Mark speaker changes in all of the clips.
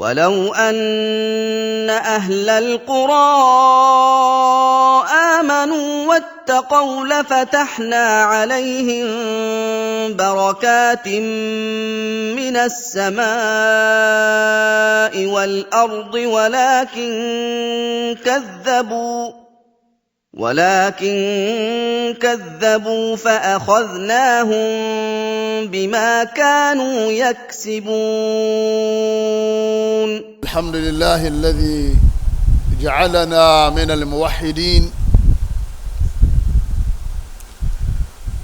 Speaker 1: ولو أن أهل القرى آمنوا واتقوا لفتحنا عليهم بركات من السماء والأرض ولكن كذبوا فأخذناهم بما كانوا يكسبون.
Speaker 2: الحمد لله الذي جعلنا من الموحدين،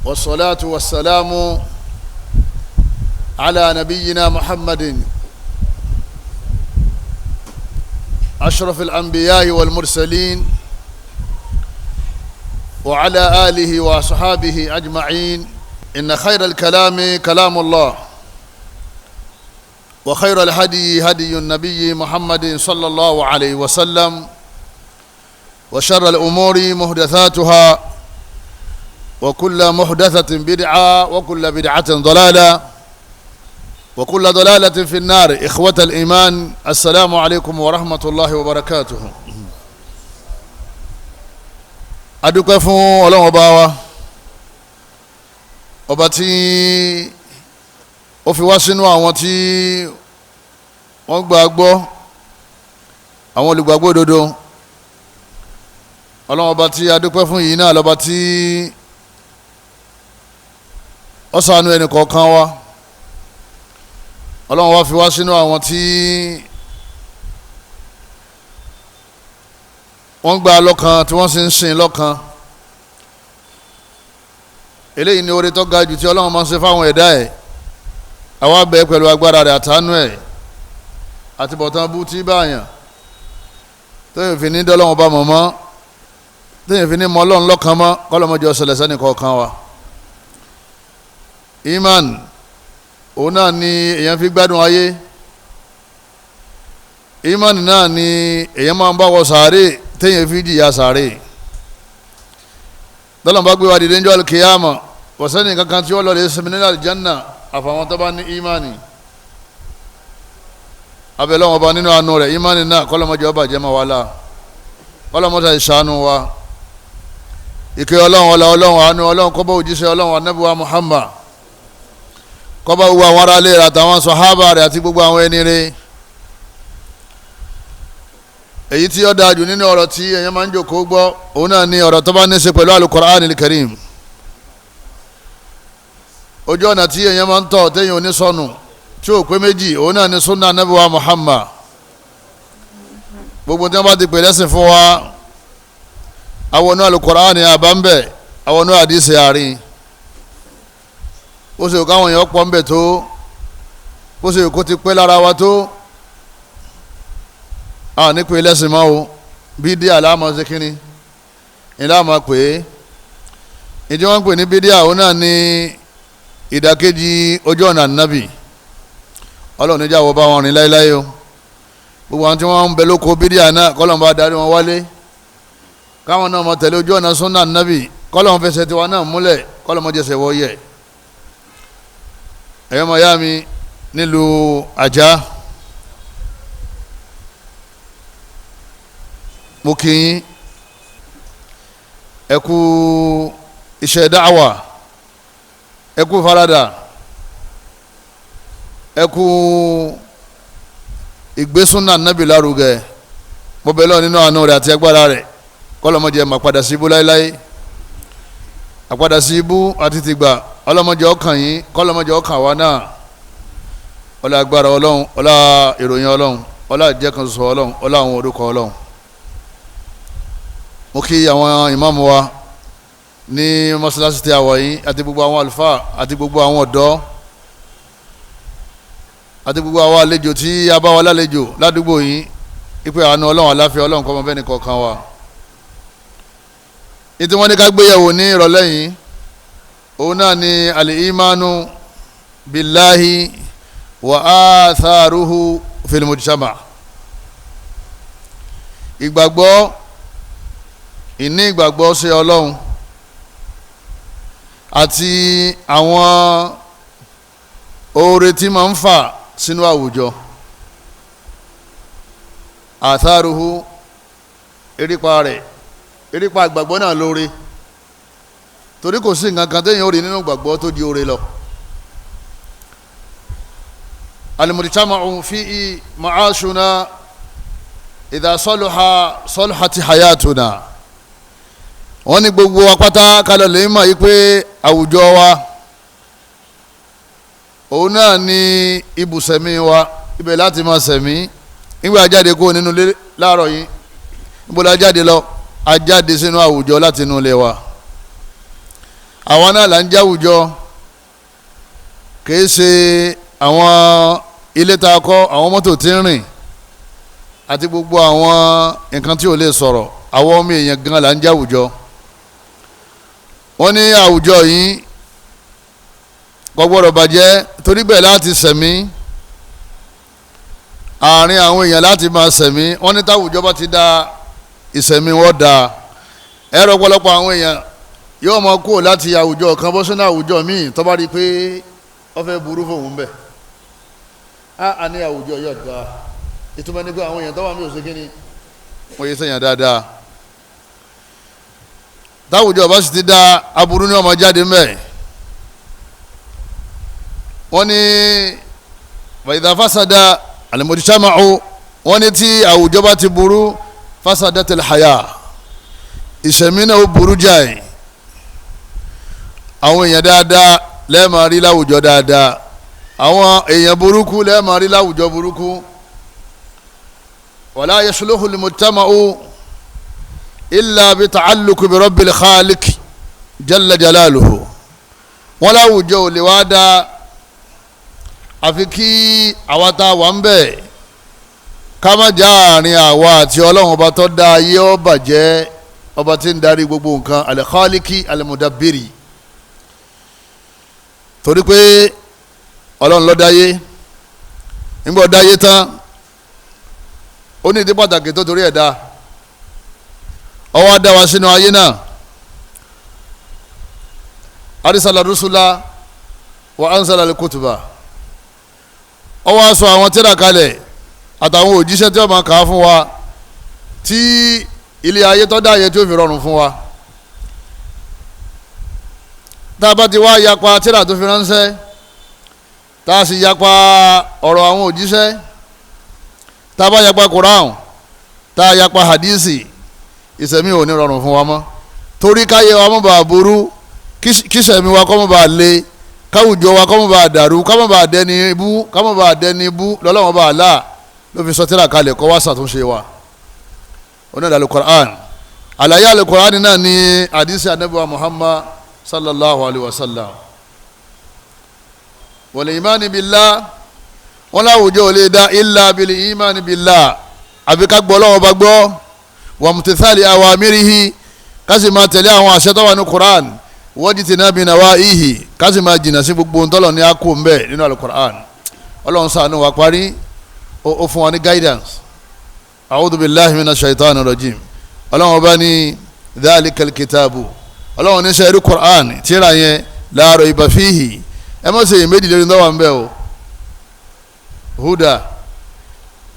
Speaker 2: والصلاة والسلام على نبينا محمد أشرف الأنبياء والمرسلين وعلى آله وصحابه أجمعين. إن خير الكلام كلام الله، وخير الهدي هدي النبي محمد صلى الله عليه وسلم، وشر الأمور محدثاتها، وكل محدثة بدعة، وكل بدعة ضلالة، وكل ضلالة في النار. إخوة الإيمان، السلام عليكم ورحمة الله وبركاته. Adúpẹ́ fún Ọlọ́run ọba wa, ọba tí ó fi wá sínú àwọn tí wọ́n gbà gbọ́, àwọn olùgbàgbọ́ òdodo. Ọlọ́run ọba tí adúpẹ́ fún yìí náà lọ́ba tí ó ṣàánú ẹnì kọ̀ọ̀kan wa. Ọlọ́run wa fi wá sínú àwọn tí wọ́n gba lọ́kan tí wọ́n sì ń sìn lọ́kan. Eléyìí ni oore tó ga jù tí Ọlọ́run máa ń ṣe fáwọn ẹ̀dá ẹ̀. Àwa bẹ̀ pẹ̀lú agbára rẹ̀ àtànú ẹ̀ àti bọ̀tán bú tí báyàn tóyìn fi ní dọ́lọ́wọ́n bá mọ̀ mọ́, tóyìn fi ní mọ́ Ọlọ́run lọ́kan mọ́, kọ́lọ́mọdé ọ̀sẹ̀lẹ̀ sẹ́ni kọ̀ọ̀kan wa. Iman òun náà ni èèyàn fi gbádùn ayé. Iman náà ni èèyàn máa ń bá wọ sàárè téèyàn fi jìyà sàárè. Tọ́lọ́mù bá gbé wa dìde níjọ́ alikiyama, kò sẹ́ni kankan tí ó lọ lè sinmi nínú àlìjánná àfàwọn tó bá ní ìmánì. Abẹ́lẹ́ wọn bá nínú àánú rẹ̀, ìmánì náà kọ́lọ́mọdé ọba jẹ́ máa wá la, kọ́lọ́mọdé ìṣàánú wa. Ìkẹ́ Ọlọ́run, ọlá Ọlọ́run, àánú Ọlọ́run kó bá òjíṣẹ́ Ọlọ́run Ànábì wa Muhammad, kó bá gbogbo àwọn aráalé rẹ̀ àtàwọn sàhábà rẹ̀ àti gbogbo àwọn ẹni rẹ̀. Èyí tí ó dáa jù nínú ọ̀rọ̀ tí èèyàn máa ń jòkó gbọ́, òun náà ni ọ̀rọ̀ tó bá ní í ṣe pẹ̀lú Al-Qur'anil Karim. Ojú ọ̀nà tí èèyàn máa ń tọ̀ téèyàn ò ní sọnù tí ò pé méjì, òun náà ni sunna Ànábì wa Muhammad. Gbogbo tí wọ́n bá ti pè lẹ́sìn fún wa, àwọn inú Al-Qur'ani àbá ń bẹ̀, àwọn inú àdìsí àárín. Ó sì káwọn èèyàn pọ̀ ń bẹ̀ tó, ó sì kó ti pẹ́ lára wa tó, a ní pé lẹ́sìn mọ́ o. Bídíà láàmú ṣe kínní ìlà máa pè é. Ìdí wọ́n ń pè ní bídíà, òun náà ní ìdàkejì ojú ọ̀nà ànábì. Ọlọ́run níjà wọ bá wọn rìn láéláé o. Gbogbo àwọn tí wọ́n ń bẹ lóko bídíà náà, kọ́lọ́n bá darí wọn wálé, káwọn náà máa tẹ̀lé ojú ọ̀nà súnà ànábì, kọ́lọ́n fẹsẹ̀ tiwa náà múlẹ̀, kọ́lọ́n mọ́ jẹsẹ̀ wọ́ yẹ. Ẹ̀yọ́ mọ̀ yá mi nílùú Àjà, mo kí yín, ẹ kú iṣẹ́ dáwà, ẹ kú farada, ẹ kú ìgbésúnà nábì lárugẹ. Mo bẹ̀ lọ́wọ́ nínú àánú rẹ̀ àti agbára rẹ̀, kọ́lọ́mọdé ẹ̀ má padà sí ibú láéláé. Àpadà sí ibú àti tìgbà ọlọ́mọdé ọkàn yín, kọ́lọ́mọdé ọkàn wa náà. Ọlá agbára Ọlọ́run, ọlá ìròyìn Ọlọ́run, ọlá ìjẹ́kanṣoṣo Ọlọ́run, ọlá àwọn orúkọ Ọlọ́run. Mo kí àwọn ìmáàmù wa ní mọ́ṣáláṣí tí a wà yìí, àti gbogbo àwọn àlùfáà, àti gbogbo àwọn ọ̀dọ́, àti gbogbo àwọn àlejò tí a bá wa lálejò ládùúgbò yìí. Ipe àánú Ọlọ́run, àláfíà Ọlọ́run kó máa bẹ́ẹ̀ ní kọ̀ọ̀kan wa. Ìtí wọ́n ní ká gbéyẹ̀wò ní ìrọ̀lẹ́ yìí, òun náà ni al-imanu billahi wa atharuhu fil mujtama. Ìgbàgbọ́, ìní ìgbàgbọ́ sí Ọlọ́run àti àwọn oore tí máa ń fà sínú àwùjọ. Atharuhu, erípa rẹ̀, erípa ìgbàgbọ́ náà lóore, torí kò sí nǹkan kan téèyàn ó rí nínú ìgbàgbọ́ tó di oore lọ. Al-mujtama'u fihi ma'ashuna idha salaha salahati hayatuna. Wọ́n ní gbogbo wa pátá kálọ̀ lè mọ̀ yí pé àwùjọ wa òun náà ní ibùsẹ̀mí wa, ibẹ̀ láti máa sẹ̀mí. Nígbà jáde kó nínú ilé láàárọ̀ yìí, níbo la jáde lọ? A jáde sínú àwùjọ láti inú ilé wa. Àwa náà là ń jẹ́ àwùjọ, kìí ṣe àwọn ilé tá a kọ́, àwọn mọ́tò tí ń rìn àti gbogbo àwọn nǹkan tí ò lè sọ̀rọ̀. Àwọn ọmọ èèyàn gan là ń jẹ́ àwùjọ. Wọ́n ní àwùjọ yìí kò gbọ́dọ̀ bàjẹ́, torí bẹ́ẹ̀ láti sẹ̀mí, àárín àwọn èèyàn láti máa sẹ̀mí. Wọ́n ní táwùjọ bá ti da, ìsẹ̀mí wọ́n da. Ẹ̀rọ ọ̀pọ̀lọpọ̀ àwọn èèyàn yóò máa kúrò láti àwùjọ kan bọ́ sínú àwùjọ míì tó bá rí i pé wọ́n fẹ́ burú fóun bẹ̀. Á ní àwùjọ yóò da, ìtumọ̀ ní pé àwọn èèyàn tó wà mí ò ṣe kí ni wọ́n yé sẹ́yìn dáadáa. Táwùjọ bá sì ti da, aburú ni wọ́n máa jáde mẹ́. Wọ́n ní idha fasada al-mujtama'u, wọ́n ní tí àwùjọ bá ti burú, fasadatil haya, ìṣẹ̀mí náà ó burú jáì. Àwọn èèyàn dáadáa lẹ́ẹ̀máa rí láwùjọ dáadáa, àwọn èèyàn burúkú lẹ́ẹ̀máa rí láwùjọ burúkú. Wala yasluhu al-mujtama'u illa bi ta'alluqi bi rabbil khaliq jalla jalaluhu. Wọ́n láwùjọ ò lè wá dáa àfi kí àwa tá a wà ń bẹ̀ ká má já àárín àwa àti ọlọ́run ọba tó dá ayé ó bàjẹ́, ọba tí ń darí gbogbo nǹkan, al-khaliqi al-mudabbiri. Torí pé ọlọ́run ló dáyé, nígbà ó dáyé tán ó ní ìdí pàtàkì tó torí ẹ̀ dá, ó wá dá wa sínú ayé náà. Arsala rusula wa anzala al-kutuba, ó wá sọ àwọn tírà kalẹ̀ àtàwọn òjíṣẹ́ tí wọ́n máa kà á fún wa, tí ilé ayé tó dá ayé tí ó fi rọrùn fún wa. Tá a bá ti wá yapa tírà tó fi ránṣẹ́, tá a sì yapa ọ̀rọ̀ àwọn òjíṣẹ́, tá a bá yapa Quran, tá a yapa hadisi, ìṣẹ̀mí ò ní rọrùn fún wa mọ́. Torí káyé wa mọ́ bàa burú, kíṣẹ̀mí wa kọ́ mọ́ bàa le, káwùjọ wa kọ́ mọ́ bàa dàrú, ká mọ́ bàa dẹni ibú, ká mọ́ bàa dẹni ibú, lọ́lọ́wọ́n bàa là ló fi sọ tírà kalẹ̀ kó wá ṣàtúnṣe wa. Oní alukur'an, àlàyé alukur'an náà ní hadisi anabi wa Muhammad sallallahu alayhi wa sallam. Wal imani billah, wọn láwùjọ ò lè dá illa bil imani billah, àbí ká gbọ́ Ọlọ́run bá gbọ́, wa mutithali awamirihi, ká sì máa tẹ̀lé àwọn àṣẹ tó wà ní Qur'an, wajtinabi nawaihi, ká sì máa jìnnà sí gbogbo ntọ́lọ̀ ní akó mbẹ́ nínú alukur'an. Ọlọ́run ṣàánú wa parí, ó fún wa ní guidance. A'udhu billahi minash shaitani rajim. Ọlọ́run ọba ní dhalikal kitabu, Ọlọ́run ní sẹ́ẹ̀rí Qur'an tíra yẹn, la rayba fihi, ẹ má ṣe iyèméjì lórí ndọ́wà ń bẹ́ o. Huda,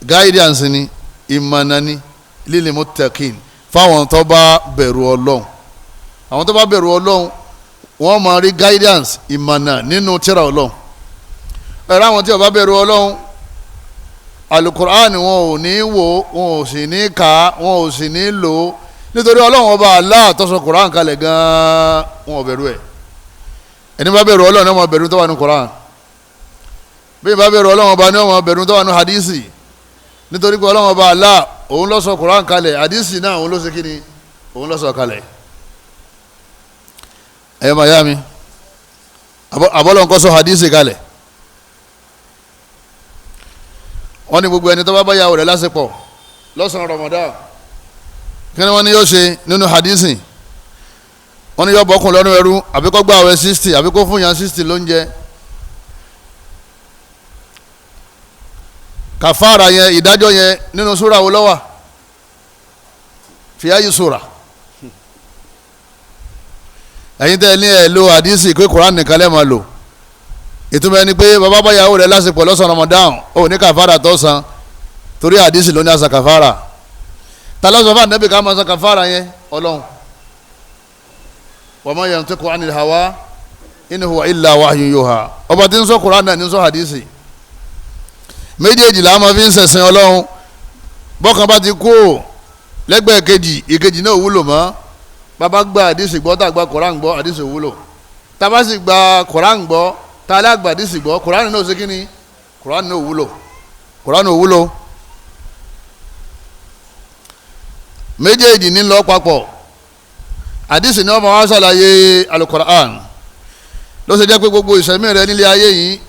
Speaker 2: guidance ni, ìmọ̀nà ni, lil muttaqin, fáwọn tó bá bẹ̀rù Ọlọ́run. Àwọn tó bá bẹ̀rù Ọlọ́run wọ́n máa rí guidance, ìmọ̀nà nínú tírà Ọlọ́run. Ẹ̀rọ àwọn tí ó bá bẹ̀rù Ọlọ́run, alukur'an wọn ò ní wò, wọn ò sì ní kà, wọn ò sì ní lò ó, nítorí Ọlọ́run ọba Allah tó sọ Qur'an kalẹ̀ gan-an wọn ò bẹ̀rù ẹ̀. Ẹni bá bẹ̀rù Ọlọ́run ni wọ́n máa bẹ̀rù tó wà ní Qur'an. Bí bá bẹ̀rù Ọlọ́run ọba ni wọ́n máa bẹ̀rù tó wà ní hadisi, nítorí pé Ọlọ́run ọba Allah òun ló sọ Qur'an kalẹ̀, hadisi náà òun ló ṣe kíni, òun ló sọ kalẹ̀. Ẹ máa yá mi, àbọ̀lọ̀ nǹkan sọ hadisi kalẹ̀. Wọ́n ní gbogbo ẹni tó bá bá yàwó rẹ̀ lásìpọ̀ lọ́sàn-án Ramadan, kí ni wọ́n ní yóò ṣe nínú hadisi? Wọ́n ní yóò bọ́kùn lọ́rùn ẹrú, àbí kó gbààwẹ̀ 60, àbí kó fún yàn 60 lóúnjẹ. Kàfàrà yẹn, ìdájọ́ yẹn nínú súra wo ló wà? Fi ayi súra? Ẹ̀yin tẹ́ ẹ ní ẹ̀ lo hadisi pé Quran nìkan lẹ́ẹ̀ máa lò. Ìtumọ̀ ẹni pé bàbá bá yàwó rẹ̀ lásìkò lọ́sàn Ramadan, ó ní kàfàrà tó san. Torí àdìsí ló ní àṣà kàfàrà. Ta ló sọ fún ànábì ká máa ṣe kàfàrà yẹn? Ọlọ́run. Wa ma yantiqu anil hawa in huwa illa wahyun yuha. Ọba tí ń sọ Kùránì náà ní sọ àdìsí. Méjèèjì là máa fi ń ṣẹ̀sìn Ọlọ́run. Bọ́kàn bá ti kú ò lẹ́gbẹ̀ẹ́ kejì, ìkejì náà wúlò mọ́. Bàbá gba àdìsí gbọ́, tá a gba Kùránì gbọ́, àdìsí wúlò. Tá a bá sì gba Kùránì gbọ́, tá a lágbà àdìsí gbọ́, Kùránì náà ṣe kí ni? Kùránì náà wúlò. Kùránì wúlò. Méjèèjì ní lọ papọ̀. Àdìsí ni wọ́n máa wá ṣàlàyé Al-Qur'an. Ló ṣe jẹ́ pé gbogbo ìṣẹ̀mí rẹ nílé ayé yìí,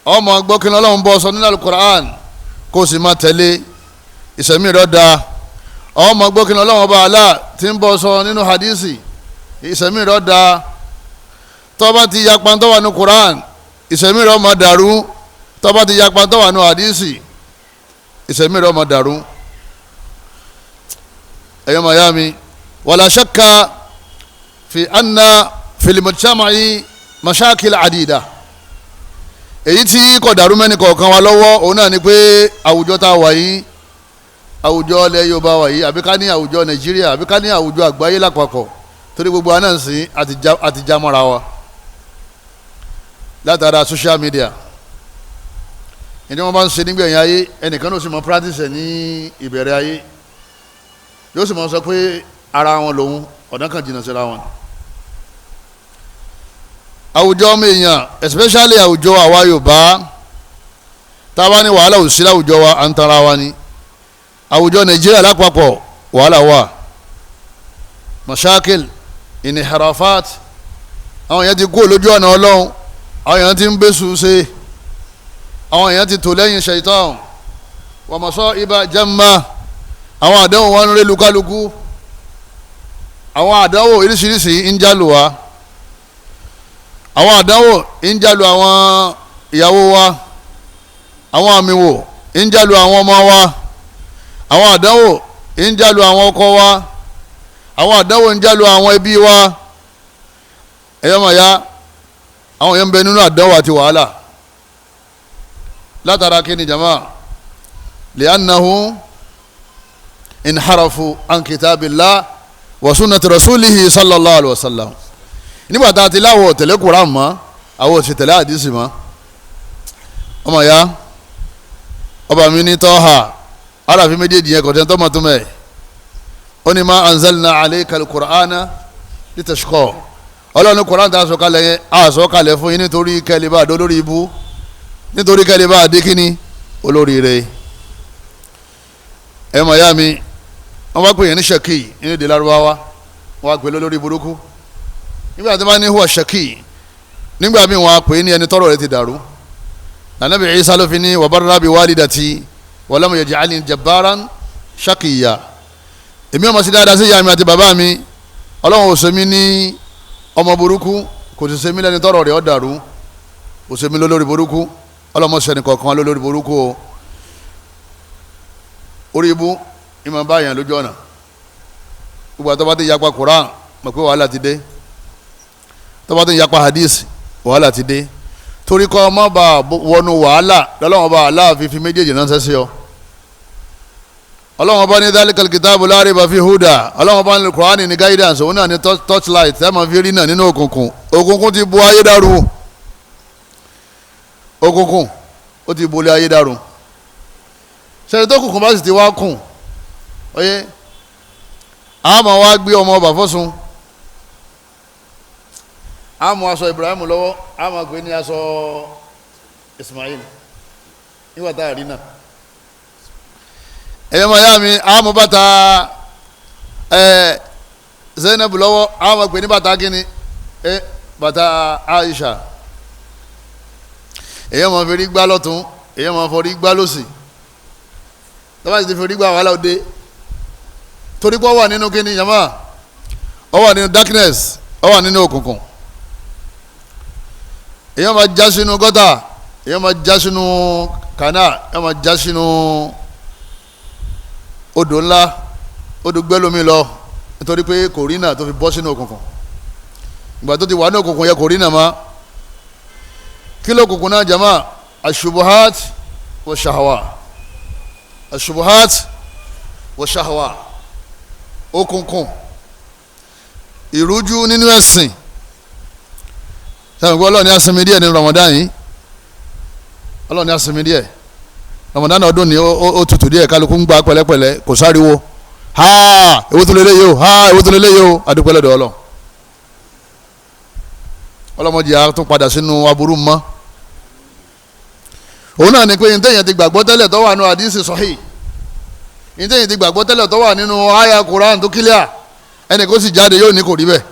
Speaker 2: ó máa gbọ́ kí Ọlọ́run bọ́ sọ nínú Al-Qur'an, kó o sì máa tẹ̀lé. Ìṣẹ̀mí rẹ da. Ó máa gbọ́ kí Ọlọ́run ọba Allah tí ń bọ́ sọ nínú hadisi, ìṣẹ̀mí rẹ da. Tó bá ti yapa tó wà ní Qur'an, ìṣẹ̀mí rẹ máa dàrú. Tó bá ti yapa tó wà ní hadisi, ìṣẹ̀mí rẹ máa dàrú. Ẹ̀yọ́ mayami, wala shakka fi anna fil mujtama'i mashakil adida. Èyí tí kò dàrú mẹ́ni kọ̀ọ̀kan wa lọ́wọ́, òun náà ni pé àwùjọ tá a wà yìí, àwùjọ ilẹ̀ Yorùbá wà yìí, àbí ká ní àwùjọ Nàìjíríà, àbí ká ní àwùjọ àgbáyé lápapọ̀, torí gbogbo wa náà ń sìn àti já mọ́ra wa látara social media. Ìdí wọn bá ń ṣe nígbẹ̀yìn ayé, ẹnìkan ló sì mọ practice ẹ̀ ní ìbẹ̀rẹ̀ ayé, yóò sì mọ sọ pé ara wọn lòun, ọ̀dọ́ kan jìnnà síra wọn. Àwùjọ ọmọ èèyàn, especially àwùjọ àwa Yorùbá, tá a bá ní wàhálà ò sí láwùjọ wa, à ń tanra wa ni. Àwùjọ Nàìjíríà lápapọ̀ wàhálà wà, mashakil, inihirafat, àwọn èèyàn ti kú lójú ọ̀nà Ọlọ́run, àwọn èèyàn ti ń bẹ́sù ṣe, àwọn èèyàn ti tò lẹ́yìn ṣaitan, wa masaiba jamma, àwọn àdánwò wọn ń ré lukaluku, àwọn àdánwò oríṣiríṣi ń jálù wa, àwọn àdánwò ń jálù àwọn ìyàwó wa, àwọn àmì wò ń jálù àwọn ọmọ wa, àwọn àdánwò ń jálù àwọn ọkọ wa, àwọn àdánwò ń jálù àwọn ẹbí wa. Ẹ̀yọ́ màá ya, àwọn yẹn ń bẹ nínú àdánwò àti wàhálà látara kí ni jama? Li'annahu inharafu an kitabillah wa sunnati rasulihi sallallahu alayhi wa sallam. Nígbà tá a ti láwọ̀ tẹ̀lé Kùránì mọ́, àwọn ò sì tẹ̀lé àdìsí mọ́. Ọmọ ya, ọba mi ní tọ́ha aráàfin méjèèjì yẹn kọ̀tẹ́ tọ́mọ tó mẹ́. Ó ní ma anzalna alayka al-Qur'ana litashqa. Ọlọ́run Kùránì tá a sọ̀kalẹ̀ yẹn, a sọ̀kalẹ̀ fún yín nítorí kẹ́lẹ́ bá a dó lórí ibú, nítorí kẹ́lẹ́ bá a dé kíní olóríire. Ẹ mọ̀ ya mi, wọ́n bá pè yẹn ní ṣèkì nínú èdè Lárúbáwá, wọ́n á pè lórí burúkú. Nígbà tí wọ́n bá ní huwa ṣèkì, nígbà míì wọ́n á pè ní ẹni tọ́rọ̀ rẹ̀ ti dàrú. Nànàbì Ìsá ló fi ní wa barra bi walidati wa lam yaj'alni jabbaran shaqiyya. Èmi ọmọ sí dáadáa sí ìyá mi àti bàbá mi, Ọlọ́run ò ṣe mí ní ọmọ burúkú, kò sì ṣe mí lẹ́ni tọ́rọ̀ rẹ̀ ó dàrú, kò ṣe mí lólórí burúkú. Ọlọ́mọ sẹ́ni kọ̀ọ̀kan lólórí burúkú o. Orí ibú ìmọ̀ báyàn lójú ọ̀nà. Gbogbo àtọ́ bá ti yapa Quran, mọ̀ pé wàhálà ti dé. Tọ́ bá ti yapa hadith, wàhálà ti dé. Torí kọ́ ọmọ bá wọnú wàhálà, lọ́lọ́wọ́n bá aláàfin fi méjèèjì ránṣẹ́ sí ọ. Ọlọ́wọ́n bá ní dhalikal kitabu la rayba fi huda. Ọlọ́wọ́n bá ní Quran ní guidance, òun náà ní torchlight tẹ́ máa fi rí náà nínú òkùnkùn. Òkùnkùn ti bo ayé dàrú. Òkùnkùn ó ti bolé ayé dàrú. Ṣèyí tó kùnkùn bá sì ti wá kùn, oye, àmọ́ wá gbé ọmọ ọba fọ́sùn, àmọ́ aṣọ Ibrahim lọ́wọ́, àmọ́ gbé ní aṣọ Ismail nígbà tá a rí náà. Ẹ̀yọ́ màyá mi, àmọ́ bàtà Zainab lọ́wọ́, àmọ́ gbé ní bàtà kíni, bàtà Aisha. Èyàn máa fi rí gbá lọ́tún, èyàn máa fọ rí gbá lọ́sì. Tọ́ba sì ti fi rí gbá wàhálà òde. Torí pé ó wà nínú kíni yàmá, ó wà nínú darkness, ó wà nínú òkùnkùn. Èyàn máa já sínú gọ́tà, èyàn máa já sínú kànáà, èyàn máa já sínú odò ńlá, odò gbẹ́lómi lọ, nítorí pé kò rí náà tó fi bọ́ sínú òkùnkùn. Ìgbà tó ti wà ní òkùnkùn yẹ kò rí náà má. Kí ló kùnkùn náà jama? Ashubuhat wa shahawa. Ashubuhat wa shahwa, òkùnkùn, ìrújú nínú ẹ̀sìn. Sẹ́wọ̀n gbọ́ Ọlọ́run ní asinmi díẹ̀ nínú Ramadan yìí, Ọlọ́run ní asinmi díẹ̀. Ramadan ọdún ni ó tutù díẹ̀, kálukú ń gba pẹ̀lẹ́pẹ̀lẹ́, kò sáriwo. Ha, èwo tó lélẹ́yìí o, ha, èwo tó lélẹ́yìí o, adúpẹ́ lọ́dọ̀ Ọlọ́run. Ọlọ́mọdé a tún padà sínú aburú mọ́. Òun náà ni pé ntẹ̀yìn ti gbàgbọ́ tẹ́lẹ̀ tó wà nínú àdìsí sahih, ntẹ̀yìn ti gbàgbọ́ tẹ́lẹ̀ tó wà nínú àyà Quran tó kílíà, ẹnì kó sì jáde yóò ní kò rí bẹ́ẹ̀,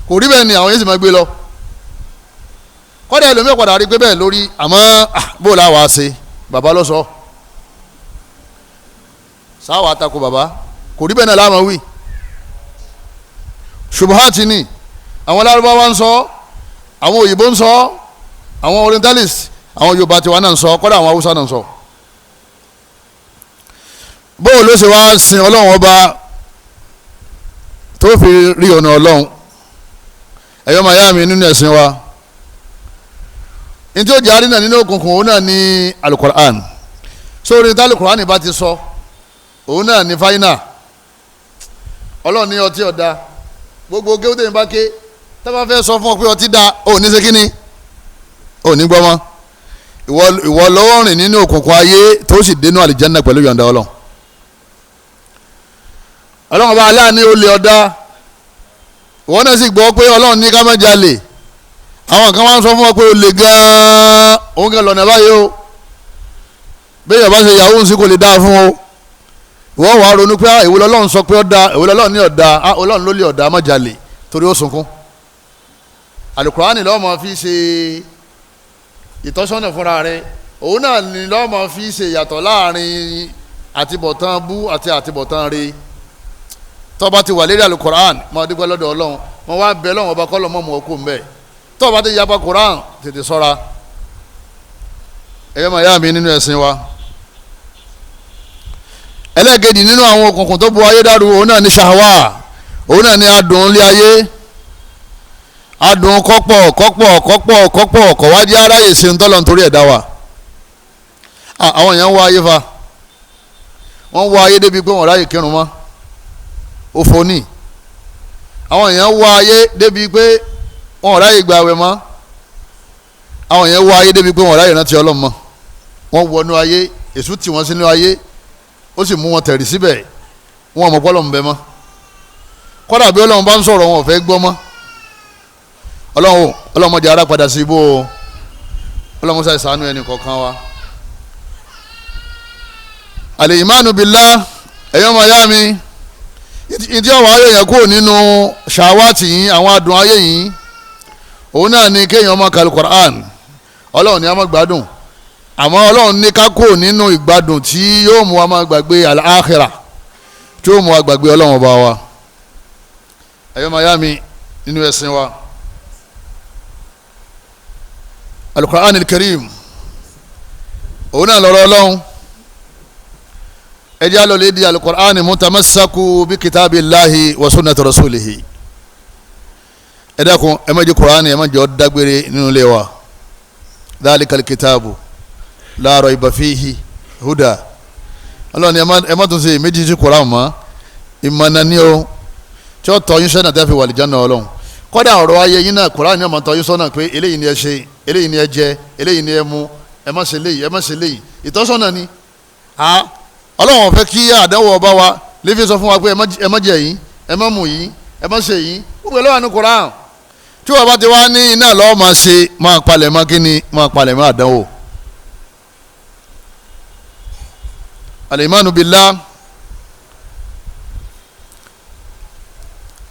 Speaker 2: kò rí bẹ́ẹ̀ ni àwọn yẹn sì máa gbé lọ. Kọ́dà ẹlòmíì padà rí pé bẹ́ẹ̀ lórí, àmọ́ bó la wàá ṣe, bàbá ló sọ, sáwà tako bàbá, kò rí bẹ́ẹ̀ náà láàmú wí. Ṣubuhati ni àwọn Lárúbáwá ń sọ, àwọn òyìnbó ń sọ, àwọn orientalist, àwọn Yorùbá tiwa náà ń sọ, kọ́dà àwọn Haúsá náà ń sọ. Bóò ló ṣe wá sin Ọlọ́run ọba tó fi rí ọ̀nà Ọlọ́run? Ẹ̀yọ́ máa yá mi nínú ẹ̀sìn wa, ní tí ó jẹ́ àrínà nínú òkùnkùn, òun náà ní alukoran. Sórí tí alukoran bá ti sọ, òun náà ní fáínà. Ọlọ́run ní ọtí ọ̀dà, gbogbo géwúdé yìí bá ké, tá bá fẹ́ sọ fún ọ pé ọtí da, ò ní ṣe kíni, ò ní gbọ́ mọ́. Ìwọ lọ́wọ́ rìn nínú òkùnkùn ayé tó sì dénú àlìjánnà pẹ̀lú yọ̀ǹda Ọlọ́run. Ọlọ́run ọba aláàánú olè ọ̀dà, ìwọ náà sì gbọ́ pé Ọlọ́run ní ká má jalè. Àwọn kan wá ń sọ fún ọ pé olè gan-an, òun kan lọ́nà báyìí o, bẹ́ẹ̀ yọ̀bá ṣe yahoo sí kò lè dáa fún o. Ìwọ wàá ronú pé èwo lọ́lọ́run sọ pé ọ̀dà, èwo lọ́lọ́run ní ọ̀dà, Ọlọ́run ló lè ọ̀dà, má jalè torí ó sunkún. Àlùkùránì ló máa fi ṣe ìtọ́sọ́nà fúnra rẹ̀, òun náà ni ló máa fi ṣe ìyàtọ̀ láàrin àtibọ̀tán bú àti àtibọ̀tán re. Tó bá ti wà lérí àlùkùránì, máa dúpẹ́ lọ́dọ̀ Ọlọ́run, mo wá bẹ Ọlọ́run ọba kọ́ lọ́mọ́ mọ́ ọkọ mbẹ́. Tó bá ti yapa Kùránì, tètè sọ́ra. Ẹ̀yọ́ màá yá mi nínú ẹ̀sìn wa, ẹlẹ́ẹ̀kejì nínú àwọn òkùnkùn tó bu ayé dàrú, òun náà ní ṣàwà, òun náà ní adùn ilé ayé, adùn kọ́pọ̀ kọ́pọ̀ kọ́pọ̀ kọ́pọ̀, kọ̀wájú aráyè ṣe ń tọ́lọ̀ nítorí ẹ̀dá wa. Àwọn èèyàn ń wá ayé fa, wọ́n ń wá ayé débi pé wọ́n ráyè kírun mọ́, òfò ní. Àwọn èèyàn ń wá ayé débi pé wọ́n ráyè gbààwẹ̀ mọ́. Àwọn èèyàn wá ayé débi pé wọ́n ráyè rántí Ọlọ́run mọ́. Wọ́n wọnú ayé, èṣù tì wọ́n sínú ayé, ó sì mú wọn tẹ̀rí síbẹ̀, wọn ò mọ̀ pé Ọlọ́run bẹ mọ́. Kọ́dà bí Ọlọ́run bá ń sọ̀rọ̀, wọn ò fẹ́ gbọ́ mọ́. Ọlọ́run, Ọlọ́run má jẹ́ ara padà sí ibò o. Ọlọ́run ṣe ṣàánú ẹnì kọ̀ọ̀kan wa. Al-imanu billah, ẹ̀yọ́ máa yá mi, ìdí ọ̀wọ́ ayé yẹn kúrò nínú ṣàwátì yìí, àwọn adùn ayé yìí, òun náà ni kéèyàn máa ka Al-Qur'an. Ọlọ́run ni a máa gbádùn, àmọ́ Ọlọ́run ní ká kúrò nínú ìgbádùn tí yóò mú wa máa gbàgbé al-akhirah, tí yóò mú wa gbàgbé Ọlọ́run ọba wa. Ẹ̀yọ́ máa yá mi nínú ẹ̀sìn wa, Al-Qur'an al-Karim, òun náà lọ́rọ̀ Ọlọ́run. Ẹ jẹ́ á lọ lè di Al-Qur'an mutamassaku bi kitabillahi wa sunnati rasulihi. Ẹ dákun, ẹ má jẹ́ Qur'an, ẹ má jẹ́ ó dágbére nínú ilé wa. Dhalikal kitabu la rayba fihi huda. Ọlọ́run ni ẹ má tún ṣe méjì sí Qur'an mọ́, ìmọ̀nà ni o, tí ó tọ́ yín sọ́nà tẹ́ fi wà lìjánà Ọlọ́run. Kọ́dà ọ̀rọ̀ ayé yín náà, Qur'an ni ó máa tọ́ yín sọ́nà pé eléyìí ni ẹ ṣe, eléyìí ni ẹ jẹ, eléyìí ni ẹ mu, ẹ má ṣe léyìí, ẹ má ṣe léyìí. Ìtọ́sọ́nà ni. Ọlọ́run fẹ́ kí àdánwò ọba wa léfi sọ fún wa pé ẹ má jẹ yìí, ẹ má mu yìí, ẹ má ṣe yìí, gbogbo ẹ ló wà ní Qur'an. Tí wọ́n bá ti wá ní iná lọ́wọ́ máa ṣe, máa palẹ̀ mọ́ kíni, máa palẹ̀ mọ́ àdánwò. Al-imanu billah,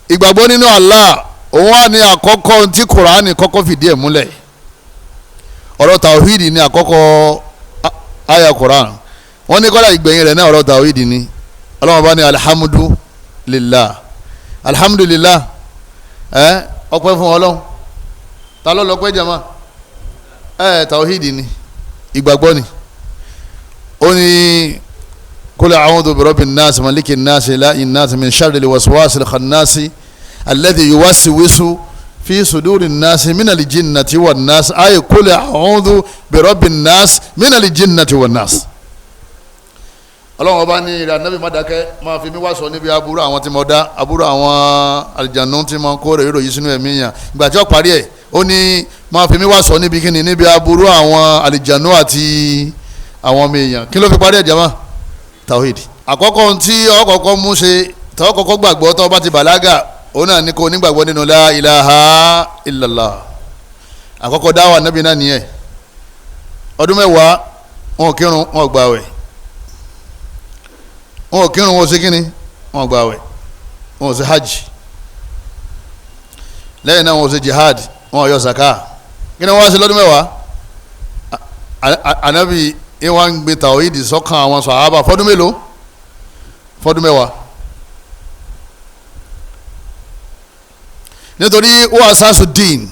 Speaker 2: ìgbàgbọ́ nínú Allah, òun wà ní àkọ́kọ́ tí Kùránì kọ́kọ́ fìdí ẹ̀ múlẹ̀. Ọ̀rọ̀ tàwíìdì ní àkọ́kọ́ àyà Kùránì. Wọ́n ní kọ́lá ìgbẹ̀yìn rẹ̀ náà ọ̀rọ̀ tàwíìdì ni. Ọlọ́run bá ní alhamdulillah, alhamdulillah, ọpẹ́ fún Ọlọ́run. Ta ló lọ́pẹ́ jama? Tàwíìdì ni, ìgbàgbọ́ ni. Ó ní kul a'udhu bi rabbin nas, malikin nas, ilahin nas, min sharril waswasil khannasi alladhi yuwaswisu fi sudurin nas minal jinnati wan nas. Ay kul a'udhu bi rabbin nas minal jinnati wan nas. Ọlọ́run ọba ní ìrẹ Ànábì má dákẹ́, máa fi mí wá sọ níbi aburú àwọn tí mo dá, aburú àwọn àlìjànú tí mo kó rèé ròyìn sínú ẹ̀mí yàn. Ìgbà tí ó parí ẹ̀ ó ní máa fi mí wá sọ níbi kíni, níbi aburú àwọn àlìjànú àti àwọn ọmọ èèyàn. Kí ló fi parí ẹ̀ jama? Tawhid. Àkọ́kọ́ ohun tí ọkọ̀ọ̀kọ́ mú ṣe tọ́ kọ́kọ́ gbàgbọ́ tọ́ bá ti bàlágà, òun náà ní kó nígbàgbọ́ nínú la ilaha illallah. Àkọ́kọ́ dáwà Ànábì náà nìyẹn. Ọdún mẹ́wàá wọn ò kírun, wọn ò gbààwẹ̀, wọn ò kírun, wọn ò ṣe kíni, wọn ò gbààwẹ̀, wọn ò ṣe hajj. Lẹ́yìn náà wọn ò ṣe jihad, wọn ò yọ zaka. Kí ni wọ́n wá ṣe lọ́dún mẹ́wàá? Ànábì ìwọ̀n ń gbé tàwíìdì sọ́kàn àwọn sàhábà fọ́dún mélòó? Fọ́dún mẹ́wàá. Nítorí wọ́n asasu dín,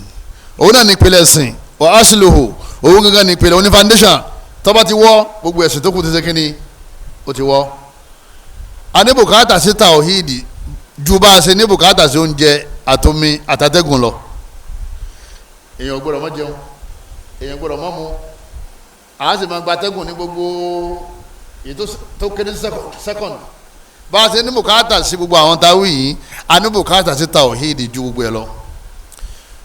Speaker 2: òun náà ní ìpìlẹ̀ sìn, wọ́n asluhu, òun gangan ní ìpìlẹ̀, òun ní foundation. Tó bá ti wọ́, gbogbo ẹ̀sìn tó kù ti ṣe kíni, ó ti wọ́. A ní bùkátà sí tàwíìdì ju bá a ṣe ní bùkátà sí oúnjẹ àtomi àtàtẹ́gùn lọ. Èèyàn gbọ́dọ̀ má jẹun, èèyàn gbọ́dọ̀ má mu, a sì máa gba atẹ́gùn ní gbogbo èyí tó kéré second. Bá a ṣe ní bùkátà sí gbogbo àwọn táwí yìí, a ní bùkátà sí tàwíìdì ju gbogbo ẹ lọ.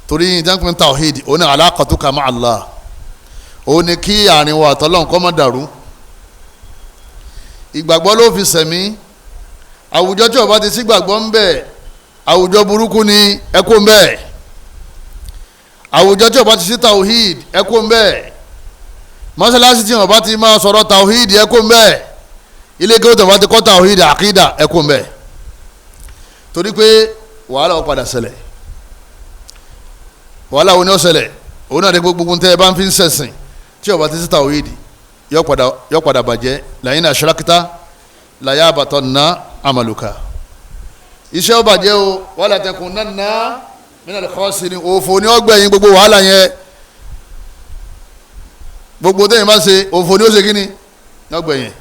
Speaker 2: Torí ìjànpín tàwíìdì òun ní alaqatuka ma'a Allah, òun ní kí àárín wa àtọ́lọ́hun kó má dàrú. Ìgbàgbọ́ ló fi sẹ̀mí. Àwùjọ tí ó bá ti sí gbàgbọ́ ń bẹ, àwùjọ burúkú ni, ẹ kó ń bẹ. Àwùjọ tí ó bá ti sí tàwíìdì, ẹ kó ń bẹ. Mọ́sálásí tí wọ́n bá ti máa sọ̀rọ̀ tàwíìdì, ẹ kó ń bẹ. Ilé kí wọ́n bá ti kọ́ tàwíìdì àkídà, ẹ kó ń bẹ. Torí pé wàhálà ó padà ṣẹlẹ̀. Wàhálà wo ni ó ṣẹlẹ̀? Òun náà ní gbogbo tẹ́ ẹ bá ń fi ń ṣẹ̀sìn tí ó bá ti sí tàwíìdì yó padà bàjẹ́. La'in ashrakta la yahbatanna amaluka. Iṣẹ́ ó bàjẹ́ o, wala takunanna minal khasirin. Òfò ni ó gbẹ̀yìn gbogbo wàhálà yẹn. Gbogbo tẹ́yìn bá ṣe òfò ni ó ṣe kíni ní ọgbẹ̀yìn.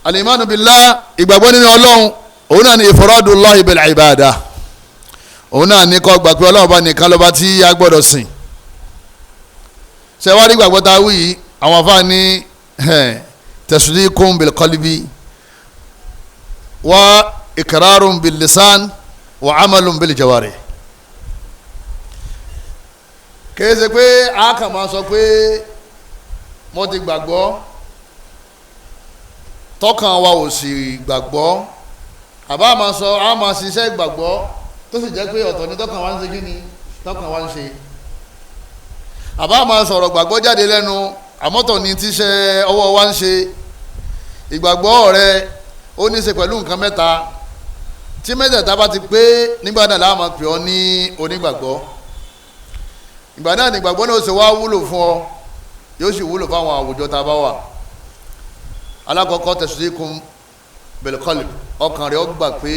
Speaker 2: Al-imanu billah, ìgbàgbọ́ nínú Ọlọ́run, òun náà ni ifradullahi bil ibada, òun náà ní kó gbà pé Ọlọ́run bá nìkan lọ́ba tí a gbọ́dọ̀ sìn. Ṣé wàá rí ìgbàgbọ́ tá a wí yìí, àwọn afáà ní tasdiqun bil qalbi wa iqrarun bil lisan wa amalun bil jawarih. Kìí ṣe pé a kàn máa sọ pé mo ti gbàgbọ́, tọkàn wa ò sì gbàgbọ́, àbá máa sọ a máa ṣiṣẹ́ gbàgbọ́ tó sì jẹ́ pé ọ̀tọ̀ ni tọkàn wa ń ṣe kí ni tọkàn wa ń ṣe. Àbá máa sọ̀rọ̀ gbàgbọ́ jáde lẹ́nu, àmọ́tọ̀ ni tíṣẹ́ ọwọ́ wa ń ṣe. Ìgbàgbọ́ rẹ ó ní í ṣe pẹ̀lú nǹkan mẹ́ta. Tí mẹ́tẹ̀ẹ̀ta bá ti pé, nígbà náà la máa pè ọ́ ní onígbàgbọ́. Ìgbà náà nígbàgbọ́ náà ó ṣe wá wúlò fún ọ, yóò sì wúlò fáwọn àwùjọ tá a bá wà. Alákọ̀ọ́kọ́ tasdiqun bil qalb, ọkàn rẹ̀ ó gbà pé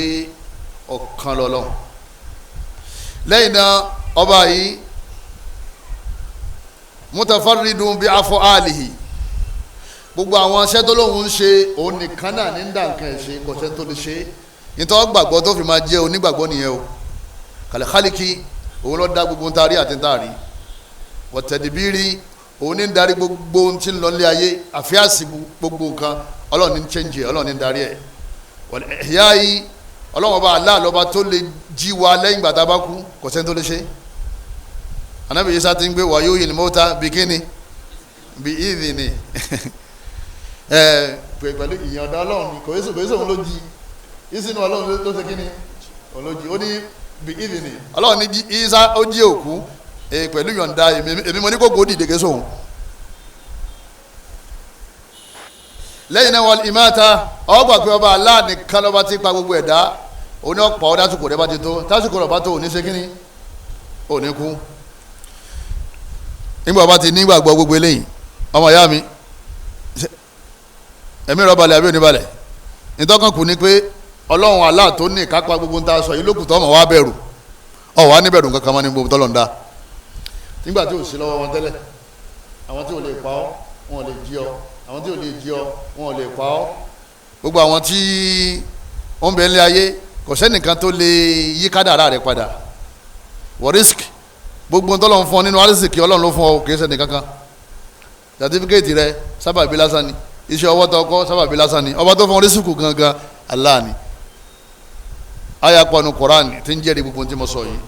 Speaker 2: ọ̀kan lọ́lọ́run. Lẹ́yìn náà ọba yìí mutafarridun bi af'alihi, gbogbo àwọn iṣẹ́ tó lóun ń ṣe òun nìkan náà ní dà nǹkan ẹ̀ ṣe, kò sẹ́ni tó lè ṣe. Nítorí gbàgbọ́ tó fi máa jẹ́ onígbàgbọ́ nìyẹn o. Kàlẹ́kálíkì, òun ló dá gbogbo ntaari àti ntaari. Wọ̀tẹ̀dìbírí, òun ní darí gbogbo ohun tí ń lọ nílé ayé, àfíàsì gbogbo nǹkan, Ọlọ́run ní ń chẹ́ǹjì, Ọlọ́run ní ń darí ẹ̀. Ìyá yìí, Ọlọ́run ọba Allah lọ́ba tó lè jí wa lẹ́yìn ìgbà tá a bá kú, kò sẹ́ni tó lè ṣe. Ànábì Ìsá ti ń gbé wàyó yìí ní mọ́ta bí kíni bí ìdì ni pẹ̀lú ìyànda Ọlọ́run ni, kò yéṣu òun ló jí ìsinu Ọlọ́run ló ṣe kíni òun ló jí, ó ní bí ìdì ni Ọlọ́run ní Ìsá ó jí òkú pẹ̀lú ìyọ̀ǹda èmi mo ní kó gòdì dèké sóhun. Lẹ́yìn náà wal ìmáta, ọgbà pé ọba Allah nìkan lọ́ba ti pa gbogbo ẹ̀dá, òun ní ọ̀pọ̀ ọ̀dá tásìkò rẹ̀ bá ti tó, tásìkò rẹ̀ bá tó òní ṣe kíni òní kú. Nígbà bá ti nígbàgbọ́ gbogbo eléyìí, ọmọ ìyá mi, ẹ̀mí rẹ̀ balẹ̀ àbí òní balẹ̀? Nítọ́kàn kù ni pé Ọlọ́run Allah tó ní ìkápá gbogbo ń ta sọ yìí lókùtọ́ ọmọ wa bẹ̀rù, ọ̀ wá níbẹ̀rù kankan mọ́ ní gbogbo tọ́lọ̀ ń dá. Nígbà tí ò sí lọ́wọ́ wọn tẹ́lẹ̀, àwọn tí ò lè pa ọ́ wọn ò lè jí ọ, àwọn tí ò lè jí ọ wọn ò lè pa ọ́. Gbogbo àwọn tí ó ń bẹ nílé ayé, kò sẹ́nìkan tó lè yí kádàrá rẹ̀ padà. Wọ́n risk gbogbo tọ́lọ̀ ń fún ọ nínú arísìkí Ọlọ́run ló fún ọ, kì í ṣe nìkankan. Sàtífíkẹ́ẹ̀tì rẹ sábàbí lásán ni, iṣẹ́ ọwọ́ tó kọ́ sábàbí lásán ni, ọba tó fún orísìkò gangan Allah ni. Aya pọnù Quran tí ń jẹ́rìí gbogbo tí mo sọ yìí.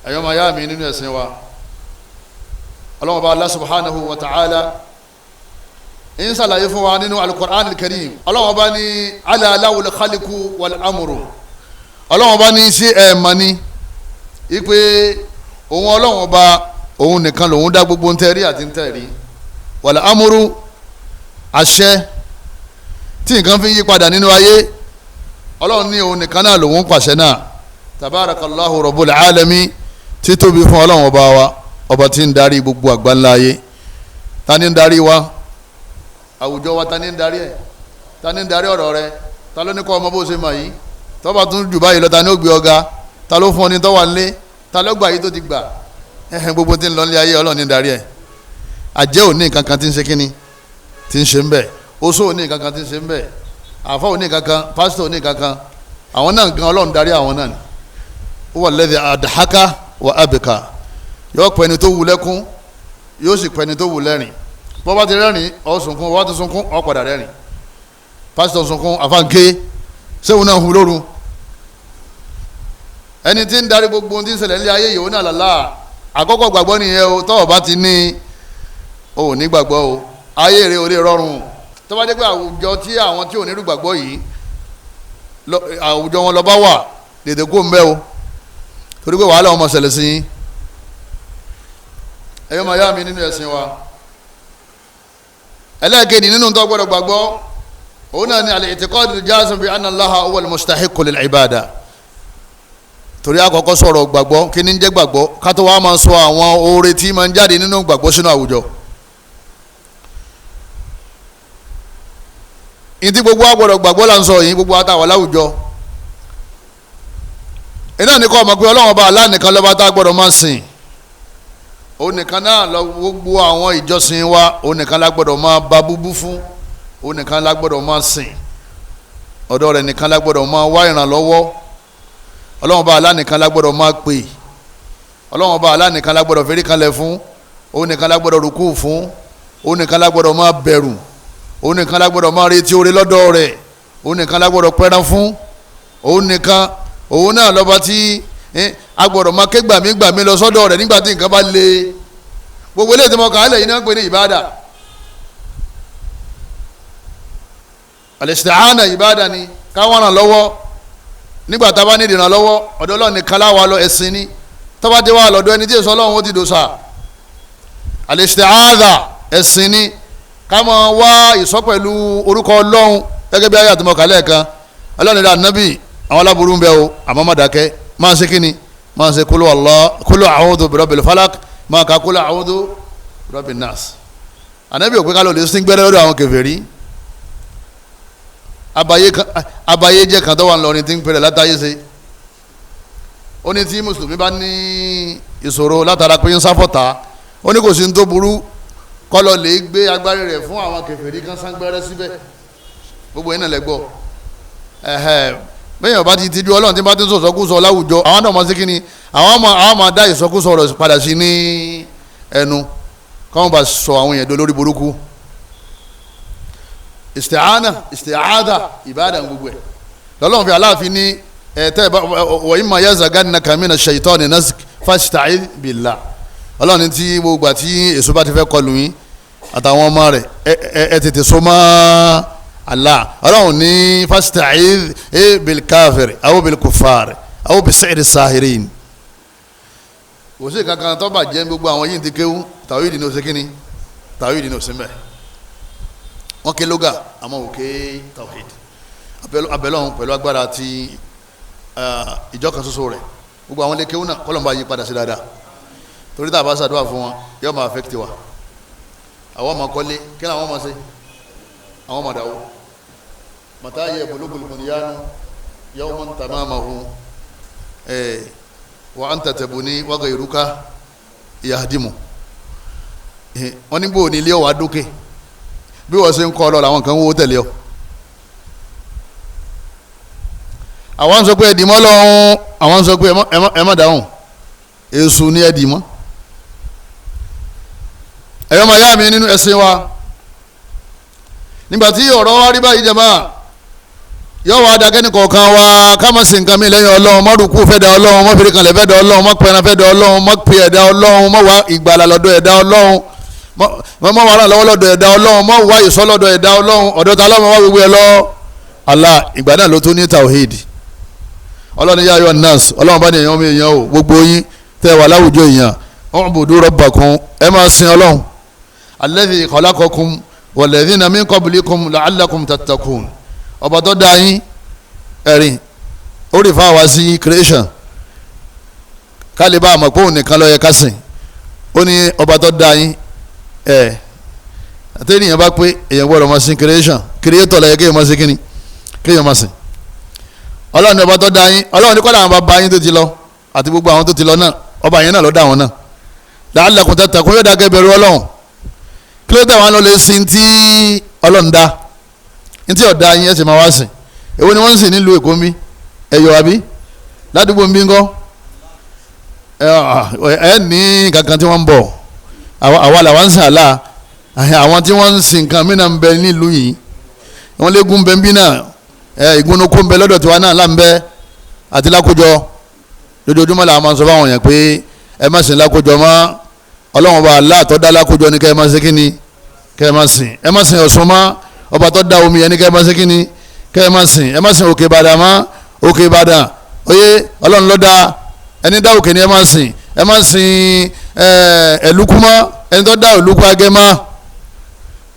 Speaker 2: Ẹ̀yọ́ máa yá mi nínú ẹ̀sìn wa, Ọlọ́hun Ọba Allah subhanahu wa ta'ala ń sàlàyé fún wa nínú al-Qur'an al-Karim. Ọlọ́hun Ọba ní ala lahul khaliqu wal amru. Ọlọ́hun Ọba ní sí ẹ̀ẹ̀mọ́ ni ipe òun Ọlọ́hun Ọba òun nìkan lòun dá gbogbo ntẹ́rí àti ntẹ́rí, wal amru àṣẹ tí nǹkan fi ń yí padà nínú ayé, Ọlọ́run ní òun nìkan náà lòun pàṣẹ náà. Tabarakallahu rabbul alamin, títóbi fún Ọlọ́run ọba wa, ọba tí ń darí gbogbo àgbáńlá ayé. Ta ni ń darí wa? Àwùjọ wa ta ni ń darí ẹ̀? Ta ni ń darí ọ̀rọ̀ rẹ? Ta ló ní kọ́ ọmọ bó ṣe mọ̀ yìí? Tọ́ba tún jù báyìí lọ, ta ni ó gbé ọ̀gá? Ta ló fún ọ ní tọ́wà ńlé? Ta ló gbà yìí tó ti gbà? Ẹ̀hìn gbogbo tí ń lọ nílé ayé, Ọlọ́run ní ń darí ẹ̀. Àjẹ́ ò ní nǹkan kan tí ń ṣe kíni tí ń ṣe ń bẹ̀, oṣó ò ní nǹkan kan tí ń ṣe ń bẹ̀, àfa ò ní nǹkan kan, pásítọ̀ ò ní nǹkan kan, àwọn náà gan Ọlọ́run darí àwọn náà ni. Huwa alladhi adhaka wa abka, yóò pẹ́ ni tó wù lẹ́kún, yóò sì pẹ́ ni tó wù lẹ́rìn. Bọ́ bá ti rẹ́rìn ó sunkún, bọ́ bá ti sunkún ó padà rẹ́rìn. Pásítọ̀ sunkún, àfáǹké sẹ́wọ̀n náà hu lóru. Ẹni tí ń darí gbogbo ohun tí ń ṣẹlẹ̀ ní ayé yìí ó náà lálá. Àkọ́kọ́ gbàgbọ́ nìyẹn o, tọ́wọ́ bá ti ní o ò ní gbàgbọ́ o, ayé rẹ ò lè rọrùn. Tó bá jẹ́ pé àwùjọ tí àwọn tí ò ní gbàgbọ́ yìí àwùjọ wọn lọ bá wà, tètè kó ń bẹ́ o, torí pé wàhálà wọn máa ṣẹlẹ̀ sí yín. Ẹ̀yọ́ máa yá mi nínú ẹ̀sìn wa, ẹlẹ́ẹ̀kejì nínú tó gbọ́dọ̀ gbàgbọ́ òun náà ni al-i'tiqad al-jazim bi anna Allaha huwa al-mustahiqqu lil-ibada. Torí àkọ́kọ́ sọ̀rọ̀ gbàgbọ́, kí ni ń jẹ́ gbàgbọ́, ká tó wá máa sọ àwọn oore tí máa ń jáde nínú gbàgbọ́ sínú àwùjọ. Ìdí gbogbo wa gbọ́dọ̀ gbàgbọ́ là ń sọ yìí, gbogbo àtàwọn láwùjọ. Iná ní kọ́ ọmọ pé Ọlọ́run ọba Allah nìkan lọ́ba tá a gbọ́dọ̀ máa sìn. Òun nìkan náà lọ gbogbo àwọn ìjọsìn wa, òun nìkan la gbọ́dọ̀ máa ba búbú fún, òun nìkan la gbọ́dọ̀ máa sìn, ọ̀dọ̀ rẹ̀ nìkan la gbọ́dọ̀ máa wá ìrànlọ́wọ́. Ọlọ́run ọba Allah nìkan la gbọ́dọ̀ máa pè, Ọlọ́run ọba Allah nìkan la gbọ́dọ̀ fẹ́rí kanlẹ̀ fún, òun nìkan la gbọ́dọ̀ rúkú fún, òun nìkan la gbọ́dọ̀ máa bẹ̀rù, òun nìkan la gbọ́dọ̀ máa retí oore lọ́dọ̀ rẹ̀, òun nìkan la gbọ́dọ̀ pẹran fún, òun nìkan, òun náà lọ́ba tí a gbọ́dọ̀ máa ké gbàmí gbàmí lọ sọ́dọ̀ rẹ̀ nígbà tí nǹkan bá le. Gbogbo eléyìí tí mo kà á lẹ̀ yìí náà ń pè ní ìbáàdà. Al-isti'ana ìbáàdà ni káwọn ràn lọ́wọ́ nígbà tá a bá ní ìrànlọ́wọ́, ọ̀dọ̀ Ọlọ́run nìkan la wà lọ, ẹ̀sìn ni. Tó bá ti wà lọ́dọ̀ ẹni tí èso Ọlọ́run ó ti dòṣà. Al-isti'adha ẹ̀sìn ni, ká máa wá ìsọ pẹ̀lú orúkọ Ọlọ́run gẹ́gẹ́ bí ayé àtúmọ̀ kálẹ̀ kan. Ọlọ́run ìlà nábì àwọn aláburú ń bẹ o, àmọ́ má dákẹ́, máa ṣe kíni, máa ṣe kúlù Allah, kúlù a'udhu birabbil falak, máa ka kúlù a'udhu birabbin nas. Ànábì òpin kálọ̀ lè sín gbẹ́rẹ́ lọ́dọ̀ àwọn kèfèrí. Abayé jẹ́ kan tó wà ńlọrin tí ń pèrè látàyè ṣe. Ó ní tí mùsùlùmí bá ní ìṣòro látara pé ń sáfọ̀tà, ó ní kò sí ní tó burú kọlọ lè gbé agbárí rẹ̀ fún àwọn kèfèrí kan sáńgbẹ́rẹ́ síbẹ̀. Gbogbo yẹn náà lẹ gbọ́. Ẹ̀hẹ́ bẹ́ẹ̀ ọba ti tijú Ọlọ́run tí bá ti ń sọ̀sọ́kúsọ láwùjọ, àwọn náà máa ṣe kíni, àwọn máa dá ìsọkúsọ rẹ̀ padà sí ní ẹnu, káwọn bá sọ àwọn èèyàn dolórí burúkú. Isti'ana, isti'adha, ìbáàdà gbogbo ẹ̀ lọ́lọ́run fi Aláàfin ní ẹ̀ẹ́tẹ́ wa imma yazagannaka mina shaytani nazg fasta'idh billah. Ọlọ́run ní tí gbogbo àti èso bá ti fẹ́ kọlù yín àtàwọn ọmọ rẹ̀ ẹ tètè so mọ́ Allah. Ọlọ́run ní fasta'idh bil kafir aw bil kuffar aw bi si'ri sahirin. Kò sí kankan tó bàjẹ́ gbogbo àwọn yìí ti kéwú, tàwídìí ní oṣù kínní, tàwídìí ní oṣù mbẹ́. Wọ́n ké lóga àmọ́ òkè tawhid. Abẹ́lọ́hún pẹ̀lú agbára ti ìjọ kan ṣoṣo rẹ̀, gbogbo àwọn ilé kéwú náà kọ́lọ́mbà yí padà sí dáadáa. Torí tá a bá ṣàdúrà fún wọn yóò máa affect wa. Àwọn ọmọ kọ́lé kí ni àwọn ọmọ ṣe? Àwọn ọmọ dàwó. Màtá yẹ bulugul bunyanu yawman tamamahu wa anta tabuni wa ghayruka yahdimu. Wọ́n ní bò ní ilé ọ̀wá dókè bí wọ́n ṣe ń kọ́ ọ lọ làwọn kan ń wó tẹ̀lé ọ. Àwọn sọ pé ẹ̀dìmọ́ lọ́hún, àwọn sọ pé ẹ má dáhùn, èṣù ni ẹ̀dìmọ́. Ẹ̀yọ́ máa yá mi nínú ẹ̀sìn wa, nígbà tí ọ̀rọ̀ wa rí báyìí jàmá, yóò wá dákẹ́ ní kọ̀ọ̀kan wa ká má sìn nǹkan mi lẹ́yìn Ọlọ́run, má rúkú fẹ́ da Ọlọ́run, má fèrè kanlẹ̀ fẹ́ da Ọlọ́run, má pẹran fẹ́ da Ọlọ́run, má pe ẹ̀dá Ọlọ́run, má wá ìgbàlà lọ́dọ̀ ẹ̀dá Ọlọ́run, má wá ràn lọ́wọ́ lọ́dọ̀ ẹ̀dá Ọlọ́run, má wá ìsọ́ lọ́dọ̀ ẹ̀dá Ọlọ́run, ọ̀dọ̀ ta lọ́mọ wá gbogbo ẹ̀ lọ. Allah ìgbà náà ló tún ní tawhid. Ọlọ́run yá ayọ̀ nas, Ọlọ́run bá ní èèyàn mi èèyàn o, gbogbo yín tẹ́ wà láwùjọ èèyàn, u'budu rabbakum, ẹ máa sin Ọlọ́run, alladhi khalaqakum walladhina min qablikum la'allakum tattaqun. Ọba tó dá yín ẹ̀rìn ó rí fáwa sí creation kálíbà àmọ̀ pé òun nìkan ló yẹ ká sìn. Ó ní ọba tó dá yín ẹ̀ àtẹnìyàn bá pé èèyàn gbọ́dọ̀ máa sin creation, creator ló yẹ kéèyàn máa sin kíni, kéèyàn máa sìn. Ọlọ́run ní ọba tó dá yín, Ọlọ́run ní kọ́lá àwọn bàbá yín tó ti lọ àti gbogbo àwọn tó ti lọ náà, ọba yẹn náà ló dá wọn náà. La'allakum tattaqun, yóò dá kẹ́ bẹ̀rù Ọlọ́run. Kí ló dé àwọn lọ lè sin tí Ọlọ́run dá ntí ọ̀dà yín ẹsẹ̀ máa wá sìn? Èwo ni wọ́n ń sìn nílùú Èkó mi ẹ̀yọ̀ àbí ládùúgbò mi ńkọ́? Ẹ ní kankan tí wọ́n ń bọ̀, àwa làwa ń sìn àlá, àwọn tí wọ́n ń sìn nǹkan mí náà ń bẹ nílùú yìí, wọ́n léegun bẹ ń bí náà, ìgúnnukú ń bẹ lọ́dọ̀ tiwa náà là ń bẹ àti lákòjọ. Lójoojúmọ́ làwọn máa ń sọ fáwọn yẹn pé ẹ má sìn lákòjọ mọ́, Ọlọ́run ọba Allah tó dá lákòjọ ní kẹ́ ẹ má ṣe kíni, kẹ́ ẹ má sìn, ẹ má sìn Ọ̀ṣun mọ́, ọba tó dá omi yẹn ní kẹ́ ẹ má ṣe kíni, kẹ́ ẹ má sìn, ẹ má sìn Òkè Ìbàdàn mọ́, Òkè Ìbàdàn oyè Ọlọ́run ló dá, ẹni dá òkè ni ẹ má sìn, ẹ má sìn ẹ̀lúkú mọ́, ẹni tó dá òlúkú agẹ́ mọ́.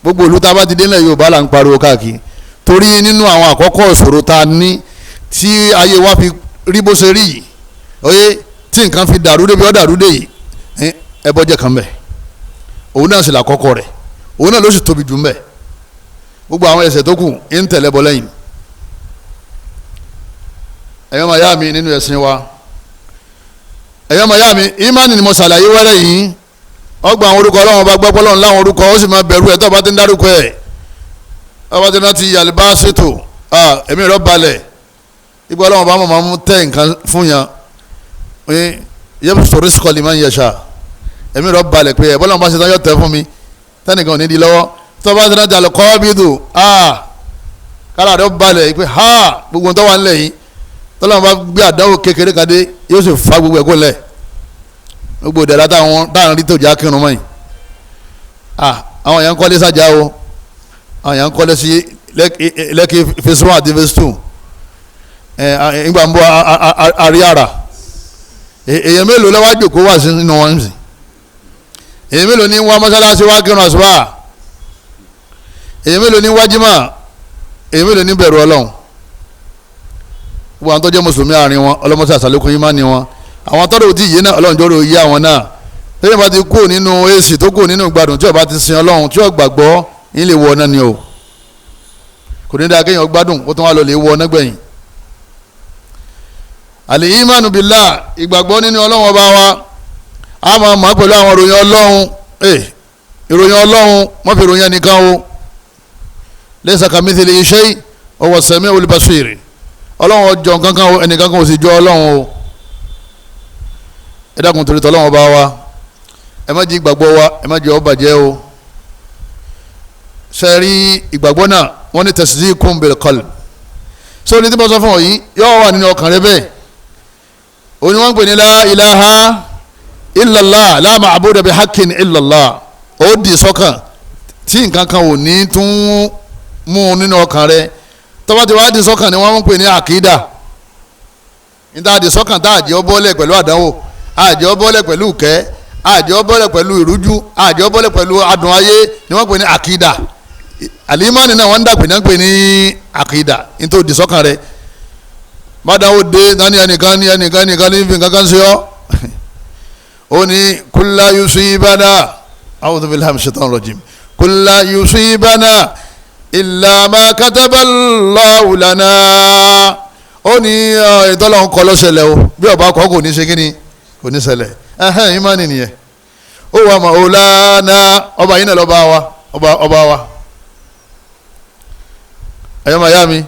Speaker 2: Gbogbo ìlú tá a bá ti délẹ̀ Yorùbá là ń pariwo káàkiri, torí nínú àwọn àkọ́kọ́ ìṣòro tá a ní tí ayé wa fi rí bó ṣe rí yìí, oyè tí nǹkan fi dàrú débi ó dàrú dé yìí, ẹbọ jẹ́ kan bẹ̀, òun náà sì làkọ́kọ́ rẹ̀, òun náà ló sì tóbi jù ń bẹ̀. Gbogbo àwọn ẹ̀ṣẹ̀ tó kù ń tẹ̀lé bọ lẹ́yìn. Ẹ̀yọ́ máa yá mi nínú ẹ̀sìn wa, ẹ̀yọ́ máa yá mi, ìmánì ni mo ṣàlàyé wẹ́rẹ́ yìí. Ọgbà àwọn orúkọ Ọlọ́run ọba gbọ́pọ́ Ọlọ́run láwọn orúkọ, ó sì máa bẹ̀rù ẹ̀ tó bá ti ń dárúkọ ẹ̀. Ọba ti rántí yàlíbá ṣètò ẹ̀mí rẹ̀ balẹ̀, ipò Ọlọ́run ọba máa mú tẹ́ nǹkan fún yàn, yẹ́pù sọ̀rọ̀ sọ̀lì máa ń yẹ̀ṣà, ẹ̀mí rẹ̀ balẹ̀ pé ẹ̀ bọ́lá wọn bá ṣe tán yọ̀ tẹ́ fún mi, tẹ́nìkan ò ní di lọ́wọ́. Tọ́ba ti rántí alukọ́bídù kára rẹ̀ balẹ̀ pé ha gbogbo tó wà nílẹ̀ yìí, tọ́lọ́mọ bá gbé àdánwò kékeré kan dé yóò sì fa gbogbo ẹ̀kọ́ lẹ̀, gbogbo ìdẹ̀ra táwọn rí tòjá kírun mọ́ yìí. Àwọn èèyàn ń kọ́lé sájà o, àwọn èèyàn ń kọ́lé sí Lẹ́kì phase 1 àti phase 2, ìgbà ń bọ̀ àríyàrá. Èèyàn mélòó lọ́wọ́ àjòkó wà sínú wọn sí? Èèyàn mélòó ní wá mọ́sálásí wá kírun àsùbá? Èyàn mélòó ní wájímà? Èyàn mélòó ní bẹ̀rù Ọlọ́run? Gbogbo àwọn tó jẹ́ mùsùlùmí àárín wọn, ọlọ́mọṣẹ́ àṣàlékún yìí má ní wọn. Àwọn tọ́lọ̀ òtí yìí náà Ọlọ́run jọ́rọ̀ yí àwọn náà. Tẹ́lẹ̀ bá ti kú nínú èsì tó kú nínú gbádùn tí ó bá ti sin Ọlọ́run tí ó gbàgbọ́ yín lè wọ ọ̀nà ni o. Kò ní dáa kéèyàn gbádùn kó tún wá lọ lè wọ ọ̀nà gbẹ̀yìn. Al-imanu billah, ìgbàgbọ́ nínú Ọlọ́run ọba wa, a máa mọ̀ pẹ̀lú àwọn ìròyìn Ọlọ́run. Ìròyìn Ọlọ́run má fi ìròyìn ẹnìkan o. Laysa kamithlihi shay wa huwa as-sami'ul basir. Ọlọ́run ọjọ́ kankan o, ẹnìkan kan ò sì jọ Ọlọ́run o. Ẹ dákun torí tọ́lọ́run ọba wa, ẹ má jí ìgbàgbọ́ wa, ẹ má jẹ́ ó bàjẹ́ o. Ṣe rí ìgbàgbọ́ náà, wọ́n ní tasdiqun bil qalb. Sọ ní tí mo sọ fún ọ yìí yóò wà nínú ọkàn rẹ bẹ́ẹ̀. Òun ni wọ́n ń pè ní la ilaha illallah, la ma'buda bihaqqin illallah. Ó di sọ́kàn tí nǹkan kan ò ní tún mú un nínú ọkàn rẹ. Tọ́ba tí wàá di sọ́kàn ni wọ́n ń pè ní àkídà. Níta di sọ́kàn tá àjẹ́ ọbọ̀lẹ̀ pẹ̀lú àdánwò, àjẹ́ ọbọ̀lẹ̀ pẹ̀lú ìkẹ́, àjẹ́ ọbọ̀lẹ̀ pẹ̀lú ìrújú, àjẹ́ ọbọ̀lẹ̀ pẹ̀lú adùn ayé ni wọ́n pè ní àkídà. Àlìmánì náà wọ́n ń dàpè náà ń pè ní àkídà. Nítorí di sọ́kàn rẹ, bàdáwò dé nání ẹnìkan ní ẹnìkan ẹnìkan ní fi nǹkan kan ṣe ọ́. Ó ní kulla yusibana, a'udhu billahi minash shaitanir rajim, kulla yusibana illa ma kataballahu lana. Ó ní ìtọ́lọ̀ ń kọ́ lọ́sẹ̀lẹ̀ o, bí ọba kọ́ kò ní ṣe kí ni, kò ní ṣẹlẹ̀. Ẹ̀hẹ́n ìmánì nìyẹn. Ó wà maulana, ọba yìí náà lọ́ba wa, ọba wa. Ẹ̀yọ́ màá yá mi,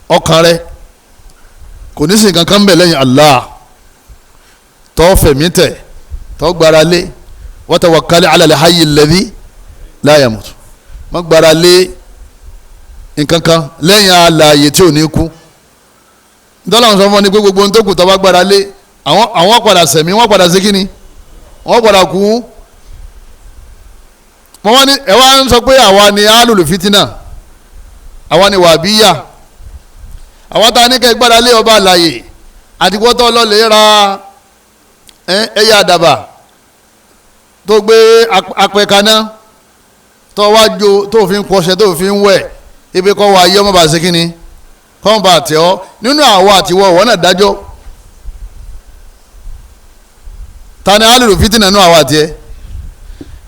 Speaker 2: ọkàn rẹ kò ní sí nǹkan kan bẹ̀ lẹ́yìn Allah, tó fẹ̀mí tẹ̀, tó gbára lé, Wa tawakkal ala al-hayy alladhi la yamut. Má gbára lé nǹkankan lẹ́yìn alààyè tí ò ní kú. Ntọ́lá ń sọ fún ọ ní pé gbogbo ohun tó kù tó bá gbára lé àwọn padà sẹ̀mí, wọ́n padà sí kíni, wọ́n padà kú. Mo wá ní ẹ wá ń sọ pé àwa ni alùlù fitina, àwa ni wàbíyà, àwa tá a ní kẹ́ gbára lé ọba àlàyé àti wọ́tọ́ lọ́lẹ̀ ra ẹyẹ àdàbà tó gbé apẹ kaná tó wá jó tó fi ń pọṣẹ tó fi ń wẹ̀ ibi kọ́ wa yé ọmọ bá ṣe kínni kọ́ ọmọ bá tẹ̀ ọ́ nínú àwa àtiwọ́ ọ̀wọ́ náà dájọ́. Ta ni alùlù fitina nínú àwa àtiẹ́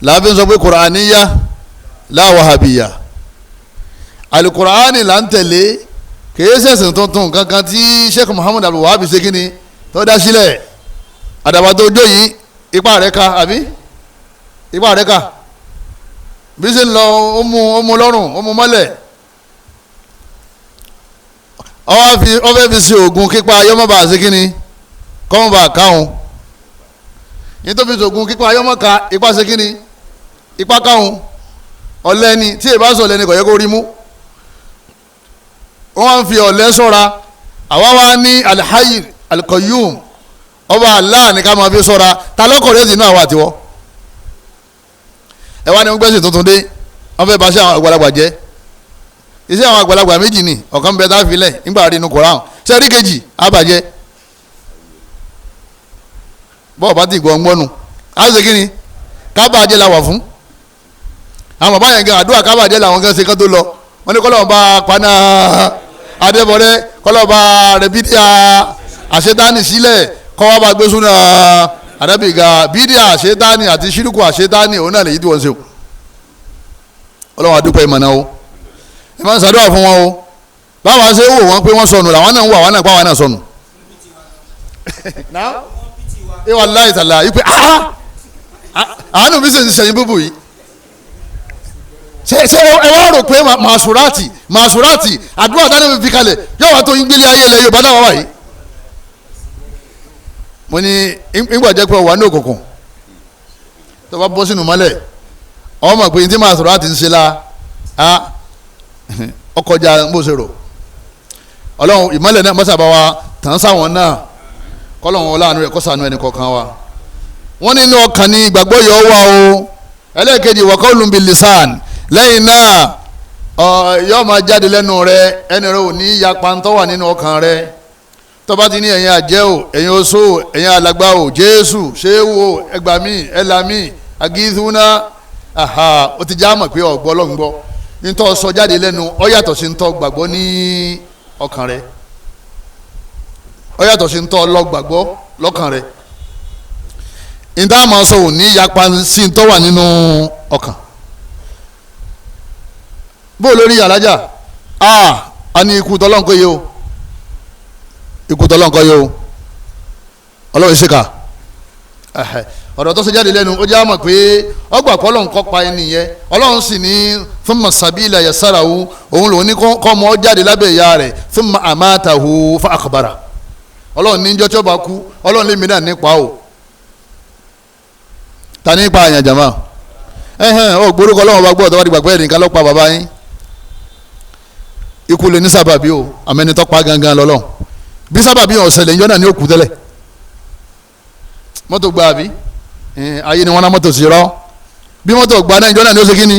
Speaker 2: làbí sọ pé kùránìyà la wàhábìyà, alukùránì là ń tẹ̀lé, kìí ṣẹ̀sìn tuntun kankan tí Sheikh Muhammad Abdul Wahab ṣe kínni tó dá sílẹ̀. Àdàbà tó jó yìí ipa rẹ̀ ka àbí ipa rẹ̀ ka bí ṣe ń lọ ó mú lọ́rùn ó mú mọ́lẹ̀, ó fẹ́ fi ṣe oògùn kípa ayọ́mọ́ba ṣe kínni kọ́mọ́ba káwọn yìí tó fi ṣe oògùn kípa ayọ́mọ́ka ipa ṣe kínni ipa káwọn ọ̀lẹ́ni tí èèbá sọ ọ̀lẹ́ni kò yẹ kó rí mú. Wọ́n fi ọ̀lẹ́ sọ́ra, àwa wá ní alhayi alqayyum ọba Allah ní ká máa fi sọ́ra. Ta lọ́kọ̀ọ́rẹ́ sì náà wà tiwọ́? Ẹ wá ní wọ́n gbẹ́sẹ̀ tuntun dé, wọ́n fẹ́ bá ṣe àwọn àgbàlagbà jẹ́. Iṣẹ́ àwọn àgbàlagbà méjì ni ọ̀kan bẹ tá a fi lẹ̀ nígbà rí inú Koran sẹ́rí kejì àbàjẹ́ bọ́ọ̀ bá ti gbọ́ ńgbọ́nu á ṣe kí ni kábàjẹ́ la wà fún. Àwọn bàbá yẹn gan àdúrà kábàjẹ́ làwọn gan ṣe kán tó lọ. Wọ́n ní kọ́lọ́ọ̀ bá paná adébọ̀rẹ́, kọ́lọ́ọ̀ bá rẹ̀ bídíà àṣetáni sílẹ̀, kọ́ wá bá gbé súnà àdábìgà. Bídíà àṣetáni àti ṣírùkù àṣetáni òun náà lè yí tí wọ́n ṣe o. Ọlọ́run àdúpẹ́ ìmọ̀nà o, ẹ máa ń ṣàdúrà fún wọn o. Báwa ṣe wò wọ́n pé wọ́n sọnù làwọn náà ń wò àwọn náà pa àwọn náà sọnù. Ìwà láì tàlà yìí pé àánú mi sì ń ṣẹyìn búbù yìí. Ṣe ẹ wá rò pé màṣúrátì àdúrà dáná mi fi kalẹ̀ yóò wá tó ń gbélé ayé ilẹ̀ Yorùbá náà wà yìí. Mo ní ìgbà jẹ́ pé wà ní òkùnkùn tó bá bọ́ sínú mọ́lẹ̀ ọmọ pé tí màṣúrátì ń ṣe la ọkọjà bó ṣe rò. Ọlọ́run ìmọ́lẹ̀ náà mọ́sàbá wa tàn sáwọn náà, kọ́lọ́run ọláàánú rẹ̀ kọ́sàánú ẹnì kọ̀ọ̀kan wa. Wọ́n nínú ọkàn ní ìgbàgbọ́ yọ wá o. Ẹlẹ́ẹ̀kejì wa qawlun bil lisan, lẹ́yìn náà yóò máa jáde lẹ́nu rẹ, ẹnu rẹ ò ní yapa ń tó wà nínú ọkàn rẹ. Tó bá ti ní ẹ̀yin àjẹ́ o, ẹ̀yin oṣó o, ẹ̀yin alàgbà o, Jésù ṣéwù o, ẹgbàmí ẹlàmí agídúná, ó ti já mọ̀ pé ọ̀gbọ́ ọlọ́run gbọ́. Ntọ́ sọ jáde lẹ́nu ó yàtọ̀ sí ntọ́ gbàgbọ́ ní ọkàn rẹ, ó yàtọ̀ sí ntọ́ lọ gbàgbọ́ lọ́kàn rẹ. Ntá máa sọ ò ní yapa sí ntọ́ wà nínú ọkàn. Bó lórí alájà a ní ikú tọ́lọ́nkọ́ yìí o, ikú tọ́lọ́nkọ́ yìí o, ọlọ́run ṣèkà. Ọ̀rọ̀ tó ṣe jáde lẹ́nu ó jẹ́ àmọ̀ pé ọgbà kọ́ ọlọ́run kọ́ pa ẹni yẹn. Ọlọ́run sì ní thumma sabila yasarahu, òun lòun ní kọ́ ọmọ jáde lábẹ́ ìyá rẹ̀, thumma amatahu fa akbara. Ọlọ́run ní jọ́ tí ó bá kú ọlọ́run lè mìíràn nípa o. Ta nípa àyàn jàmá? Ó gbórúkọ ọlọ́run bá gbọ́ ọ̀tọ́ wá di gbàgbé ẹnìkan ló pa bàbá yín. Ikú lè ní sábàbí o, àmẹ́ni tó pa gangan lọ́lọ́. Bí sábàbí ọ̀sẹ̀lẹ̀ ìjọ náà ní òkú tẹ́lẹ̀. Mọ́tò gba àbí ayé ni wọ́n ná mọ́tò sí rọ́. Bí mọ́tò gba náà ìjọ náà ní ó ṣe kí ni,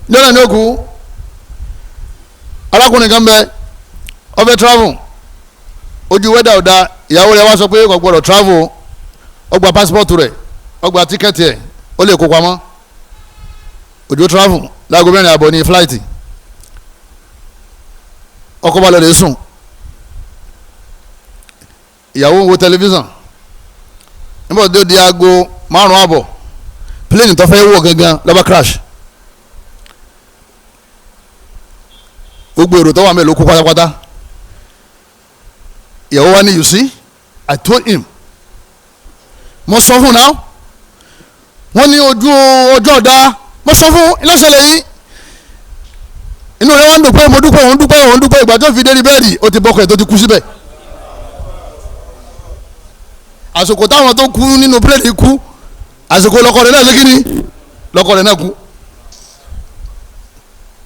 Speaker 2: ìjọ náà ní ó kú. Arákùnrin kan bẹ, ó fẹ́ travel, ojú wẹ́dà ọ̀dà, ìyàwó rẹ̀ wá sọ pé kò gbọ́dọ̀ travel. Ó gba passport rẹ̀, ó gba tíkẹ́ẹ̀tì ẹ̀, ó lè kó pamọ́. Òjò travel láago 4:30 ní flight. Ọkọ bá lọ lè sùn, ìyàwó ń wo tẹlifíṣàn. Nígbà tó di aago 5:30, plane tó fẹ́ wọ̀ gangan ló bá crash. Gbogbo èrò tó wà mẹ́lò kú pátápátá. Ìyàwó wa ní, you see, I told him, mo sọ fún náà, wọ́n ní ojú ọjọ́ ọ̀dá, mo sọ fún ìlọ́sẹ̀lẹ̀ yìí. Inú rẹ̀ wá ń dùn pé mo dúpẹ́, òun dúpẹ́, òun dúpẹ́. Ìgbà tó fi dé ní bẹ́ẹ̀dì, ó ti bọ́kọ̀ ẹ̀ tó ti kú síbẹ̀. Àsìkò táwọn tó kú nínú pílẹ̀nì kú, Àsìkò lọ́kọ rẹ̀ náà ṣe kíni, lọ́kọ rẹ̀ náà kú.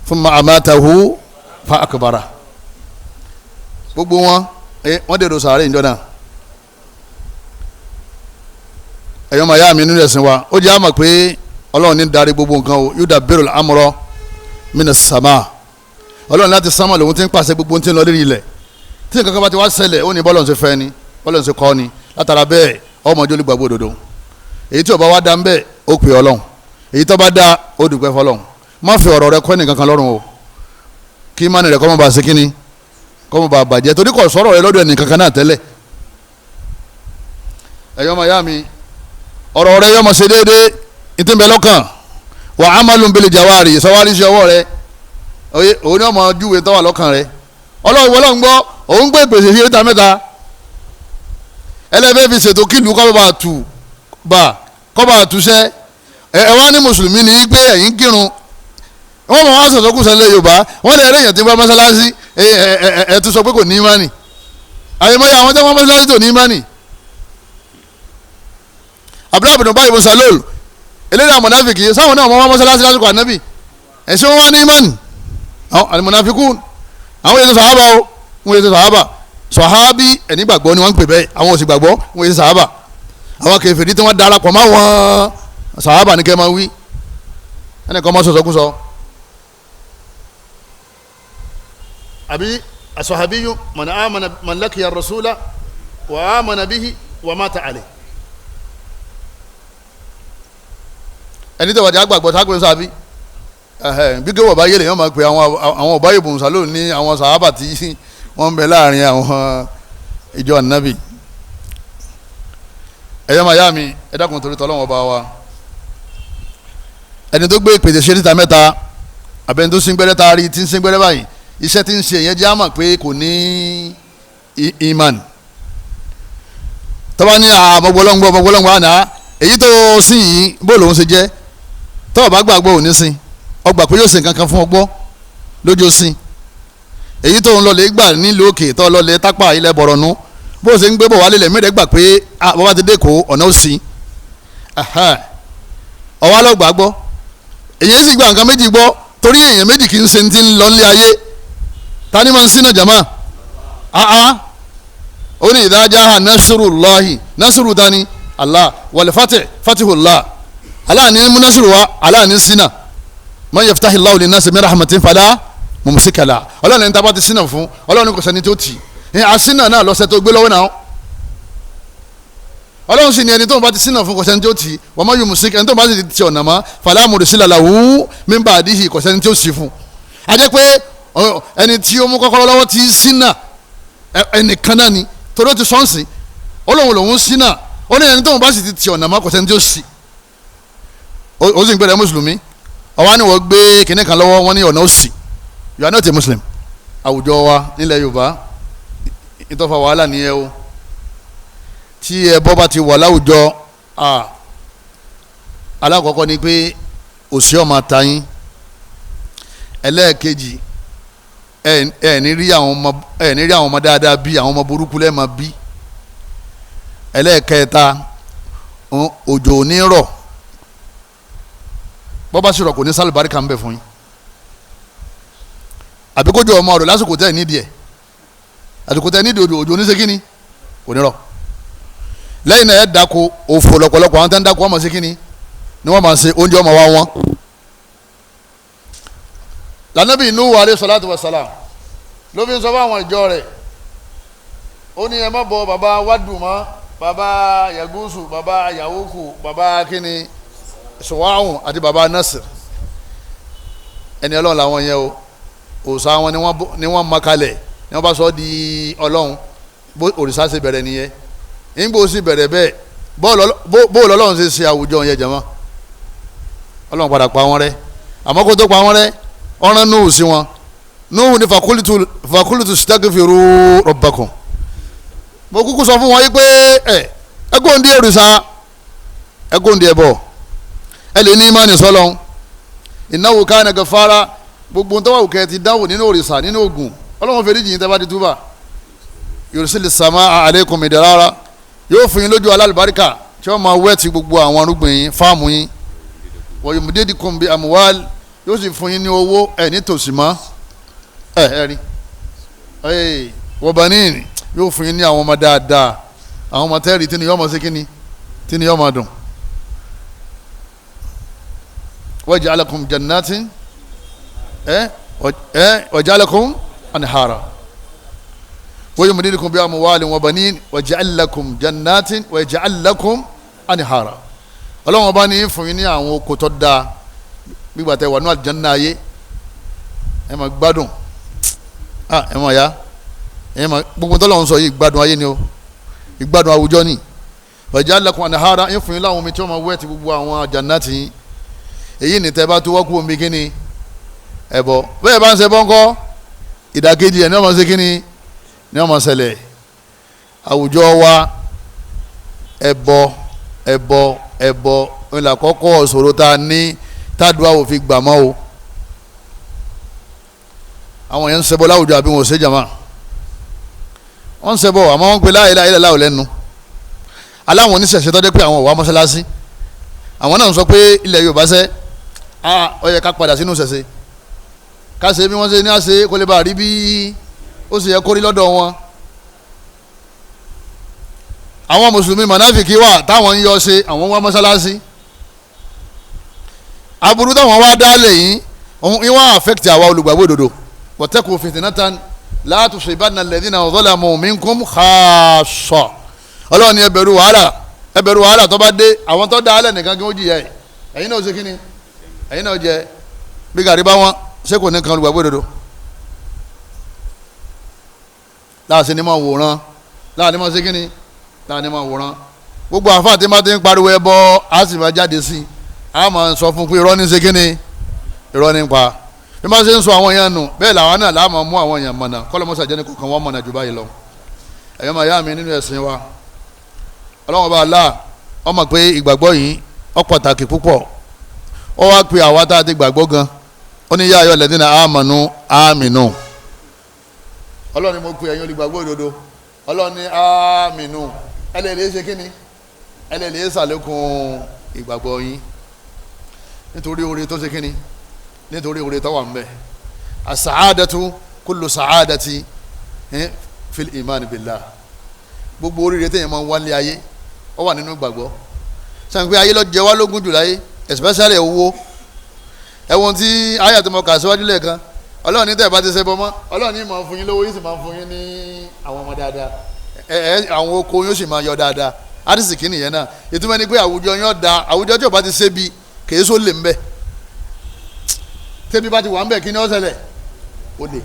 Speaker 2: Thumma amatahu fa akbara. Gbogbo wọn wọ́n dèrò sàárè ìjọ náà. Ẹ̀yọ́ màá yá mi nínú ẹ̀sìn wa, ó jẹ́ àmọ̀ pé Ọlọ́run ní darí gbogbo nǹkan o. Yudabbirul amra minas sama. Ọlọ́run láti sánmà lòun ti ń pàṣẹ gbogbo ohun tí ń lọ lérí ilẹ̀. Tí nǹkan kan bá ti wá ṣẹlẹ̀, ó ní bọ́lọ̀ ń ṣe fẹ́ ni, bọ́lọ̀ ń ṣe kọ́ ni. Látara bẹ́ẹ̀, ọmọ ìjọ olùgbàgbọ́ òdodo. Èyí tí ó bá wá dá ń bẹ́ẹ̀, ó pè Ọlọ́run. Èyí tó bá dá, ó dúpẹ́ fọlọ́run. Má fi ọ̀rọ̀ rẹ kọ́ ẹnìkan kan lọ́rùn o. Kí mánì rẹ kọ́ mọ́ bá ṣe kíni, kọ́ mọ́ bá bàjẹ́, torí kò sọ̀rọ̀ rẹ lọ́dọ̀ ẹnìkan kan náà tẹ́lẹ̀. Ẹ̀yọ́ máa yá mi, ọ̀rọ̀ rẹ yọ́ máa ṣe déédéé ìtì ń bẹ lọ́kàn. Wà á máa lùn bílẹ̀ jàwárì, sọwárí sí ọwọ́ rẹ, òun ni ọmọ júwe tó wà lọ́kàn rẹ. Ọlọ́run wọlọ́run gbọ́, òun gbé ìpèsè sí oríta mẹ́ta. Ẹlẹ́fẹ́ fi ṣètò kílù kọ́ bá tù bá kọ́ bá túṣẹ́. Ẹ wá ní mùsùlùmí ní pé ẹ̀yin kírun, wọ́n mọ̀ wá sọ̀tọ̀ kù sẹ́lẹ̀ Yorùbá, wọ́n lè rẹ̀yàn tí wọ́n mọ́sálásí. Ẹ tún sọ pé kò ní ìmánì. Àyèmọ́yà àwọn tí wọ́n mọ́sálásí tó ní ìmánì. Abdullahi bin Ubay ibn Salul, eléyìí àwọn mọ̀nàfìkì sáwọn náà wọ́n wá mọ́sálásí lásìkò ànábì, ẹ̀sìn wọn wá ní ìmánì. Àwọn mọ̀nàfìkún, àwọn èso sàhábà o, wọ́n èso sàhábà. Sàhábì ẹni gbàgbọ́ ni wọ́n ń pè bẹ́ẹ̀, àwọn òsì gbàgbọ́, wọ́n èso sàhábà. Àwọn kèfèrí tí wọ́n darapọ̀ mọ́ àwọn sàhábà ní kẹ́ máa wí, ẹnì kan máa sọ̀sọ́ kú sọ. Àbí as-sahabiyyu man amana man laqiya ar-rasula wa amana bihi wa mata alayhi. Ẹni tó wà jẹ́ àgbàgbọ́ sáàgbé sábí bí kéwọ̀ bá yẹlẹ̀ yọ́n máa pe àwọn ọba ìbùn sálò ní àwọn sàhábà tí wọ́n ń bẹ láàrin àwọn ìjọ ànábì. Ẹ̀yọ́ màyá mi, ẹ dákun torí tọ́lọ́wọ́n bá wa. Ẹni tó gbé ìpèsè ṣe níta mẹ́ta, àbẹ́ni tó sín gbẹ́rẹ́ taari tí ń sín gbẹ́rẹ́ báyìí, iṣẹ́ tí ń ṣe yẹn jẹ́ àmọ̀ pé kò ní iman. Tọ́ba ní àmọ́gbọ́lọ́ngbọ́ ọmọgbọ́lọ́ngbọ́ àná, èyí tó sìn yìí bó lòun ṣe jẹ́. Tọ́ọ̀ bá gbàgbọ́ òní sin, ọgbà pé yóò sin kankan fún ọgbọ́ lójó sin. Èyí tó ń lọlé gbà nílùú òkè, tó lọlé tápà ilẹ̀ bọ̀rọ̀nù, bó ṣe ń gbé bọ̀ wálé lẹ̀ mẹ́rẹ̀ gbà pé bàbá ti dẹ́kọ̀ ọ̀nà ó sin. Ọwọ́ lọ gbàgbọ́. Èyí sì gba nǹkan méjì gbọ́, torí èèyàn méjì kì í ṣe ti ń lọ nílé ayé. Ta ni máa ń sin náà jàmá? Ó ní idha nasrullahi, nasru tani Allah, wal fatih fatihullah. Allah ni munasiru wa, Allah ni sina. Man yaftahillahu linnasi min rahmatin fala mumsika laha. Ọlọ́run ní tábà ti sínà fún, Ọlọ́run ní kò sẹ́ni tó tì í. Àsínà náà lọ́sẹ̀ tó gbé lọ́wọ́ náà. Ọlọ́run sì ní ẹni tó ń bá ti sínà fún kò sẹ́ni tó tì í. Wa man yumsik, ẹni tó ń bá ti ti ọ̀nà mọ́, fala mursila lahu min ba'dihi, kò sẹ́ni tó sì fún. A jẹ́ pé ẹni tí ó mú kọ́kọ́rọ́ lọ́wọ́ ti sínà ẹnìkan náà ni, torí ó ti sọ́ọ̀sì. Ọlọ́run lòún sínà, ó ní ẹni tó ń bá sì ti ti ọ̀nà mọ́ kò sẹ́ni tó sì. Ó sì ń gbẹ̀rẹ̀ mùsùlùmí, ọwọ́ ni wọ́n gbé kinní kan lọ́wọ́, wọ́n ní ọ̀nà òsì. You are not a Muslim. Àwùjọ wa nílẹ̀ Yorùbá ìtọ́fà wàhálà nìyẹn o. Tí ẹbọ bá ti wà láwùjọ, alákọ̀ọ́kọ́ ni pé òsì ọmọ ta yín. Ẹlẹ́ẹ̀kejì, ẹ ní rí àwọn ọmọ dáadáa bí àwọn ọmọ burúkú lẹ́ẹ̀ máa bí. Ẹlẹ́ẹ̀kẹta, òjò ò ní rọ̀, bọ́bá sì rọ̀ kò ní sálùbáríkà ń bẹ fún yín. Àbí kójú ọmọ rẹ̀ lásìkò tẹ́ ẹ̀ nídìí ẹ̀, àsìkò tẹ́ ẹ̀ nídìí òjò, òjò ní ṣe kíni, kò ní rọ̀. Lẹ́yìn náà ẹ̀ dáko òfò lọ́pọ̀lọpọ̀ àwọn tẹ́ ń dáko wọ́n máa ṣe kíni ni wọ́n máa ṣe oúnjẹ ọmọ wa wọn. Lànàbí Nuhu alayhi salatu wa salam ló fi ń sọ fún àwọn ìjọ rẹ̀, ó ní ẹ má bọ bàbá Wádù mọ́, bàbá Yagusu, bàbá Yahuku, bàbá kíni Suwahun àti bàbá Nasir. Ẹni Ọlọ́run làwọn yẹn o, òòṣà wọn ni wọ́n mọ kalẹ̀, ni wọ́n bá sọ di Ọlọ́run. Bó òrìṣà ṣe bẹ̀rẹ̀ nìyẹn. Nígbà ó sì bẹ̀rẹ̀ bẹ́ẹ̀, bóòlù Ọlọ́run ṣe ṣe àwùjọ yẹn jẹ̀mọ́, Ọlọ́run padà pa wọ́n rẹ́. Àmọ́ kó tó pa wọ́n rẹ́, ọ̀ràn Nuhu sí wọn. Nuhu ní fakulitu sitagifiru rabbakum. Mo kúkú sọ fún wọn yìí pé ẹ ẹgbọ́n di òrìṣà, ẹgbọ́n di ẹbọ, ẹ lè ní ìmánì sọlọ́n. Innahu kana gafara. Gbogbo tó wà òkè ti dáwò nínú òrìṣà nínú ògùn, Ọlọ́run fèrè jìyìn tẹ́bá ti túbà. Yursilis samaa alaykum midrara, yóò fún yín lójú alálùbáríkà. tí wọ́n máa wẹ́ẹ̀tì gbogbo àwọn arúgbìn yín fáàmù yín. Wa yumdidukum bi amwal, yóò sì fún yín ní owó ẹ̀ nítòsí mọ́ ẹ̀ ẹ̀ rí. Wa banin, yóò fún yín ní àwọn ọmọ dáadáa, àwọn ọmọ tẹ́rì tí ni yọ́ máa ṣe kíni, tí ni yọ́ máa dùn. Waja'alakum jannatin waja'alakum anhara wa yumdidukum bi amwalin wa banin waja'al lakum jannatin waja'al lakum anhara. Ọlọ́run bá ní fún yín ní àwọn oko tó dáa, gbígbà tẹ wà ní àlùjánnà ayé, ẹ máa gbádùn, ẹ máa yá, ẹ máa gbogbo tọ́lọ́run sọ yìí gbádùn ayé ni o, ìgbádùn àwùjọ ni. Waja'al lakum anhara, ń fún yín láwọn omi tí wọ́n máa wẹ́ ti gbogbo àwọn jannati yín. Èyí ni tẹ́ bá tó wọ́kú omi kíni ẹ̀bọ bẹ́ẹ̀ bá ń ṣe bọ́ńkọ́ ìdàkejì ẹ̀ ní wọ́n máa ṣe kíni ní wọ́n máa ṣẹlẹ̀. Àwùjọ wa ẹ̀bọ ẹ̀bọ ẹ̀bọ ńlá kọ́kọ́ ṣòro tá a ní tádùá ò fi gbà mọ́ o. Àwọn yẹn ń ṣẹbọ láwùjọ àbí wọn ò ṣe jàmá, wọ́n ń ṣẹbọ àmọ́ wọ́n ń pe la ilaha illallah lẹ́nu. Aláwọn oníṣẹ̀ṣẹ̀ tó dé pé àwọn ò wá mọ́ṣáláṣí, àwọn náà ń sọ pé ilẹ̀ Yorùbá ṣẹ́ ó yẹ ká padà sínú ṣẹ̀ṣẹ̀, ká ṣe bí wọ́n ṣe ní àṣe kó lè bá rí bí ó sì yẹ kó rí lọ́dọ̀ wọn. Àwọn mùsùlùmí mọ̀náfìkì wà táwọn ń yọ ṣe, àwọn wá mọ́ṣáláṣí. Aburú táwọn wá dálẹ̀ yìí ìwọ̀n affect àwa olùgbàgbọ́ òdodo. Wattaqu fitnatan la tusibanna alladhina zalamu minkum khassa. Ọlọ́run ní ẹ bẹ̀rù wàhálà, ẹ bẹ̀rù wàhálà tó bá dé, àwọn tó dá alẹ́ nìkan kí wọ́n jìyà ẹ̀. Ẹ̀yin náà ṣe kí ni? Ẹ̀yin náà jẹ bí gàrí bá wọn ṣé kò ní kan olùgbàgbọ́ òdodo. Láàṣẹ ni máa wòran, láàní máa ṣe kí ni? Láàní máa wòran. Gbogbo àfáà tí máa ti ń pariwo ẹbọ á sì máa jáde sí i, á máa sọ fún pé irọ́ ní ṣe kí ni? Irọ́ ní pa. Bí wọ́n ṣe ń sọ àwọn èèyàn nù bẹ́ẹ̀ làwọn náà láà máa mú àwọn èèyàn mọ̀nà, kọ́lọ́mọ́sà jẹ́ ní kọ̀ọ̀kan wọ́n mọ̀nà jù báyìí lọ. Ẹ̀yọ́ máa yá mi nínú ẹ̀sìn wa, Ọlọ́run ọba Allah ó mọ̀ pé ìgbàgbọ́ yìí ó pàtàkì púpọ̀. Ó wá pe àwa tá a ti gbàgbọ́ gan, ó ní yá ayọ̀ lẹ́dínà àmọ̀nù àmìnù. Ọlọ́run ni mo pe ẹ̀yin olùgbàgbọ́ òdodo, Ọlọ́run ní àmìnù, ẹ lè lè ṣe kíni, ẹ lè lè ṣàlékún ìgbàgbọ́ yín nítorí oore tó ṣe kíni, nítorí oore tó wà ńbẹ̀. As-sa'adatu kullu sa'adati fil iman billah. Gbogbo oríire téèyàn máa ń wá nílé ayé ó wà nínú ìgbàgbọ́. Sàn pé ayé ló jẹ wá lógún jù láyé, especially owó. Ẹ̀wọ̀n tí ayé àti ọmọ kà síwájú lẹ́ẹ̀kan, Ọlọ́run ní tẹ̀ bá ti ṣe bọ́ mọ́, Ọlọ́run ní máa fún yín lówó, yín sì máa fún yín ní àwọn ọmọ dáadáa, ẹ àwọn oko yóò sì máa yọ dáadáa. Àdìsíkì nìyẹn náà. Ìtumọ̀ ni pé àwùjọ yín ọ̀dà, àwùjọ tí ò bá ti ṣe bí kèé só lè ń bẹ̀. Tẹ́bí bá ti wà ń bẹ̀ kí ni ó ṣẹlẹ̀? Ó lè.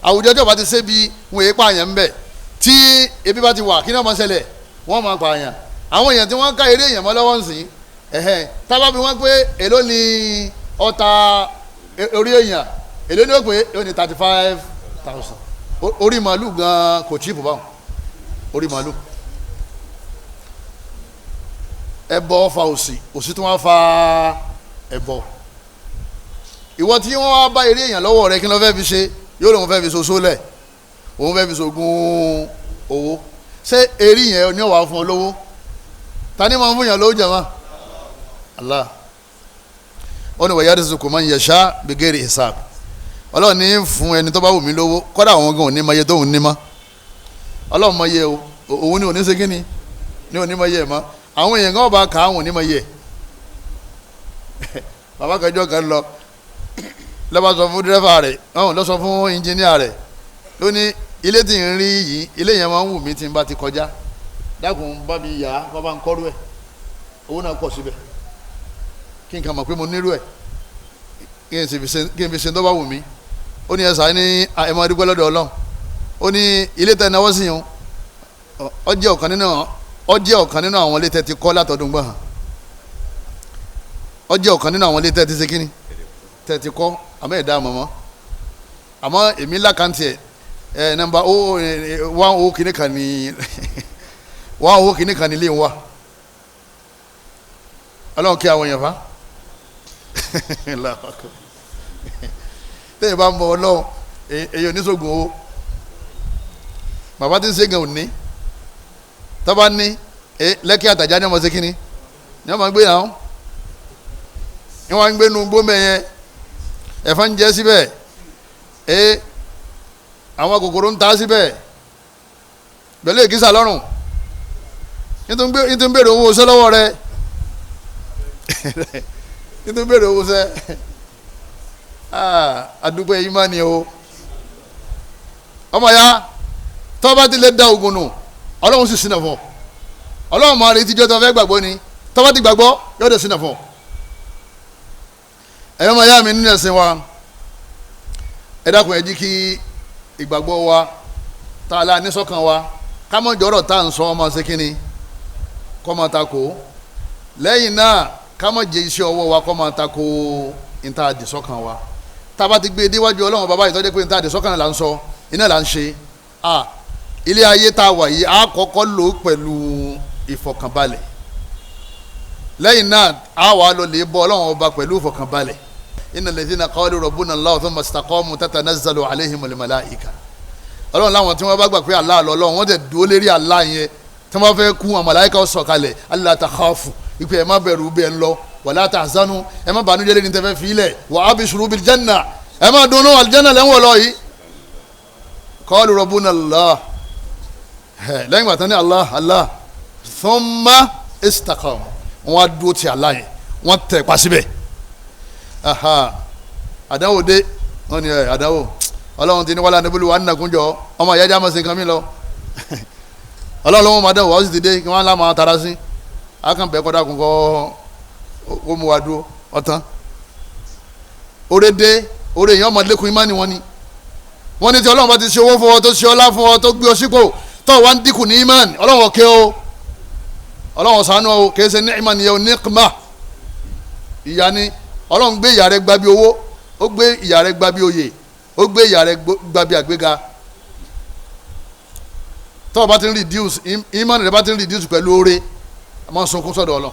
Speaker 2: Àwùjọ tí ò bá ti ṣe bí wọn èé pààyàn ń bẹ̀. Tí ebi bá ti wà kí ni ó máa ṣẹlẹ̀? Wọ́n máa pààyàn. Àwọn èèyàn tí wọ́n ká eré èèyàn mọ́ lọ́wọ́ ń sìn, ẹ̀hẹ́n, tábà bí wọ́n pé èló ni ọta orí èèyàn, èló ni ó pé ó ní 35,000. Orí màálù gan kò chíìpù báwọn, orí màálù. Ẹbọ fa òṣì, òṣì tí wọ́n fa ẹbọ. Ìwọ tí wọ́n wá bá eré èèyàn lọ́wọ́ rẹ kí ló fẹ́ fi ṣe? Yóò lóun fẹ́ fi ṣoṣo lẹ̀, òun fẹ́ fi ṣògùn owó. Ṣé eré yẹn ni ó wà fún ọ lówó? Ta ni máa ń fún yàn lówó jàmá? Allah. Ó ní wa yarzuqu man yasha bighairi hisab. Ọlọ́run ní fún ẹni tó bá wù mí lówó, kọ́dà àwọn gan ò ní mọ iye tóun ní mọ́. Ọlọ́run mọ iye o, òun ní òní ṣe kíni, ní òní mọ iye mọ́. Àwọn èèyàn kan bá kà á, àwọn ò ní mọ iye. Bàbá kan jọ kan lọ, ló bá sọ fún dírẹ́fà rẹ̀, ló sọ fún ẹnjìníà rẹ̀, ló ní ilé tí ń rí yìí, ilé yẹn máa ń wù mí tí n bá ti kọjá, dákun bá mi yà á, bá bá ń kọ́rú ẹ̀, owó náà pọ̀ síbẹ̀, kí n kà mọ̀ pé mo nírú ẹ̀, kí n fi ṣe tó bá wù mí. Ó ní ẹ̀sà ní ẹ̀ máa dúpẹ́ lọ́dọ̀ Ọlọ́run. Ó ní ilé tẹ̀ náwó sí yẹn, ó jẹ́ ọ̀kan nínú àwọn ilé tẹ̀ ti kọ́ látọdún gbọ̀n, ó jẹ́ ọ̀kan nínú àwọn ilé tẹ̀ ti ṣe kíni tẹ̀ ti kọ́, àmọ́ ẹ̀dá mọ̀mọ́, àmọ́ èmi lákàntì ẹ̀ nọ́mbà 10 kìíní kan ní 10 kìíní kan ní ilé wa. Ọlọ́run kí àwọn èèyàn fa tẹ́yìn bá ń bọ̀ Ọlọ́run, èèyàn oníṣògùn owó. Bàbá tí ń ṣe gan òní, tọ́ba ní Lẹ́kí àtàjà ni ọmọ ṣe kínní ni ọmọ gbé náà ni wọ́n ń gbé nu gbómẹ yẹn, ẹ̀fọn ń jẹ síbẹ̀, àwọn kòkòrò ń ta síbẹ̀ pẹ̀lú èkìsà lọ́rùn, nítorí béèrè owó iṣẹ́ lọ́wọ́ rẹ, nítorí béèrè owó iṣẹ́. Àdúgbò yìí má ni o ọmọ ya, tó bá ti lè da oògùn nù, Ọlọ́run sì sinà fún ọ. Ọlọ́run máa retí jọ́ tó fẹ́ gbàgbọ́ ni, tó bá ti gbàgbọ́ yóò dé sinà fún ọ. Ẹ̀yọ́ máa yá mi nínú ẹ̀sìn wa, ẹ dákun ẹ jí kí ìgbàgbọ́ wa tá a la ní sọ́kàn wa, ká mọ̀ jọ̀rọ̀ tá à ń sọ ọmọ ṣe kínni kọ́ máa ta kó. Lẹ́yìn náà ká mọ̀ jẹ iṣẹ́ ọwọ́ wa kọ́ máa ta kó níta àdìsọ́kàn wa. Tá a bá ti gbé e déwájú Ọlọ́run bàbá ìtọ́jú pé níta àdìsọ́kàn là ń sọ, iná là ń ṣe. Ilé ayé tá a wà yìí a kọ́kọ́ lò pẹ̀lú ìfọ̀kànbalẹ̀. Lẹ́yìn náà a wà lọ lè bọ́ Ọlọ́run ọba pẹ̀lú ìfọ̀kànbalẹ̀. Innal ladhina qalu rabbuna Allahu thumma istaqamu tatanazzalu alayhimul malaika. Ọlọ́run láwọn tí wọ́n bá gbà pé Allah lọ́lọ́run, wọ́n tẹ̀ dúró lérí Allah yẹn, tí wọ́n fẹ́ kú àwọn màláíkà ó sọ̀kalẹ̀, alla takhafu, ìpè ẹ̀ má bẹ̀rù bẹ́ẹ̀ ń lọ, wala tahzanu, ẹ̀ má bànújẹ́ lé ní tẹ́fẹ́ filẹ̀, wa abshiru bil janna, ẹ̀ má dunnú aljanna lẹ́wọ̀n lọ yìí. Qalu rabbuna Allah, lẹ́yìn gbàtàn ní Allah Allah, thumma istaqamu, wọ́n á dúró ti Allah yẹn, wọ́n tẹ̀ pa síbẹ̀. Àdánwò dé, wọ́n ní àdánwò Ọlọ́run ti ní wàhálà níbulú wà nínàkúnjọ ọmọ ìyá ẹja máa ṣe nǹkan mi lọ. Ọlọ́run ló wọ́n máa dánwò, wọ́n sì ti dé kí wọ́n á máa tara sí akànbẹ́ kọ́dà kún kọ́ ó mú wa dúró ọ̀tán. Oore dé, oore èèyàn ọmọ lẹ́kùn imá ni wọ́n ní. Wọ́n ní tí Ọlọ́run bá ti ṣe owó fún ọ, tó ṣe ọlá fún ọ, tó gbé ọ sípò, tó wá ń dínkù ní imán, Ọlọ́run ọ̀kẹ́ o, Ọlọ́run ṣàánú o, kìí ṣe ní imán yẹn o, ní kma ìyá ni. Ọlọ́run gbé ìyá rẹ gba bí owó, ó gbé ìyá rẹ gba bí oyè, ó gbé ìyá rẹ gba bí àgbéga. Tó o bá ti ń reduce imán rẹ, bá ti ń reduce pẹ̀lú oore, a máa ń sunkún sọ́dọ̀ Ọlọ́run.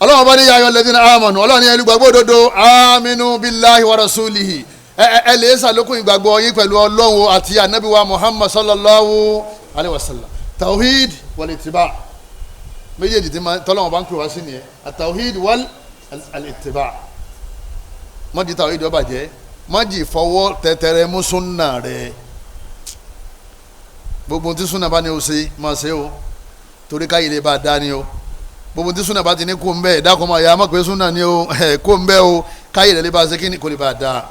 Speaker 2: Ọlọ́run bá ní ya ayyuhal ladhina amanu, Ọlọ́run ní ẹni gbàgbọ́ òdodo, aminu billahi wa rasulihi, ẹ lè ṣàlékún ìgbàgbọ́ yín pẹ̀lú Ọlọ́run àti anabi wa Muhammad sallallahu alayhi wa sallam. Tawhid wal ittiba, méjèèjì tí tọ́lọ́wọ́n bá ń pè wá sí nìyẹn, atawhid wal ittiba. Mọ́jì tawhid ó bàjẹ́, mọ́jì fọwọ́ tẹ̀tẹ̀rẹ̀ mú súnà rẹ̀. Gbogbo tí súnà bá ní o ṣe máa ṣe o, torí káyìí lè bá a dá ni o. Gbogbo tí súnà bá ti ní kó ń bẹ́ẹ̀ dákun máa yà á mọ̀ pé súnà ni o, kó ń bẹ́ẹ̀ o, káyìí lè bá a ṣe kí ni kò lè bá a dá.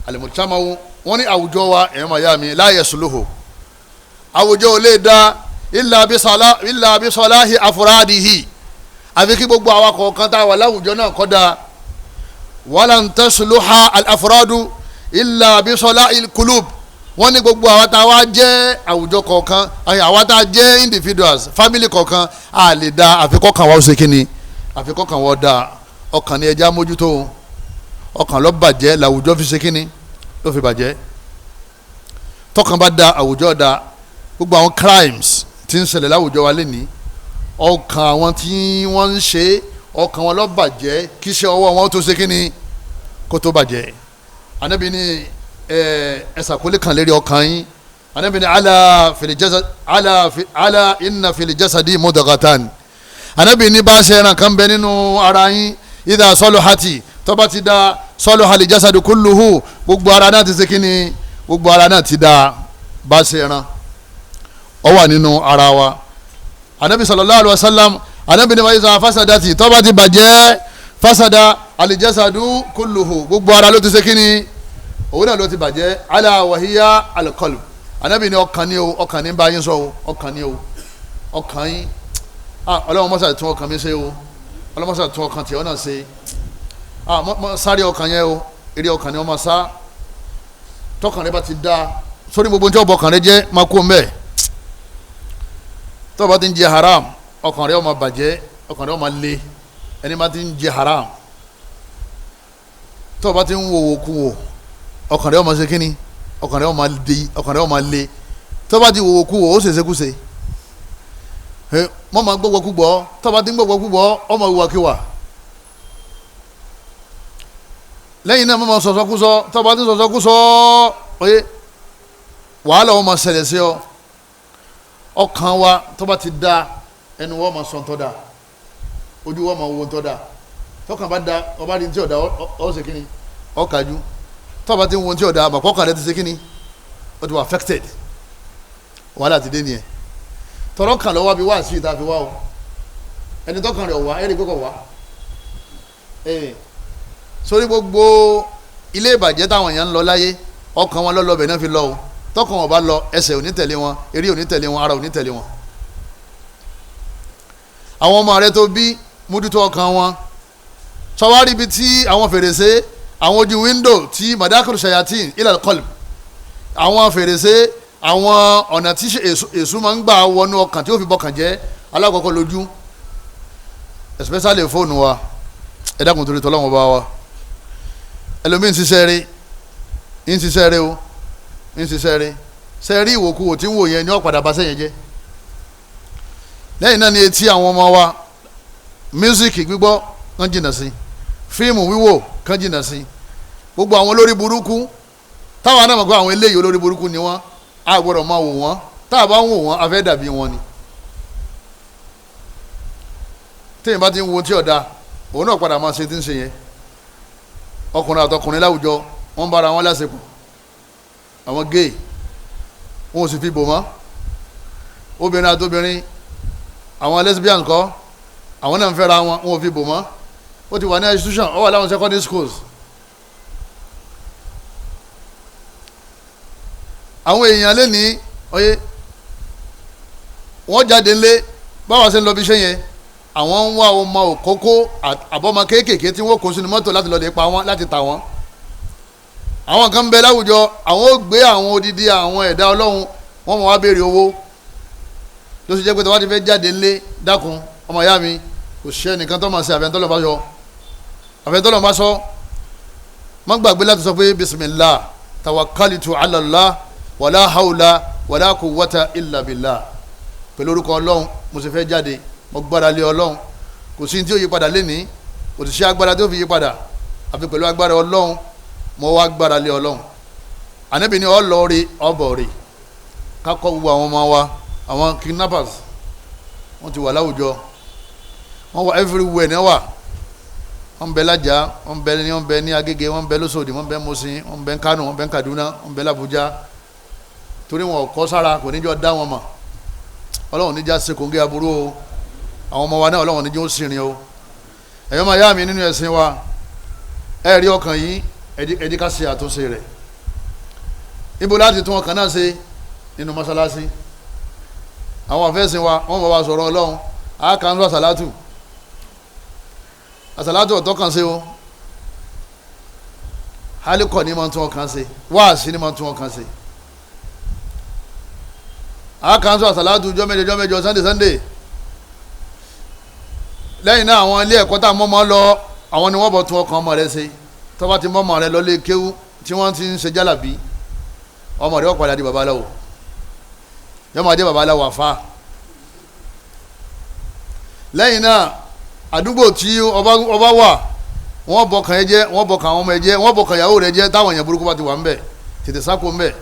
Speaker 2: Àlùmọ̀tàmáwò wọ́n ní àwùjọ wa ẹ̀yọ́ máa yá mi la yasluhu, àwùjọ ò lè dá illa bi salahi afradihi, àfi kí gbogbo àwa kọ̀ọ̀kan tá a wà láwùjọ náà kọ́ da. Walan tasluha al-afradu illa bi salahil qulub, wọ́n ní gbogbo àwa tá a wá jẹ́ àwùjọ kọ̀ọ̀kan, àwa tá a jẹ́ individuals, family kọ̀ọ̀kan, a lè da àfikọ́ kan wá ó ṣe kínni, àfikọ́ kan wọ́n da. Ọkàn ni ẹja mójútó, ọkàn ló bàjẹ́ làwùjọ fi ṣe kínni ló fi bàjẹ́. Tọkàn bá da àwùjọ da. Gbogbo àwọn crimes tí ń ṣẹlẹ̀ láwùjọ wa lénìí, ọkàn àwọn tí wọ́n ń ṣe, ọkàn wọn ló bàjẹ́, kí iṣẹ́ ọwọ́ wọn tó ṣe kínni kó tó bàjẹ́. Ànábì ní ẹsàkólé kan lérí ọkàn yín. Ànábì ní ala fil jasad, ala inna fil jasadi mudghatan. Ànábì ní bá ṣe ẹran kan bẹ nínú ara yín, idha saluhati, tó bá ti da, saluha al jasadu kulluhu, gbogbo ara náà ti ṣe kínni, gbogbo ara náà ti da. Bá ṣe ẹran ó wà nínú ara wa. Ànábì sallallahu alaihi wasallam, Ànábì ní wa idha fasadati, tó bá ti bàjẹ́, fasada al jasadu kulluhu, gbogbo ara ló ti ṣe kínni, òun náà ló ti bàjẹ́. Ala wahiya alqalb, Ànábì ní ọkàn ni o, ọkàn ní bá yín sọ o, ọkàn ni o, ọkàn yín. Ọlọ́run mọ́sá tún ọkàn mi ṣe o, Ọlọ́run mọ́sá tún ọkàn tiẹ̀ náà ṣe. Sáré ọkàn yẹn o, eré ọkàn ni wọ́n máa sá. Tọkàn rẹ bá ti da sórí gbogbo tí ọbọ ọkàn rẹ jẹ́ máa kó mbẹ́. Tó bá ti ń jẹ haram, ọkàn rẹ ó máa bàjẹ́, ọkàn rẹ ó máa le. Ẹni bá ti ń jẹ haram, tó bá ti ń wo wò kú wò, ọkàn rẹ ó máa ṣe kínní, ọkàn rẹ ó máa di, ọkàn rẹ ó máa le. Tó bá ti wò wò kú wò, ó ṣèṣe kú ṣe. Mọ́ máa gbọ́gbọ́ kú gbọ́, tó bá ti ń gbọ́gbọ́ kú gbọ́, ó máa wùwà kíwà. Lẹ́yìn náà mọ́ máa sọ̀sọ́ kú sọ, tó bá ti ń sọ̀sọ́ kú sọ, oyè wàhálà ó máa ṣẹlẹ̀ sí ọ. Ọkàn wa tó bá ti da, ẹnu wọ́n máa sọ tó da, ojú wọ́n máa wo tó da. Tọkàn bá da, ọba rí ní tí ọ̀dà ọ̀ ṣe kíni, ọ̀kájú. Tọ́ba ti ń wo ní tí ọ̀dà, àmọ́ kọ́kàn rẹ ti ṣe kíni, ó ti wà affected. Wàhálà ti dé nìyẹn. Tọrọ kan lọ́wọ́ bí wá sí ìta fi wá o. Ẹni tọkàn rẹ̀ wá, ẹni kókò wá. Sórí gbogbo ilé ìbàjẹ́ táwọn èèyàn ń lọ láyé, ọkàn wọn lọ́lọ́bẹ̀ náà fi lọ o. Tọkàn wọn bá lọ, ẹsẹ̀ ò ní tẹ̀lé wọn, eré ò ní tẹ̀lé wọn, ara ò ní tẹ̀lé wọn. Àwọn ọmọ rẹ tó bí, mójútó ọkàn wọn. Sọwárí ibi tí àwọn fèrèsé, àwọn ojú wíńdò tí madakul shayatin ilal qalb, àwọn fèrèsé, àwọn ọ̀nà tí èṣù máa ń gbà wọnú ọkàn tí ó fi bọkàn jẹ́. Alákọ̀ọ́kọ́ lójú, especially fóònù wa. Ẹ dákun torí tọ́lọ́wọ́n bá wa. Ẹlòmíín ṣiṣẹ́ rí, ń ṣiṣẹ́ rí o, ń ṣiṣẹ́ rí. Ṣe rí ìwòkuwò tí ń wò yẹn ní ọ̀padà bá sẹ́yìn jẹ́. Lẹ́yìn náà ni etí àwọn ọmọ wa, mísíkì gbígbọ́ kán jìnnà sí, fíìmù wíwò kán jìnnà sí. Gbogbo àwọn olórí burúkú táwọn náà mọ̀ pé àwọn eléyìí olórí burúkú ni wọ́n, a gbọ́dọ̀ máa wò wọ́n. Tá a bá ń wò wọ́n, a fẹ́ dàbí wọn ni. Téèyàn bá ti ń wo tí ọ̀dà, òun náà padà máa ṣe tí ń ṣe yẹn. Ọkùnrin àtọkùnrin láwùjọ, wọ́n bára wọn lásìkò. Àwọn gay, wọn ò sì fi bò mọ́. Obìnrin àtobìnrin, àwọn lesbian kọ́, àwọn náà ń fẹ́ra wọn, wọn ò fi bò mọ́. Ó ti wà ní institution, ó wà láwọn secondary schools. Àwọn èèyàn lé ní ọyẹ, wọ́n jáde ńlé báwa ṣe ń lọ bí iṣẹ́ yẹn, àwọn ń wá ọmọ òkókó àbọ̀mọ kéékèèké tí wọ́n kó sínú mọ́tò láti lọ lè pa wọ́n, láti tà wọ́n. Àwọn kan ń bẹ láwùjọ, àwọn ó gbé àwọn odidi àwọn ẹ̀dá ọlọ́run, wọ́n mọ̀ wá béèrè owó. Ló sì jẹ́ pé tí wọ́n ti fẹ́ jáde ńlé, dákun ọmọ ìyá mi, kò ṣe ẹnìkan tó máa ṣe àfẹ́ntọ́lọ́ bá sọ, àfẹ́ntọ́lọ́ bá sọ. Má gbàgbé láti sọ pé bismillah tawakalitu ala Allah wàlá haula wàlá quwwata illa billah. Pẹ̀lú orúkọ ọlọ́run mo sì fẹ́ jáde, mo gbára lé ọlọ́run. Kò sí ní tí ó yí padà lénìí, kò sì sí agbára tí ó fi yí padà àfi pẹ̀lú agbára ọlọ́run. Mo wá gbára lé ọlọ́run. Ànábì ní ọlọ́ọ̀rẹ́ ọbọ̀ọ̀rẹ́. Kákọ́ gbogbo àwọn ọmọ wa, àwọn kidnappers, wọ́n ti wà láwùjọ, wọ́n wà everywhere ní wà. Wọ́n bẹ l'Ájà, wọ́n bẹ ní, wọ́n bẹ ní Agége, wọ́n bẹ lóṣòdì, wọ́n bẹ Mùṣín, wọ́n bẹ Kánò, wọ́n bẹ Kaduna, wọ́n bẹ l'Abuja. Torí wọn kọ́ sára, kò ní jọ dá wọn mọ̀. Ọlọ́run níjà ṣe kòńgẹ́ aburú o. Àwọn ọmọ wa náà, ọlọ́run níjẹ́ ó sì rìn o. Ẹ̀yọ́ máa yá mi nínú ẹ̀sìn wa, ẹ rí ọkàn yìí, ẹ jẹ́ ká ṣe àtúnṣe rẹ̀. Ibo láti tún ọkàn náà ṣe? Nínú mọ́ṣáláṣí. Àwọn àfẹ́sìn wa, wọ́n bá wa sọ̀rọ̀ ọlọ́run. A kà ń sọ àsàlátù. Àsàlátù ọ̀tọ̀ kan ṣe o. Hálíkọ̀ ni máa tún ọkàn ṣe, wáàsí ni máa tún ọkàn ṣe. A kà ń sọ àsàlátù jọ́mẹ́jọ jọ́mẹ́jọ, Sunday Sunday. Lẹ́yìn náà, àwọn ilé ẹ̀kọ́ tá a mọ́mọ́ lọ, àwọn ni wọ́n bọ̀ tún ọkàn ọmọ rẹ ṣe. Tó bá ti mọ́mọ́ rẹ lọ lé kéwú tí wọ́n ti ń ṣe jálàbí, ọmọ rẹ ó padà di babaláwo, yóò máa dé babaláwo àfa. Lẹ́yìn náà, àdúgbò tí ọba wà, wọ́n bọkàn ẹ jẹ́, wọ́n bọkàn àwọn ọmọ ẹ jẹ́, wọ́n bọkàn ìyàwó rẹ jẹ́. Táwọn èèyàn burúkú bá ti wà ńbẹ̀, tètè sáko ńbẹ̀.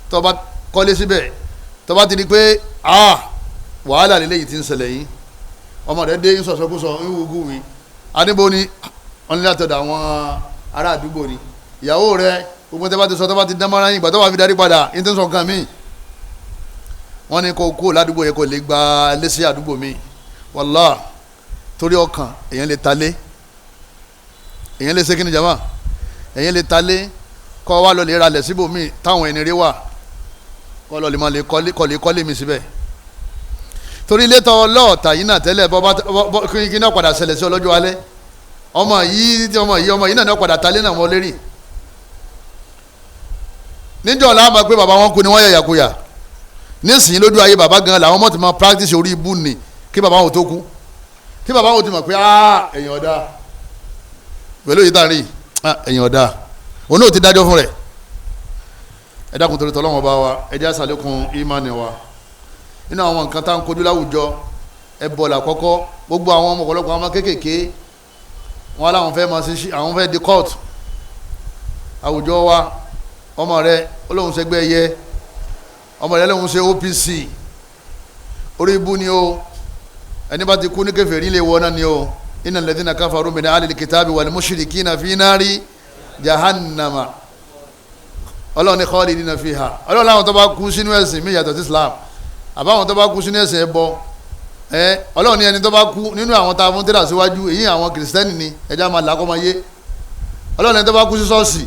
Speaker 2: Tó bá kọ́lé síbẹ̀, tó bá ti di pé wàhálà lélẹ́yìí ti ń ṣẹlẹ̀ yìí, ọmọ rẹ dé nsọsọkúsọ nwugu mi adibo ni wọn ní látọ̀dọ̀ àwọn ará àdúgbò ni. Ìyàwó rẹ gbogbo tẹ́ bá ti sọ, tẹ́ bá ti dán mọ́ra yín, ìgbà tó bá fi darí padà yín tó ń sọ nǹkan míì, wọ́n ní kó kó ládùúgbò yẹn, kó lè gba lẹ́sẹ̀ àdúgbò mi. Wàlá, torí ọkàn èèyàn lè ta lé, èèyàn lè ṣe kí ni jama, èèyàn lè ta lé, kọ́ wa lọ lè ra lẹ̀ síbòmíì táwọn ẹni rí wà, kọ́ lọ lè máa lè kọ́lé mi síbẹ̀. Torí ilé tọ́ ọlọ́ọ̀tà yìí náà tẹ́lẹ̀, bọ́ kí náà padà ṣẹlẹ̀ sí ọlọ́jọ́ alẹ́. Ọmọ yìí, ọmọ yìí, ọmọ yìí náà ní padà talé náà wọ́n lérí. Níjọ́ la máa pé bàbá wọn kú ni wọ́n yàyà kuyà. Nísìnyí lójú ayé bàbá gan làwọn ọmọ ti máa practice orí ibú ni kí bàbá wọn tó kú, kí bàbá wọn ti mọ̀ pé ẹ̀yìn ọ̀dà pẹ̀lú yìí tá a rí, ẹ̀yìn ọ̀dà òun náà ti dájọ́ fún rẹ̀. Ẹ dákun torí tọ́lọ́wọ́n bá wa, ẹ jẹ́ àṣàlékún ìmánì wa. Nínú àwọn nǹkan tá à ń kojú láwùjọ, ẹ bọ̀ làkọ́kọ́. Gbogbo àwọn ọmọ, ọ̀pọ̀lọpọ̀ àwọn ọmọ kéékèèké wọn láwọn fẹ́ máa ṣe, àwọn fẹ́ di court. Àwùjọ wa, ọmọ rẹ olóhùn ṣẹgbẹ́ ẹyẹ, ọmọ rẹ lóhùn ṣe OPC, Orí ibú ni o. Ẹni bá ti kú ní kèfèrí lè wọ náà ni o. Innal ladhina kafaru min ahlil kitabi wal mushrikina fi nari jahannama. Ọlọ́run ní khalidina fiha. Ọlọ́run láwọn tó bá kú sínú ẹ̀sìn mí yàtọ̀ sí Islam, àbáwọn tó bá kú sínú ẹ̀sìn ẹbọ, ọlọ́run ní ẹni tó bá kú nínú àwọn tá a fún tẹ́lá síwájú, èyí àwọn kìrìsìtẹ́nì ni, ẹja máa là kọ́ máa yé. Ọlọ́run ní ẹni tó bá kú sí ṣọ́ọ̀ṣì,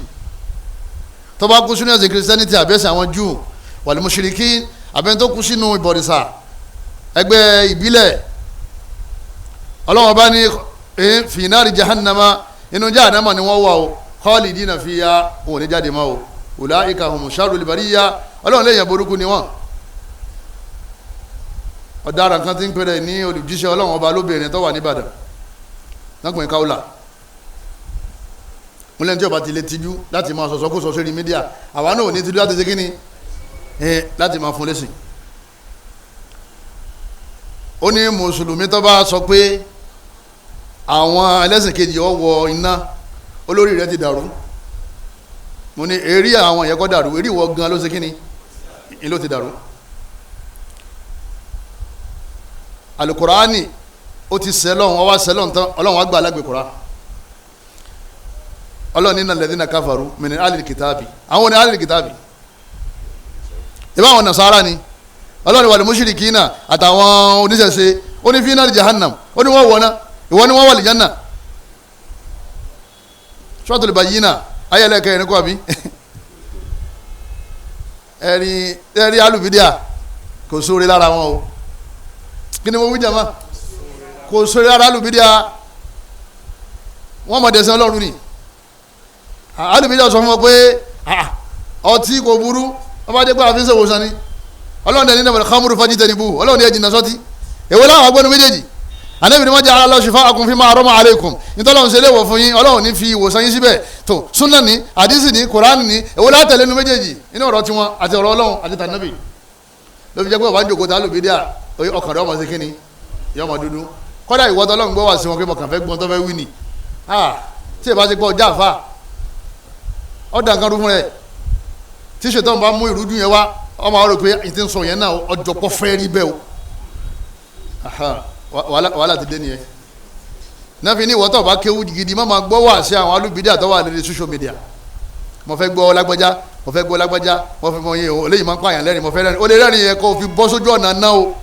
Speaker 2: tó bá kú sínú ẹ̀sìn kìrìsìtẹ́nì ti àbẹ́sẹ̀ àwọn Júù wal mushrikin, àbẹ́ni tó kú sínú ìbọ̀rìṣà ẹgbẹ́ ìbílẹ̀, ọlọ́run bá ní fi nari jahannama, inú jahannama ni wọ́n wà o, khalidina fiha, wọn ò ní jáde mọ́ o, ulaika hum sharrul bariyya. Ọlọ́run lẹ́yìn burúkú ni wọ́n. Ọ̀daràn kan ti ń pèrè ní olùjíṣẹ́ ọlọ́run ọba lóbìnrin tó wà nìbàdàn lọ́kùnrin káwùlà mo lẹ́ni tí ọba ti lè tijú láti máa sọ̀sọ́ kó sọ sórí mídíà, àwa náà ò ní tijú láti ṣe kíni láti máa fún lẹ́sìn. Ó ní mùsùlùmí tó bá sọ pé àwọn ẹlẹ́sìn kejì ó wọ iná, olórí rẹ̀ ti dàrú. Mo ní eré àwọn yẹn kọ́ dàrú, eré ìwọ gan ló ṣe kíni ló ti dàrú. Alukurani ó ti sẹlọ̀n, ó wá sẹlọ̀n tán, ọlọ́run wá gba alágbèkúra. Ọlọ́run ní alladhina kafaru min alil kitabi, àwọn ní alil kitabi ìbá àwọn nasara ni. Ọlọ́run wal mushrikina àtàwọn oníṣẹ̀ṣe, ó ní fi nari jahannam, ó ní wọ́n wọ̀ náà, ìwọ ni wọ́n wà lìjánà. Suratul Bayyina ayẹlẹ kẹrin kọ́ àbí ẹ̀rí alùbídíà kò sóore lára wọn o. Kí ni mo wí jàmá? Kò sóore lára alùbídíà, wọ́n mọ̀ dẹ̀sẹ̀ ọlọ́run ni. Alùbídíà sọ fún wọn pé ọtí kò burú, wọ́n bá dé pé àfihàn ṣòwò sani. Ọlọ́run dẹ̀ ní nàbẹ̀rẹ̀ khamru fajitanibu, ọlọ́run ní ẹ̀jìnà sọ́tí. Èwo láwọn agbọ́nu méjèèjì? Ànábì ni wọ́n jẹ́ aláṣọ fún akun fi máa rọ́mọ aleikum, nítorí ọlọ́run ṣe léwọ̀ fún yín, ọlọ́run ní fi ìwòsàn yín síbẹ̀. Tó súnà ní, àdísì ní, kùránì ní, èwo látẹ̀lé nu méjèèjì inú ọ̀rọ̀ tiwọn àti ọ̀rọ̀ ọlọ́run àti tànàbì. Ló fi jẹ́ pé ọba ń jòkó ta lóbi díà, ọkàn rẹ̀ ọmọ sí kínní yọ ọmọ dúdú. Kọ́dà ìwọ tó ọlọ́run gbọ́ wá sí wọn pé mo kàn fẹ́ gbọ́n tó fẹ́ wí ni, tí ì bá ti gbọ́ ọjà àfa ọ̀dà nǹkan rú fún rẹ̀. Tí ṣètò bá mú ìrújú yẹn wá, ọmọ àwọn rò pé ìtì ń sọ yẹn náà ọjọ́ pọ̀ fẹ́ rí bẹ́ẹ̀ o. Wàhálà ti dé nìyẹn. Náà fi ní ìwọ́tọ̀ bá kéwú gidi má máa gbọ́ wá sí àwọn alúbídíà tó wà lórí social media. Mo fẹ́ gbọ́ lágbájá, mo fẹ́ gbọ́ lágbájá, mo fẹ́ mọ iye o, eléyìí máa ń pààyàn lẹ́rìn, mo fẹ́ rẹ́rìn. O lè rẹ́rìn yẹn kó o fi bọ́ sójú ọ̀nà náà o.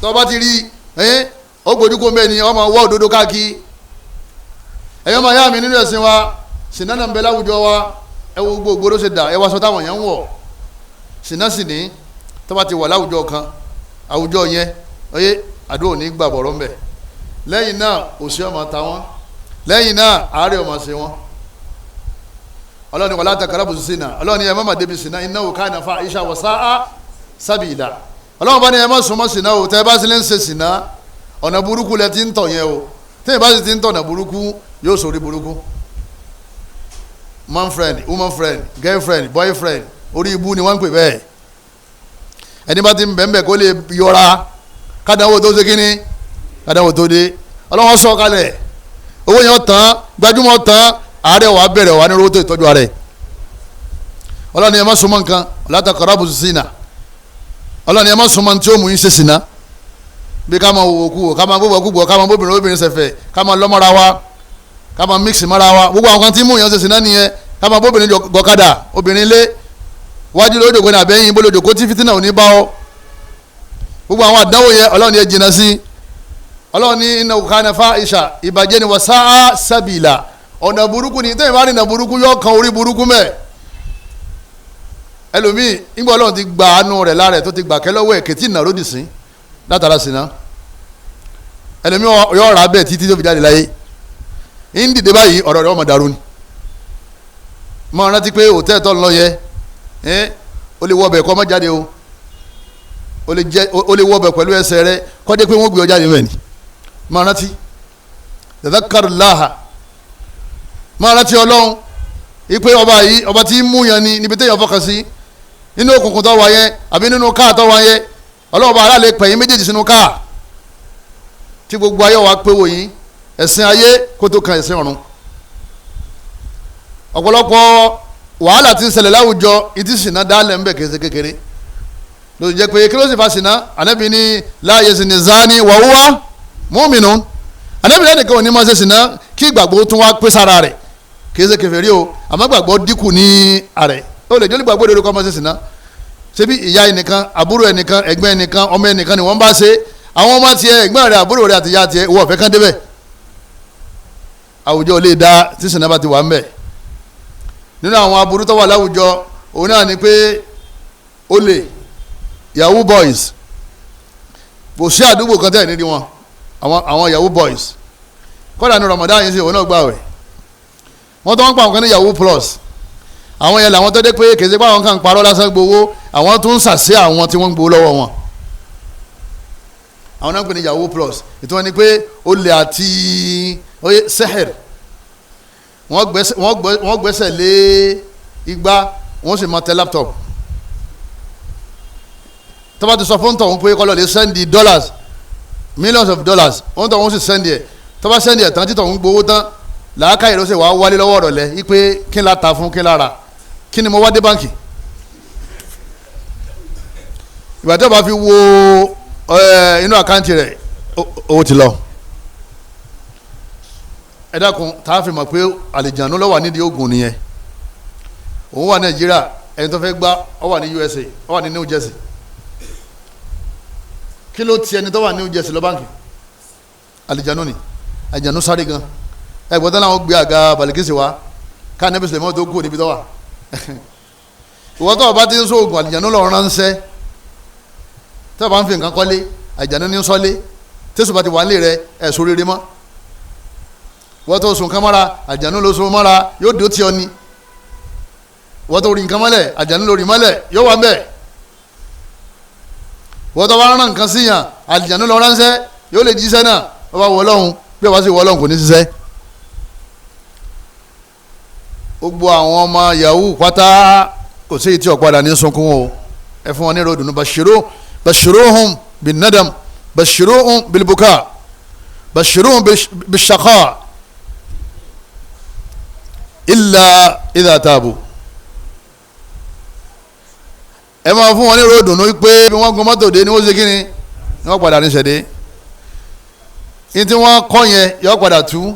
Speaker 2: Tó bá ti rí ẹ́ ó gbójú kó mbẹ́ ni ọ máa wọ́ òdodo káàkiri. Ẹ̀yọ́ máa yá mi nínú ẹ̀sìn wa, sìnà náà ń bẹ láwùjọ wa, ẹ wo gbogbo ògbóró ṣe dà, ẹ wá aṣọ táwọn èèyàn ń wọ̀. Sìnà sì ní tó bá ti wà láwùjọ kan, àwùjọ yẹn oye àdúrà ní gbà bọ̀rọ̀ mbẹ̀. Lẹ́yìn náà òsì ọmọ ta wọn, lẹ́yìn náà àárẹ̀ ọmọ ṣe wọn. Ọlọ́ni wala taqrabu zina, ọlọ́ni ẹ má má débi sìnà, innahu kana fahisha wa sa'a sabila. Ọlọ́run bá ní ẹ má súnmọ́ sìnà o, tẹ́ ẹ bá sì lè ń ṣe sìnà, ọ̀nà burúkú lẹ ti ń tọ̀ yẹn o. Tẹ́ ẹ bá sì ti ń tọ̀ ọ̀nà burúkú, yóò sórí burúkú. Man friend, woman friend, girlfriend, boyfriend, orí ibú ni wọ́n ń pè bẹ́ẹ̀. Ẹni bá ti ń bẹ̀ǹbẹ̀ kó lè yọra kádàwó tó ṣe kínní, kádàwó tó dé. Ọlọ́wọ́n sọ kalẹ̀, owó yẹn tán, gbajúmọ̀ tán, àárẹ̀ wà bẹ̀rẹ̀ wà ní owó tó ìtọ́jú ààrẹ. Ọlọ́ni ẹ má súnmọ́ nǹkan, la taqrabu zina. Ọlọ́ni ẹ má súnmọ́ tí ó mú yín ṣe sìnà. Bí ká máa wò kú wò, ká máa bóbọ̀ kú bọ̀, ká máa bóbìnrin obìnrin ṣẹ̀fẹ̀, ká máa lọ́mọ́ra wa, ká máa mix mọ́ra wa, gbogbo àwọn kan tí mú yín ṣe sìnà nìyẹn. Ká máa bóbìnrin gọ̀kadà, obìnrin lé wájú lójòkó ní àbẹ́yìn bó lójòkó tí fitinà ò ní bá ọ. Gbogbo àwọn àdánwò yẹn ọlọ́run yẹn jìnnà sí. Ọlọ́run ní innahu kana fahisha, ìbàjẹ́ ni wa sa'a sabila, ọ̀nà burúkú ni. Tẹ́yìn bá rìnà burúkú yọ kan orí burúkú mẹ́. Ẹlòmíì nígbà ọlọ́run ti gba àánú rẹ̀ lára ẹ̀ tó ti gbà kẹ́ lọ́wọ́ ẹ̀ kẹ́tì ìnà lódì sí látara sínà. Ẹlòmíì yọ rà bẹ́ẹ̀ títí tó fi jáde láyé. Ń dìde báyìí ọ̀rọ̀ rẹ̀ ọmọ dàrú ni. Mọ rántí pé òtẹ́ẹ̀ tó ń lọ yẹ, o lè wọbẹ̀ kọ́ mọ́ jáde o, o lè wọbẹ̀ pẹ̀lú ẹsẹ̀ rẹ kọ́jẹ́ pé wọ́n gbé ọ jáde mẹ́ni. Máa rántí tadhakkarullaha, máa rántí ọlọ́run ipe ọba yìí ọba tí ń mú yẹn ni níbi téèyàn fọkàn sí nínú òkùnkùn tó wà yẹn àbí nínú káà tó wà yẹn. Ọlọ́run ọba aláàlẹ́ pẹ̀yìn méjèèjì sínú káà tí gbogbo ayé wa pé wò yín, ẹ̀sìn ayé kó tó kan ẹ̀sìn ọ̀run. Ọ̀pọ̀lọpọ̀ wàhálà tí ń ṣẹlẹ̀ láwùjọ ìtì sìnà dálẹ̀ ń bẹ̀ kése kékeré. Ló jẹ́ pé kí ló sì fa sìnà? Ànábì ní la yazni zani wa huwa mu'minun. Ànábì lẹ́nìkan ò ní máa ṣe sìnà kí ìgbàgbọ́ tún wá pé sára rẹ̀. Kì í ṣe kèfèrí o, àmọ́ gbàgbọ́ dínkù ní àrẹ̀. Ó lè jólí gbàgbọ́ òdodo kọ́ máa ṣe sìnà. Ṣebí ìyá ẹnìkan, àbúrò ẹnìkan, ẹ̀gbọ́n ẹnìkan, ọmọ ẹnìkan ni wọ́n bá ṣe. Àwọn ọmọ tiẹ̀, ẹ̀gbọ́n rẹ̀, àbúrò rẹ̀ àti ìyá tiẹ̀, ìwọ ọ̀fẹ́ kan débẹ̀. Àwùjọ lè da tí sìnà bá ti wà ń bẹ̀. Nínú àwọn aburú tó wà láwùjọ, òun náà ni pé olè, yahoo boys. Kò sí àdúgbò kan tẹ̀ nídìí wọn, àwọn yahoo boys. Kọ́dà ní Ramadan yìí sí, òun náà gbà wẹ̀. Wọ́n tó ń pa àwọn kan ní yahoo plus. Àwọn yẹn làwọn tó dé pé kèsì pé àwọn kan ń parọ́ lásán gbowó, àwọn tó ń sàṣẹ àwọn tí wọ́n ń gbowó lọ́wọ́ wọn. Àwọn náà ń pè ní yahoo plus. Ìtumọ̀ ni pé olè àti sẹ́hẹ̀r, wọ́n gbẹ́sẹ̀ lé igbá, wọ́n sì máa tẹ laptop. Tó bá ti sọ fún tọ̀hún pé kọ́lọ́ lè sẹ́ndì dollars, millions of dollars, wọ́n tọ̀hún sì sẹ́ndì ẹ̀. Tó bá sẹ́ndì ẹ̀ tán, tí tọ̀hún gbowó tán, làákàyè ló sì wá wálé lọ́wọ́ ọ̀rọ̀ lẹ̀ yí pé kí n la ta fún, kí n la rà, kí ni mo wá dé báǹkì. Ìgbà tí wọ́n bá fi wo inú àkáǹtì rẹ̀, owó ti lọ. Ẹ dákun, tá a fi mọ̀ pé àlìjánu ló wà nídìí oògùn nìyẹn. Òun wà Nàìjíríà, ẹni tó fẹ́ gbá ọ wà ní USA, ọ wà ní New Jersey. Kí ló ti ẹni tó wà ní New Jersey lọ báǹkì? Àlìjánu ni. Àlìjánu sáré gan. Ẹgbẹ́ tán láwọn gbé àga balikisi wa ká nẹ́bí sèlémọ́ tó kú níbi tó wà. Ìwọ́n tó o bá ti ń sóògùn, àlìjánu lọ ránṣẹ́. Tó o bá ń fi nǹkan kọ́lé, àlìjánu ní sọ́lé. Tẹ́sù bá ti wà nílé rẹ, ẹ̀ sórí rí mọ́. Wọ́n tó sùn kán mọ́ra, àlìjánu ló sùn mọ́ra, yóò dó tí ọ ni. Wọ́n tó rí nǹkan mọ́lẹ̀, àlìjánu ló rí mọ́lẹ̀, yóò wà ńbẹ̀. Wọ́n tó bá rán nǹkan síyàn, àlìjánu lọ ránṣẹ́, yóò lè jíṣẹ́ náà. Wọ́n bá wọ Ọlọ́run, bí wọ́n bá sì wọ Ọlọ́run kò ní ṣiṣẹ́. Gbogbo àwọn ọmọ yahoo pátá kò sí ìtì ọ̀padà ní sunkún o. Ẹ fún wọn ní ròdùnú. Bashiruhum bin nadam, bashiruhum bil buka, bashiruhum bishaqa illa idha tabu. Ẹ máa fún wọn ní ròdùnú pé bí wọ́n gun mọ́tò dé ni wọ́n ṣe kí ni ni wọ́n padà ní ṣẹ̀dé. Ní tí wọ́n kọ́ yẹn yọ padà tú,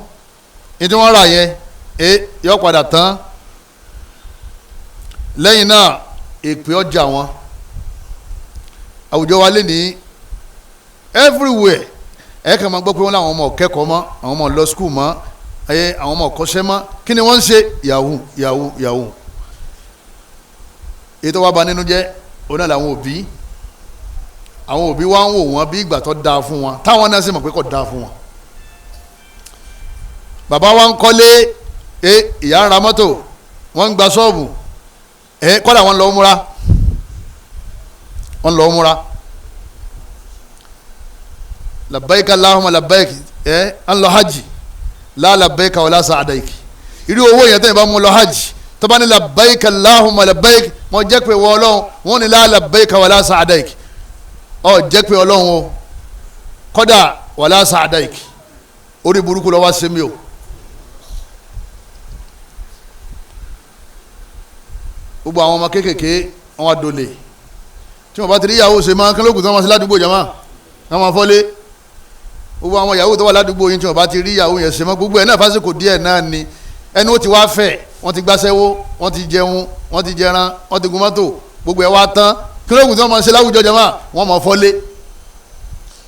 Speaker 2: ní tí wọ́n rà yẹn yọ padà tán. Lẹ́yìn náà èpè ọjà wọn. Àwùjọ wa lè ní everywhere, ẹ kàn máa gbọ́ pé wọ́n láwọn ọmọ kẹ́kọ̀ọ́ mọ́, àwọn ọmọ lọ school mọ́, àwọn ọmọ kọ́ṣẹ́ mọ́. Kí ni wọ́n ń ṣe? Yahoo yahoo yahoo. Ètò wa bà nínú jẹ́ òun náà làwọn òbí. Àwọn òbí wa ń wò wọ́n bí ìgbà tó dáa fún wọn, táwọn náà sì mọ̀ pé kò dáa fún wọn. Bàbá wa ń kọ́lé, ìyá ń ra mọ́tò, wọ́n ń gba ṣọ́ọ̀bù, kọ́dà wọ́n lọ múra, wọ́n lọ múra. Labbaik Allahumma labbaik, ń lọ hajj, la labbaik wala sa'daik. Irú owó yẹn tẹ́yìn bá mú lọ hajj, tó bá ní labbaik Allahumma labbaik, mo jẹ́ pé wọ́n Ọlọ́run, wọ́n ní la labbaik wala sa'daik. Ọ jẹ́ pé Ọlọ́run o, kọ́dà wala sa'daik. Orí burúkú ló wá sí mi o. Gbogbo àwọn ọmọ kéékèèké wọn wá dolè. Tí wọn bá ti rí ìyàwó ṣe máa kí lóògùn tí wọn máa ṣe ládùúgbò jàmá, wọn máa fọ́lé. Gbogbo àwọn ìyàwó tó wà ládùúgbò yín tí wọn bá ti rí ìyàwó yẹn ṣe mọ́, gbogbo ẹ̀ náà fásitì díẹ̀ náà ni ẹnu ó ti wá fẹ̀. Wọ́n ti gbáṣẹ́wó, wọ́n ti jẹun, wọ́n ti jẹran, wọ́n ti gun mọ́tò, gbogbo ẹ̀ wá tán. Kí lóògùn tí wọ́n máa ṣe láwùjọ jàmá, wọ́n máa fọ́lé.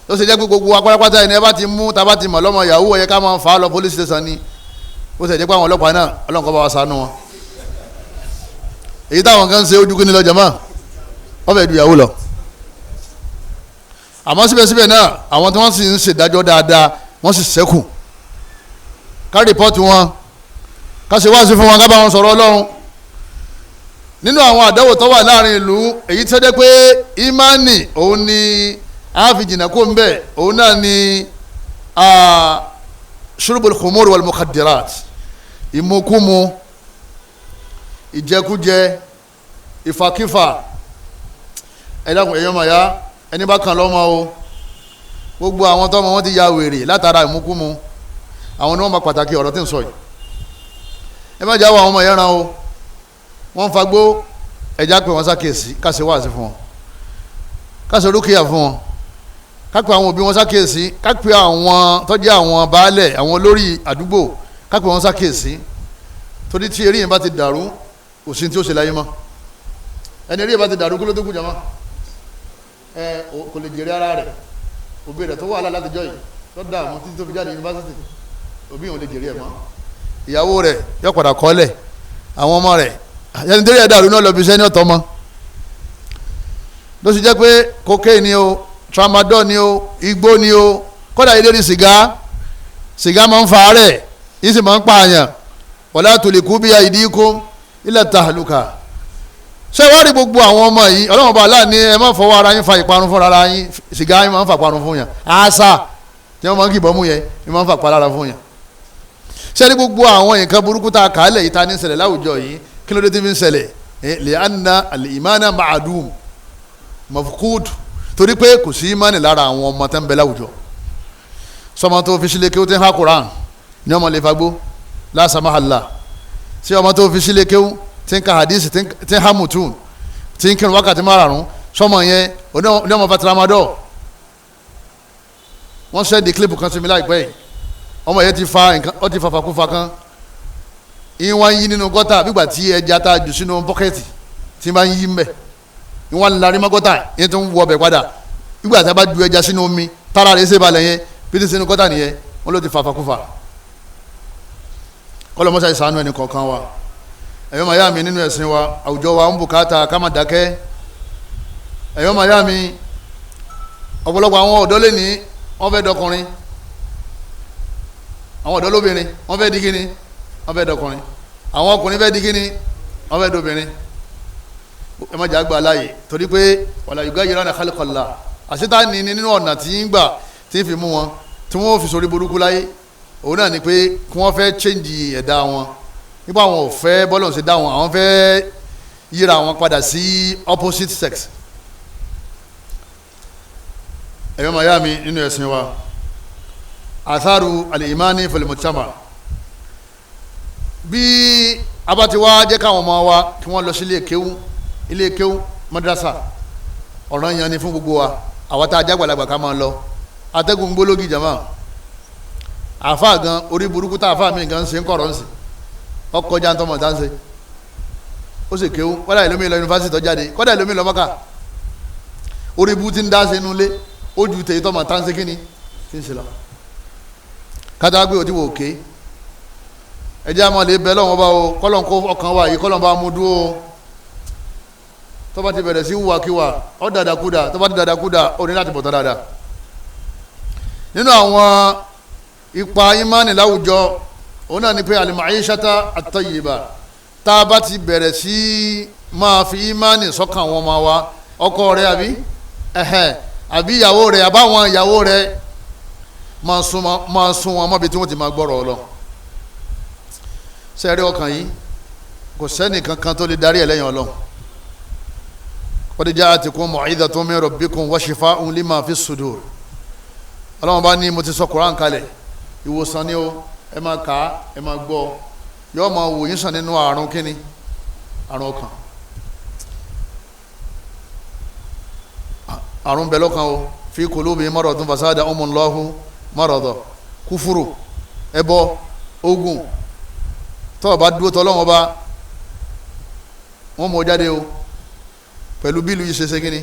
Speaker 2: Tó ṣe jẹ́ pé gbogbo apárápátá ẹni ẹ bá ti mú, tá a bá ti mọ̀ lọ́mọ ìyàwó, ó yẹ ká máa fà á lọ police station ni. Ó ṣe jẹ́ pé àwọn ọlọ́pàá náà, Ọlọ́run kó bá wa ṣàánú wọn. Èyí táwọn kan ṣe ojú kí ni lọ jàmá, wọ́n fẹ́ẹ́ du ìyàwó lọ. Àmọ́ síbẹ̀síbẹ̀ náà, àwọn tí wọ́n sì ń ṣèdájọ́ dáadáa, wọ́n sì ṣẹ́kù. Ká rìpọ́ọ̀tì wọn, ká ṣe wáàsí fún wọn, ká bá wọn sọ̀rọ̀ Ọlọ́run. Nínú àwọn àdáwò tó wà láàrin ìlú, èyí tó jẹ́ pé ìmánì òun ni a fi jìnnà kó ń bẹ̀, òun náà ni ṣurubul khumur wal mukhaddirat, ìmukúmu, ìjẹkújẹ, ìfàkífà. Ẹ dákun, ẹ̀yọ́ màyá, ẹni bá kàn lọ́mọ o. Gbogbo àwọn tọ́mọ wọn ti ya wèrè látara ìmukúmu, àwọn ni wọ́n máa pàtàkì ọ̀rọ̀ tí ń sọ yìí. Ẹ má jáwọ́ àwọn ọmọ yẹn ran o, wọ́n ń fagbó, ẹja pé wọ́n ṣàkíyèsí, ká ṣe wáàsí fún wọn. Ká ṣe rúkìá fún wọn, ká pe àwọn òbí wọn ṣàkíyèsí, ká pe àwọn tó jẹ́ àwọn baálẹ̀, àwọn olórí àdúgbò, ká pe wọn ṣàkíyèsí. Torí tí eré yẹn bá ti dàrú, kò sí tí ó ṣe láyé mọ́. Ẹni eré yẹn bá ti dàrú, kí ló tó kù jàmá? Ẹ kò lè jèrè ara rẹ̀. Òbí rẹ̀ tó wà látijọ́ yìí tó dààmú títí tó fi jáde yunifásitì, òbí yẹn ò lè jèrè ẹ̀ mọ́. Ìyàwó rẹ̀ yóò padà kọ́lẹ̀, àwọn ọmọ rẹ̀ ẹni tó yẹ dàrú náà lọ bí iṣẹ́ ní ọ̀tọ̀ mọ́. Ló sì jẹ́ pé cocaine ni o, tramadol ni o, igbó ni o, kódà ilé ní sìgá. Sìgá máa ń fa àárẹ̀, yìí sì máa ń pààyàn. Wala tuliku bi aydikum ila tahluka. Ṣé wàá rí gbogbo àwọn ọmọ yìí, Ọlọ́run bá aláàní ẹ má fọwọ́ ara yín fa ìparun fúnra ara yín. Sìgá yín máa ń fa ìparun fún yàn, àṣà tí wọ́n máa ń kìbọn mú yẹn yín máa ń fa ìpalára fún yàn. Ṣé ní gbogbo àwọn nǹkan burúkú tá a kà á lẹ̀ yìí ta ní ṣẹlẹ̀ láwùjọ yìí, kí ló dé tí fi ń ṣẹlẹ̀? Li'anna al-imana ma'adum mafqud. Torí pé kò sí ìmánì lára àwọn ọmọ tó ń bẹ láwùjọ. Sọmọ tó fi sílé kí ó ti ń ha Quran ní ọmọ lè fagbó lásàmáhàlá. Sí ọmọ tó fi sílé kéwú tí ń ka hadith, tí ń ha mutun, tí ń kírun wákàtí márààrún, sọmọ yẹn ní ọmọ fatramadọ. Wọ́n sẹ́ndì kílípù kan sí mi láìpẹ́ yìí. Ọmọ yẹn ti fa nǹkan, ó ti fa fakúfa kan, ìwọ̀n yí nínú gọ́tà bígbà tí ẹja tá a jù sínú bọ́kẹ́tì tí máa ń yí mbẹ́, ìwọ̀n larí mọ́ gọ́tà yẹn tó ń wọ ọbẹ̀ padà. Bígbà tí a bá ju ẹja sínú omi tára rẹ̀ ṣe balẹ̀ yẹn bí ti sínú gọ́tà nìyẹn, wọ́n ló ti fa fakúfa. Kọ́lọ́mọ́sá ìsànú ẹnì kọ̀ọ̀kan wa. Ẹ̀yọ́ màá yá mi nínú ẹ̀sìn wa, àwùjọ wa ń bùkátà ká má dákẹ́. Ẹ̀yọ́ màá yá mi, ọ̀pọ̀lọpọ̀ àwọn ọ̀dọ́ lè ní wọ́n fẹ́ dọkùnrin, àwọn ọ̀dọ́ lóbìnrin wọ́n fẹ́ di kíni, wọ́n fẹ́ dọkùnrin, àwọn ọkùnrin fẹ́ di kíni, wọ́n fẹ́ dobìnrin. Ẹ má jà gbà láàyè, torí pé wàlá yuga yìí rán khalqallah. Àṣetá ni nínú ọ̀nà tí ń gbà tí ń fi mú wọn tí wọ́n fi sórí burúkú láyé, òun náà ni pé kí wọ́n fẹ́ change ẹ̀dá wọn. Nípa àwọn ò fẹ́ bọ́lọ̀ ṣe dá wọn, àwọn fẹ́ yíra wọn padà sí opposite sex. Ẹ̀yọ́ màá yá mi nínú ẹ̀sìn wa, atharu al-imani fil mujtama. Bí a bá ti wá jẹ́ káwọn ọmọ wa kí wọ́n lọ sí ilé kéwú, ilé kéwú madrasa, ọ̀ràn yẹn ni fún gbogbo wa. Àwa tá a jágbàlagbà ká máa lọ. Atẹ́gùn gbólógì jàmá, àfa gan orí burúkú tá àfa mi gan ṣe ń kọ̀rọ̀ ń sìn, ọkọ̀ já ń tọmọ tá ń ṣe, ó sì kéwú. Kọ́dà ìlú mi lọ yunifásitì tó jáde, kọ́dà ìlú mi lọ Mọ́kà, orí burúkú ti ń dá sínú ilé, ó ju tèyí tọmọ tá ń ṣe kíni tí ń ṣe lọ. Kátà gbé òtí wò ké, ẹjẹ́ àmọ́ lè bẹ́ lọ́wọ́ bá o, kọ́lọ̀ ń kó ọkàn wa yìí, kọ́lọ̀ ń bá mú dúró. Tó bá ti bẹ̀rẹ̀ sí wùwàkiwà, ó dàdàkúdà. Tó bá ti dàdàkúdà, ó ní láti bọ̀ tán dáadáa. Nínú àwọn ipa ìmánì láwùjọ, òun náà ni pé al-ma'ishata at-tayyiba. Tá a bá ti bẹ̀rẹ̀ sí máa fi ìmánì sọ́kàn àwọn ọmọ wa, ọkọ rẹ àbí ẹ̀hẹ̀ àbí ìyàwó rẹ àbáwọn ìyàwó rẹ, máa sún wọn mọ́bi tí wọ́n ti máa gbọ́rọ̀ lọ. Sẹ́ẹ̀rí ọkàn yìí, kò sẹ́ni kankan tó lè darí ẹ̀ lẹ́yìn Ọlọ́run. Qad ja'atkum maw'izatun min rabbikum wa shifa'un lima fi sudur. Ọlọ́run bá ní mo ti sọ Kùránì kalẹ̀, ìwòsàn ni o, ẹ máa kà á, ẹ máa gbọ́, yóò máa wò yín sàn nínú àrùn kíni, àrùn ọkàn. Àrùn bẹ lọ́kàn o, fi qulubihim maradun fazadahumullahu marada. Kúfúrú, ẹbọ, ogun, tó o bá dúró tọ́ Ọlọ́run ọba, wọ́n mọ̀ jáde o pẹ̀lú bílù yìí ṣe ṣe kíni,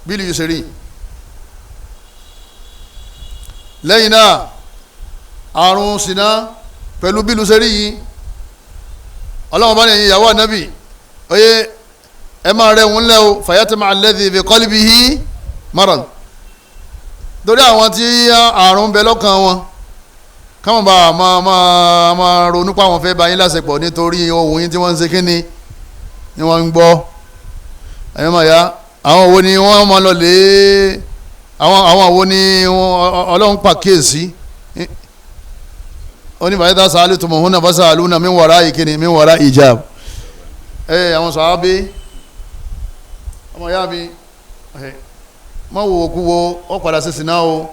Speaker 2: bílù yìí ṣe rí. Lẹ́yìn náà àrùn ṣìnà pẹ̀lú bílù ṣe rí yìí, Ọlọ́run bá ní ẹ̀yin ìyàwó ànábì, oyè ẹ máa rẹ̀ wọ́n lẹ́ o, fayatma alladhi fi qalbihi marad. Torí àwọn tí àrùn bẹ lọ́kàn wọn, káwọn bá máa máa ronú pa àwọn fẹ́ bá yín láṣepọ̀ nítorí ohun yín tí wọ́n ń ṣe kíni ni wọ́n ń gbọ́. Ẹ̀yọ́ máa ya àwọn wo ni wọ́n máa lọ lé, àwọn wo ni Ọlọ́run pàkíyèsí. Ó ní bàyẹ́dá sàálù tó mọ̀ hún náà bá sàálù náà min wara ìkíni min wara ìjàb. Ẹ àwọn sàábé, ọmọ ìyá mi, má wo òkú wo, ó padà sí sinna o.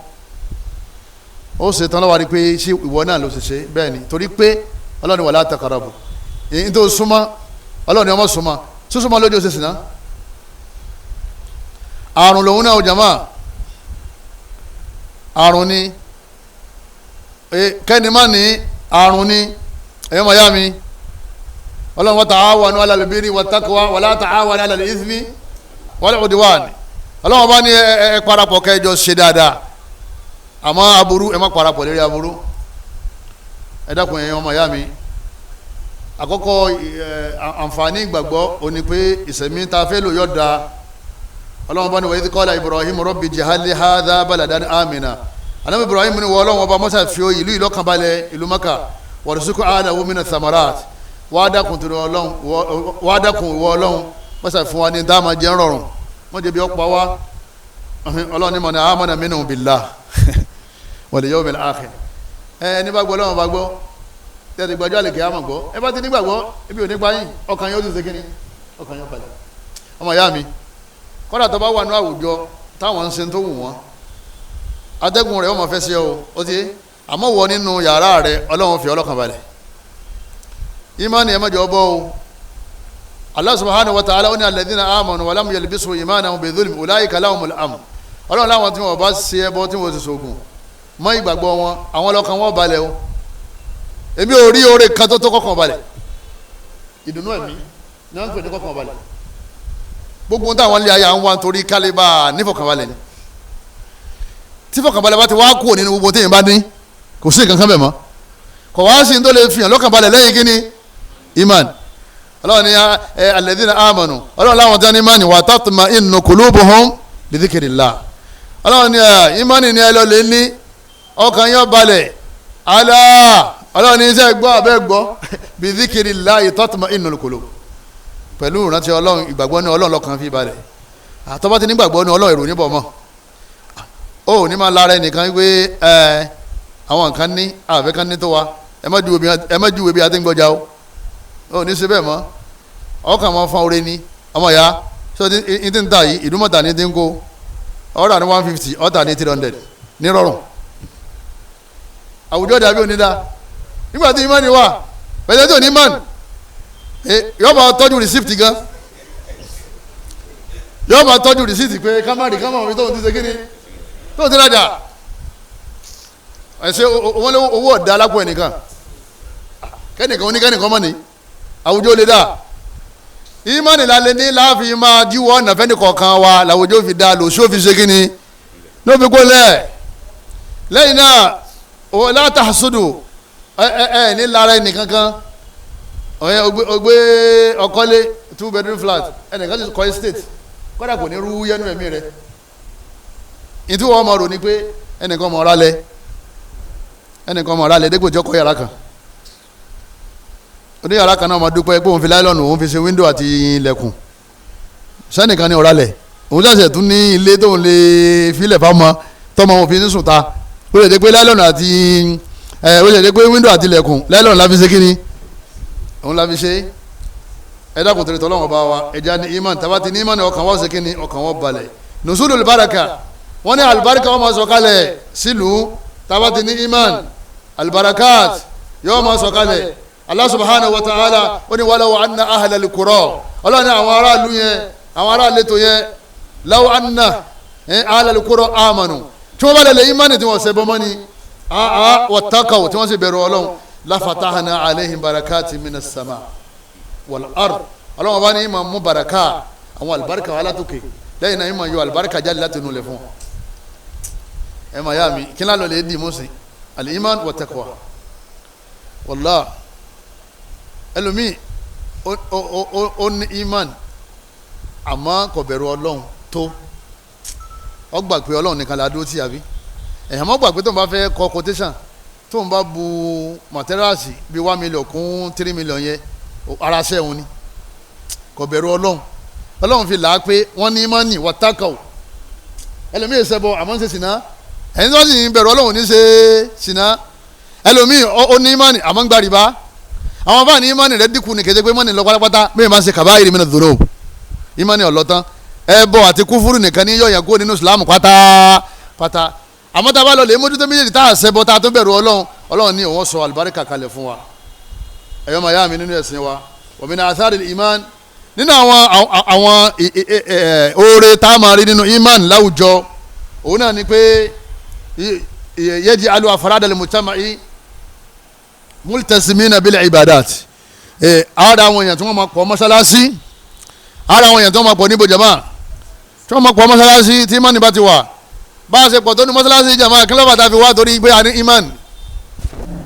Speaker 2: Ó ṣe tán lọ́wọ́ rí pé ṣé ìwọ náà ló ṣe ṣe bẹ́ẹ̀ ni, torí pé Ọlọ́run wala taqrabu, èyí tó súnmọ́ Ọlọ́run ni ọmọ súnmọ́, súnmọ́ lójú ó ṣe sinna. Àrùn lòun náà jàmá, àrùn ni. Kẹ́ni má ní àrùn ni. Ẹ̀yọ́ màá yá mi, Ọlọ́run wa ta'awanu 'alal birri wat-taqwa wa la ta'awanu 'alal ithmi wal 'udwan. Ọlọ́run bá ní ẹ parapọ̀ kẹjọ ṣe dáadáa, àmọ́ aburú ẹ má parapọ̀ lérí aburú. Ẹ dákun ẹ̀yin ọmọ ìyá mi, àkọ́kọ́ àǹfààní ìgbàgbọ́ ó ní pé ìsẹ̀mí ta fẹ́ lò yọ̀ da. Ọlọ́run bá ní wa idh qala Ibrahim rabbi ij'al hadha baladan amina. Ànábì Ibrahim ní wọ Ọlọ́run ọba mọ́sá fi ìlú ìlọ́kànbalẹ̀ ìlú Maka, warzuq ahlahu mina thamarat. Wàá dákun torí Ọlọ́run, wàá dákun ìwọ Ọlọ́run mọ́sá fún wa ní dáàmà jẹ́ rọrùn, wọ́n jẹ́ bí ọ̀pá wa. Ọlọ́run ní man amana minhum billah wal yawmil akhir. Ẹ ní bá gbọ́ Ọlọ́run bá gbọ́, tẹ́tí gbàjọ́ àlèkè àmọ̀ gbọ́, ẹ bá ti nígbàgbọ́ ibi ò ní pa yín, ọkàn yóò ti ṣe kíni, ọkàn yóò balẹ̀. Ọmọ ìyá mi, kọ́dà tó bá wà ní àwùjọ táwọn ń ṣe tó wù wọ́n, atẹ́gùn rẹ̀ wọ́n máa fẹ́ sí ọ ó ti àmọ́ wọ nínú yàrá rẹ̀ Ọlọ́run fi ọlọ́kàn balẹ̀. Ìmánì ẹ̀ mọ́jọ bọ́ o. Allah subhanahu wa ta'ala ó ní alladhina amanu wa lam yalbisu imanahum bidhulm ulaika lahumul amn. Ọlọ́run láwọn tí wọ́n bá ṣe ẹbọ tí wọ́n ti ṣoògùn mọ́ ìgbàgbọ́ wọn, àwọn ọlọ́kàn wọn balẹ̀ o. Èmi ò rí oore kan tó tó kọ́kàn balẹ̀. Ìdùnnú ẹ̀mí ni wọ́n ń pè ní kọ́kàn balẹ̀. Gbogbo táwọn ilé ayé àwọn wa nítorí kálíbà nífọ̀kànbalẹ̀ ni. Tí fọ̀kànbalẹ̀ bá ti wá kúrò nínú gbogbo téèyàn bá ní, kò sí nǹkan kan bẹ̀ mọ́. Kò wá sí ní tó lè fi hàn lọ́kànbalẹ̀ lẹ́yìn kíni? Iman. Ọlọ́run ní alladhina amanu, Ọlọ́run láwọn tí wọ́n ní imani wa tatma'innu qulubuhum bi dhikrillah. Ọlọ́run ní imani ní ẹ lọ lè ní ọkàn yóò balẹ̀. Alá Ọlọ́run ní iṣẹ́ gbọ́ abẹ́ gbọ́ bi dhikrillahi tatma'innul qulub. Pẹ̀lú ìrántí Ọlọ́run, ìgbàgbọ́ ní Ọlọ́run lọ́kàn fi balẹ̀. Àtọ́bá ti nígbàgbọ́ ní Ọlọ́run èrò níbọ̀ mọ́. Ó ní máa lára ẹnìkan wípé ẹ àwọn nǹkan ní àfẹ́ kan ní tó wa, ẹ má júwe bí a ti ń gbọ́jà o. Ó ní ṣe bẹ́ẹ̀ mọ́, ọkàn máa fọ́n oore ni. Ọmọ ìyá ṣé o ti ń ta yìí, ìdúmọ̀tà ní ti ń kó ọ̀rà ní 150, ọ̀tà ní 300 ní rọrùn. Àwùjọ dàbí onídàá nígbà tí ìmánì wà, pẹ̀lú tí ò ní ìmánì yóò máa tọ́jú rìsíptì gan, yóò máa tọ́jú rìsíptì pé kámárì kámárì tóun ti ṣe kíni tóun ti rajà. Ẹ̀ṣẹ̀ owó ọ̀dà alápò ẹnìkan kẹ́nìkan oníkẹ́nìkan mọ́ ni àwùjọ lè dà. Ìmánì lálẹ́ ní láàfin máa jíwọ́ ọ̀nà fẹ́ni kọ̀ọ̀kan wa làwùjọ fi dá lòsí òfin ṣe kíni ló fi kó lẹ̀. Lẹ́yìn náà látàsódò ẹ ẹ ní lára ẹnìkankan. Ọ̀yẹ́ ògbé ọkọ́lé 2 bedroom flat, ẹnìkan ti kọ́ estate, kọ́dà kò ní rú yẹnu ẹ̀mí rẹ̀. Ìtú wọn mọ̀ rò ní pé ẹnìkan mọ̀ ọ́rálẹ̀, ẹnìkan mọ̀ ọ́rálẹ̀ dépò tí ó kọ́ yàrá kan. Oníyàrá kan náà máa dúpẹ́ pé òun fi láìlọ́nù òun fi ṣe wíńdò àti ilẹ̀kùn. Sẹ́nìkan ní ọ̀rálẹ̀, òun ṣẹ̀ṣẹ̀ tún ní ilé tóun lè filẹ̀ fáwọn tọmọ òun fi ní sùn ta. Ó lè dé pé láìlọ́nù àti ẹ ó lè dé pé wíńdò àti ilẹ̀kùn láìlọ́nù la fi ṣe kíni òun la fi ṣe. Ẹ dákun torí tọ́lọ́wọ́n bá wa, ẹja ní iman. Tàbá ti ní iman, ọkàn wọ́n ṣe kíni, ọkàn wọ́n balẹ̀. Nùsùlù baraka, wọ́n ní alibarika wọ́n máa sọ kalẹ̀ sílùú. Tàbá ti ní iman, albarakat yóò máa sọ kalẹ̀. Allah subhanahu wa ta'ala ó ní walaw anna ahlal qura, Ọlọ́run ní àwọn aráàlú yẹn, àwọn aráàlú tó yẹn, law anna ahlal qura amanu, tí wọ́n bá lè imani tí wọ́n ṣe bọ́mọ́ ni wattaqaw, tí wọ́n sì bẹ̀rù Ọlọ́run, la fatahna alayhim barakati minas sama wal ard. Ọlọ́run bá ní ìmọ̀ mú baraka, àwọn alibarika wà látòkè, lẹ́yìn náà ìmọ̀ yọ alibarika jáde láti inú ilẹ̀ fún wọn. Ẹ mà yá mi, kí n lálọ́ lè dì mú sí al-iman wa taqwa. Wallah, ẹlòmíì ó ní iman àmọ́ kò bẹ̀rù Ọlọ́run tó. Ó gbà pé Ọlọ́run nìkan la dúró tì, àbí ẹ̀hìn mọ́ gbà pé tó ń bá fẹ́ kọ quotation, tó ń bá bu materials bíi 1 million kún 3 million yẹn, ara ṣẹ́ òun ni. Kò bẹ̀rù Ọlọ́run. Ọlọ́run fi là á pé wọ́n ní imani wa taqwa. Ẹlòmíì ṣẹbọ àmọ́ ń ṣe sìná, ẹ̀yin tó sì ń bẹ̀rù Ọlọ́run ní ṣe sìná. Ẹlòmíì ó ní imani àmọ́ ń gba rìbá. Àwọn bá ní imani rẹ dínkù ní kété pé imani lọ pátápátá, bẹ́ẹ̀ máa ń ṣe kàbáyìrì mina dhunub, imani ọ̀lọ́tán. Ẹbọ àti kúfúrú nìkan ní yọ̀yàn kó nínú Islam pátápátá. Àmọ́ tá a bá lọ lè mójútó méjèèjì tá a ṣẹbọ tá a tó bẹ̀rù Ọlọ́run, Ọlọ́run ní òun sọ àlùbáríkà kalẹ̀ fún wa. Ẹ̀yọ́ màá yá mi nínú ẹ̀sìn wa, wa min atharil iman, Nínú àwọn oore tá a máa rí nínú iman láwùjọ, òun náà ni pé yaj'alu afrad al-mujtama'i multazimina bil ibadat. Ara àwọn èèyàn tí wọ́n máa pọ̀ mọ́sálásí, ara àwọn èèyàn tí wọ́n máa pọ̀ níbo jama, tí wọ́n máa pọ̀ mọ́sálásí tí imani bá ti wà. Bá a ṣe pọ̀ tó ní mọ́sálásí jama, kí ló bá ta fi wá torí pé a ní iman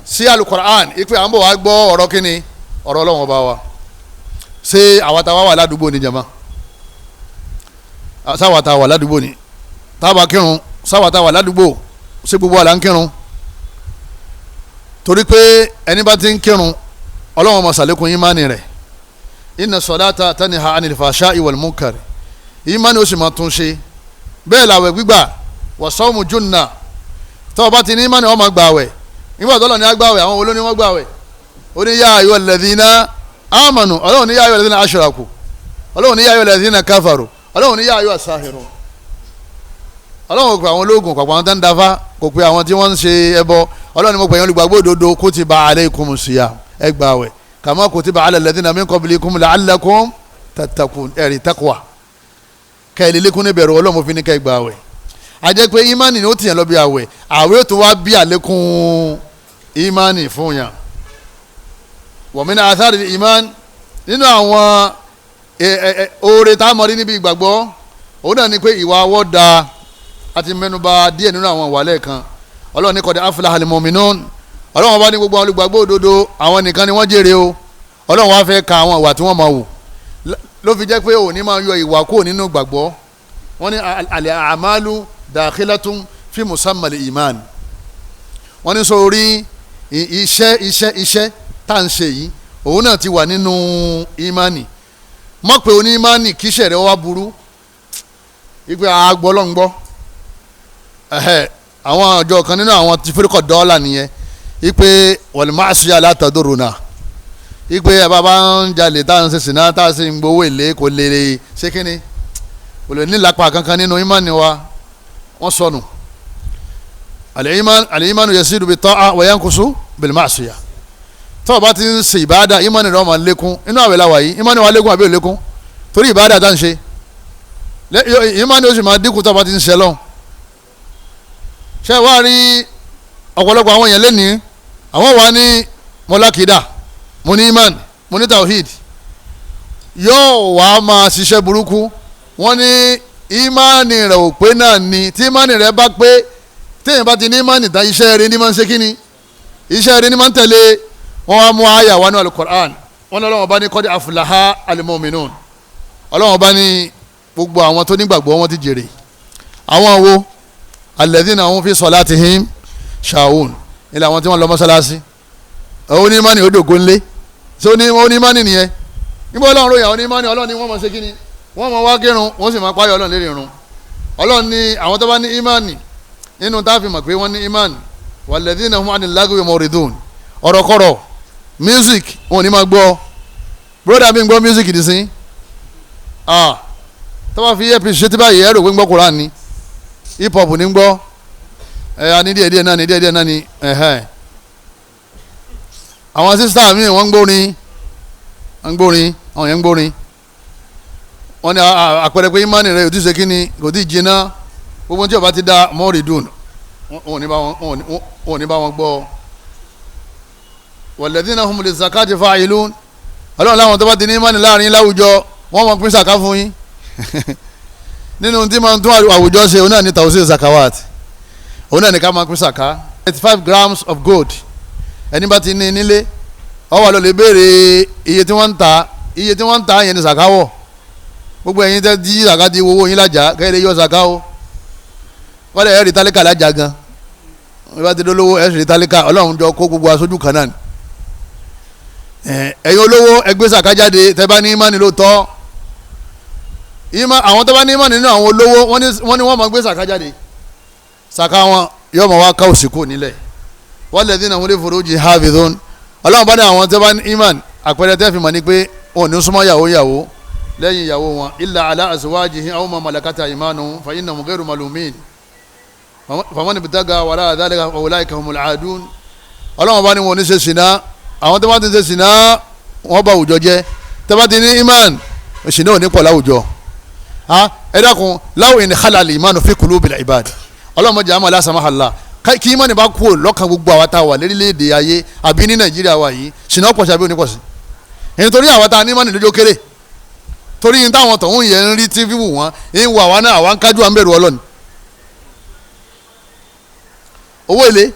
Speaker 2: sí alukoran, ipe à ń bọ̀ wá gbọ́ ọ̀rọ̀ kíni, ọ̀rọ̀ Ọlọ́run ọba wa. Ṣé àwa tá wà ládùúgbò ni jama? Sáwa tá wà ládùúgbò ni táwa kírun? Sáwa tá wà ládùúgbò, ṣé gbogbo wa là ń kírun? Torí pé ẹni bá ti ń kírun, Ọlọ́run máa ṣàlékún ìmánì rẹ̀. Inna salata tanha anil fahsha'i wal munkar, ìmánì ó sì máa tún ṣe. Bẹ́ẹ̀ làwẹ̀ gbígbà, wa sawmu junna. Tó o bá ti ní ìmánì, ó máa gbààwẹ̀. Nígbà tó lọ ní agbáwẹ̀, àwọn olóní wọn gbààwẹ̀. Ó ní ya ayyuhal ladhina amanu, Ọlọ́run ní ya ayyuhal ladhina ashraku, Ọlọ́run ní ya ayyuhal ladhina kafaru, Ọlọ́run ní ya ayyuhas sahirun. Ọlọ́run kò pè àwọn ológun, kò pè àwọn tó ń dafa, kò pè àwọn tí wọ́n ń ṣe ẹbọ. Ọlọ́run ní mo pè yín olùgbàgbọ́ òdodo, kutiba alaykumus siyam, ẹ gbààwẹ̀, kama kutiba ala alladhina min qablikum la'allakum tattaqun. Ẹ̀rí taqwa, kẹ́ẹ̀lì lékún ní bẹ̀rù Ọlọ́run fi ní kẹ́ gbààwẹ̀. A jẹ́ pé ìmánì ni ó tìyàn lọ bí àwẹ̀, àwẹ̀ tó wá bí àlékún ìmánì fún yàn. Wa min athari ìmán, nínú àwọn oore tá a mọ̀ rí níbi ìgbàgbọ́, òun náà ni pé ìwà awọ́ da. A ti mẹ́nuba díẹ̀ nínú àwọn ìwàlẹ̀ kan. Ọlọ́run ní qad aflaha al-mu'minun, Ọlọ́run bá ní gbogbo àwọn olùgbàgbọ́ òdodo, àwọn nìkan ni wọ́n jèrè o. Ọlọ́run wá fẹ́ ka àwọn ìwà tí wọ́n máa wù, ló fi jẹ́ pé òní máa yọ ìwà kúrò nínú ìgbàgbọ́. Wọ́n ní al-a'malu dakhilatun fi musamma al-iman. Wọ́n ní sórí iṣẹ́ iṣẹ́ iṣẹ́ tá à ń ṣe yìí, òun náà ti wà nínú ìmánì. Mọ̀ pé oní ìmánì kíṣẹ̀ rẹ̀ wá burú, ìpè àgbọ̀ lọ́ngbọ́. Àwọn àjọ kan nínú àwọn tí fírikọ̀ dọ́là nìyẹn, ìpè wal ma'siya la tadurruna, ìpè bàbá ń jalè tá à ń ṣe sìná tá à sì ń gbowó èlé, kò lè ṣe kínní, kò lè nílapa kankan nínú ìmánì wa. Wọ́n sọnù. Al-imanu yazidu bit-ta'a wa yanqusu bil-ma'siyah. Tó o bá ti ń ṣe ìbáàdà, ìmánì rẹ̀ máa lékún. Inú àwẹ̀ la wà yìí, ìmánì wa lékún àbí ò lékún? Torí ìbáàdà tá ń ṣe, ìmánì ó sì máa dínkù tó o bá ti ń ṣe lọ́hùn. Ṣé wàá rí ọ̀pọ̀lọpọ̀ àwọn èèyàn lẹ́nìí, àwọn wà ní mọ́lákìdá, mo ní imán, mo ní tawhid, yóò wá máa ṣiṣẹ́ burúkú. Wọ́n ní ìmánì rẹ̀ ò pé náà ni. Tí ìmánì rẹ̀ bá pé, téèyàn bá ti ní ìmánì tán, iṣẹ́ rẹ̀ ní máa ń ṣe kíni, iṣẹ́ rẹ̀ ní máa ń tẹ̀lé. Wọ́n wá mú àyà wá ní alukoran, wọ́n ní Ọlọ́run bá ní qad aflaha al-mu'minun. Ọlọ́run bá ní gbogbo àwọn tó nígbàgbọ́ wọn ti jèrè. Àwọn wo? Alladhina hum fi salatihim shahun, ilé àwọn tí wọ́n lọ mọ́sálásí. Òun ní ìmánì odògo ńlé, ṣé ó ní ìmánì nìyẹn? Níbo Ọlọ́run ròyìn àwọn onímánì? Ọlọ́run ní wọ́n máa ṣe kíni, wọ́n máa wá kírun, wọ́n sì máa páyọ̀ Ọlọ́run lérí irun. Ọlọ́run ní àwọn tó bá ní ìmánì, nínú tá a fi mọ̀ pé wọ́n ní ìmánì, walladhina hum anil lagwi muridun. Ọ̀rọ̀kọ̀rọ̀ music wọn ò ní máa gbọ́. Broda mi ń gbọ́ music dì sí, tó bá fi earpiece ṣe tí báyìí, ẹ̀rọ pé ń gbọ́ Quran ni, hip hop ní ń gbọ́. Ẹ̀ ní díẹ̀ díẹ̀ náà ní díẹ̀ díẹ̀ náà ní. Àwọn sísá mi wọ́n ń gbórin, wọ́n ń gbórin, àwọn yẹn ń gbórin. Wọ́n ní àpẹẹrẹ pé ìmánì rẹ̀ kò tí ì ṣe kíni, kò tí ì jiná. Gbogbo tí ó bá ti da mọ́rìdùn, wọn ò ní bá wọn gbọ́. Walladhina hum lizakati fa'ilun. Ọlọ́run láwọn tó bá ti ní ìmánì láàrin láwùjọ, wọ́n máa pín sàká fún yín. Nínú tí máa ń tún àwùjọ ṣe, òun náà ní tawsil zakawat, òun náà ní ká máa pín sàká. 85 grams of gold, ẹni bá ti ní nílé, ó wá lọ lè béèrè iye tí wọ́n ń ta, iye tí wọ́n ń ta yẹn ní sàká wọ̀. Gbogbo ẹ̀yin tẹ́ di sàká di owó yín lájà, kẹ́ ẹ lè yọ sàká o. Wọ́n lè rí tálíkà lájà gan, wọ́n bá ti dolówó ẹ̀ sì rí tálíkà. Ọlọ́run jọ kó gbogbo aṣojú kan náà ni. Ẹ̀yin olówó, ẹ gbé sàká jáde tẹ́ bá ní ìmánì lóòótọ́. Àwọn tó bá ní ìmánì nínú àwọn olówó, wọ́n ní wọ́n máa gbé sàká jáde. Sàká wọn yóò máa wá ká òsì kù nílẹ̀. Walladhina hum li furuji hafidhun. Ọlọ́run bá ní àwọn tó bá ní ìmánì, àpẹẹrẹ tẹ́ fi mọ̀ ni pé wọn ò ní súnmọ́ yàwó yàwó lẹ́yìn ìyàwó wọn, illa ala azwajihim aw ma malakata aymanuhum fa innahum ghayru malumin faman ibtaga wara dhalika fa ulaika humul aadun. Ọlọ́run bá ní wọn ò ní ṣe ṣìnà. Àwọn tó bá ti ṣe ṣìnà, wọ́n bá àwùjọ jẹ́. Tó bá ti ní iman, Ṣìnà ò ní pọ̀ láwùjọ. Ẹ dákun, láwọn ènìyàn halal ìmánu fi qulubil ibad, ọlọ́mọdé àmọ́ aláṣàmáhàlá kí ìmánì bá kú lọ́kàn gbogbo àwa tá a wà lérílẹ̀‐èdè ayé àbí ní Nàìjíríà wa yìí, ṣìnà pọ̀ sí àbí òní pọ̀ sí? Nítorí àwa tá a ní ìmánì lójó kéré, torí yín táwọn tọ̀hún yẹn ń rí tí fíwù wọn ń wo àwa náà, àwa ń kájú à ń bẹ̀rù Ọlọ́ni. Owó èlé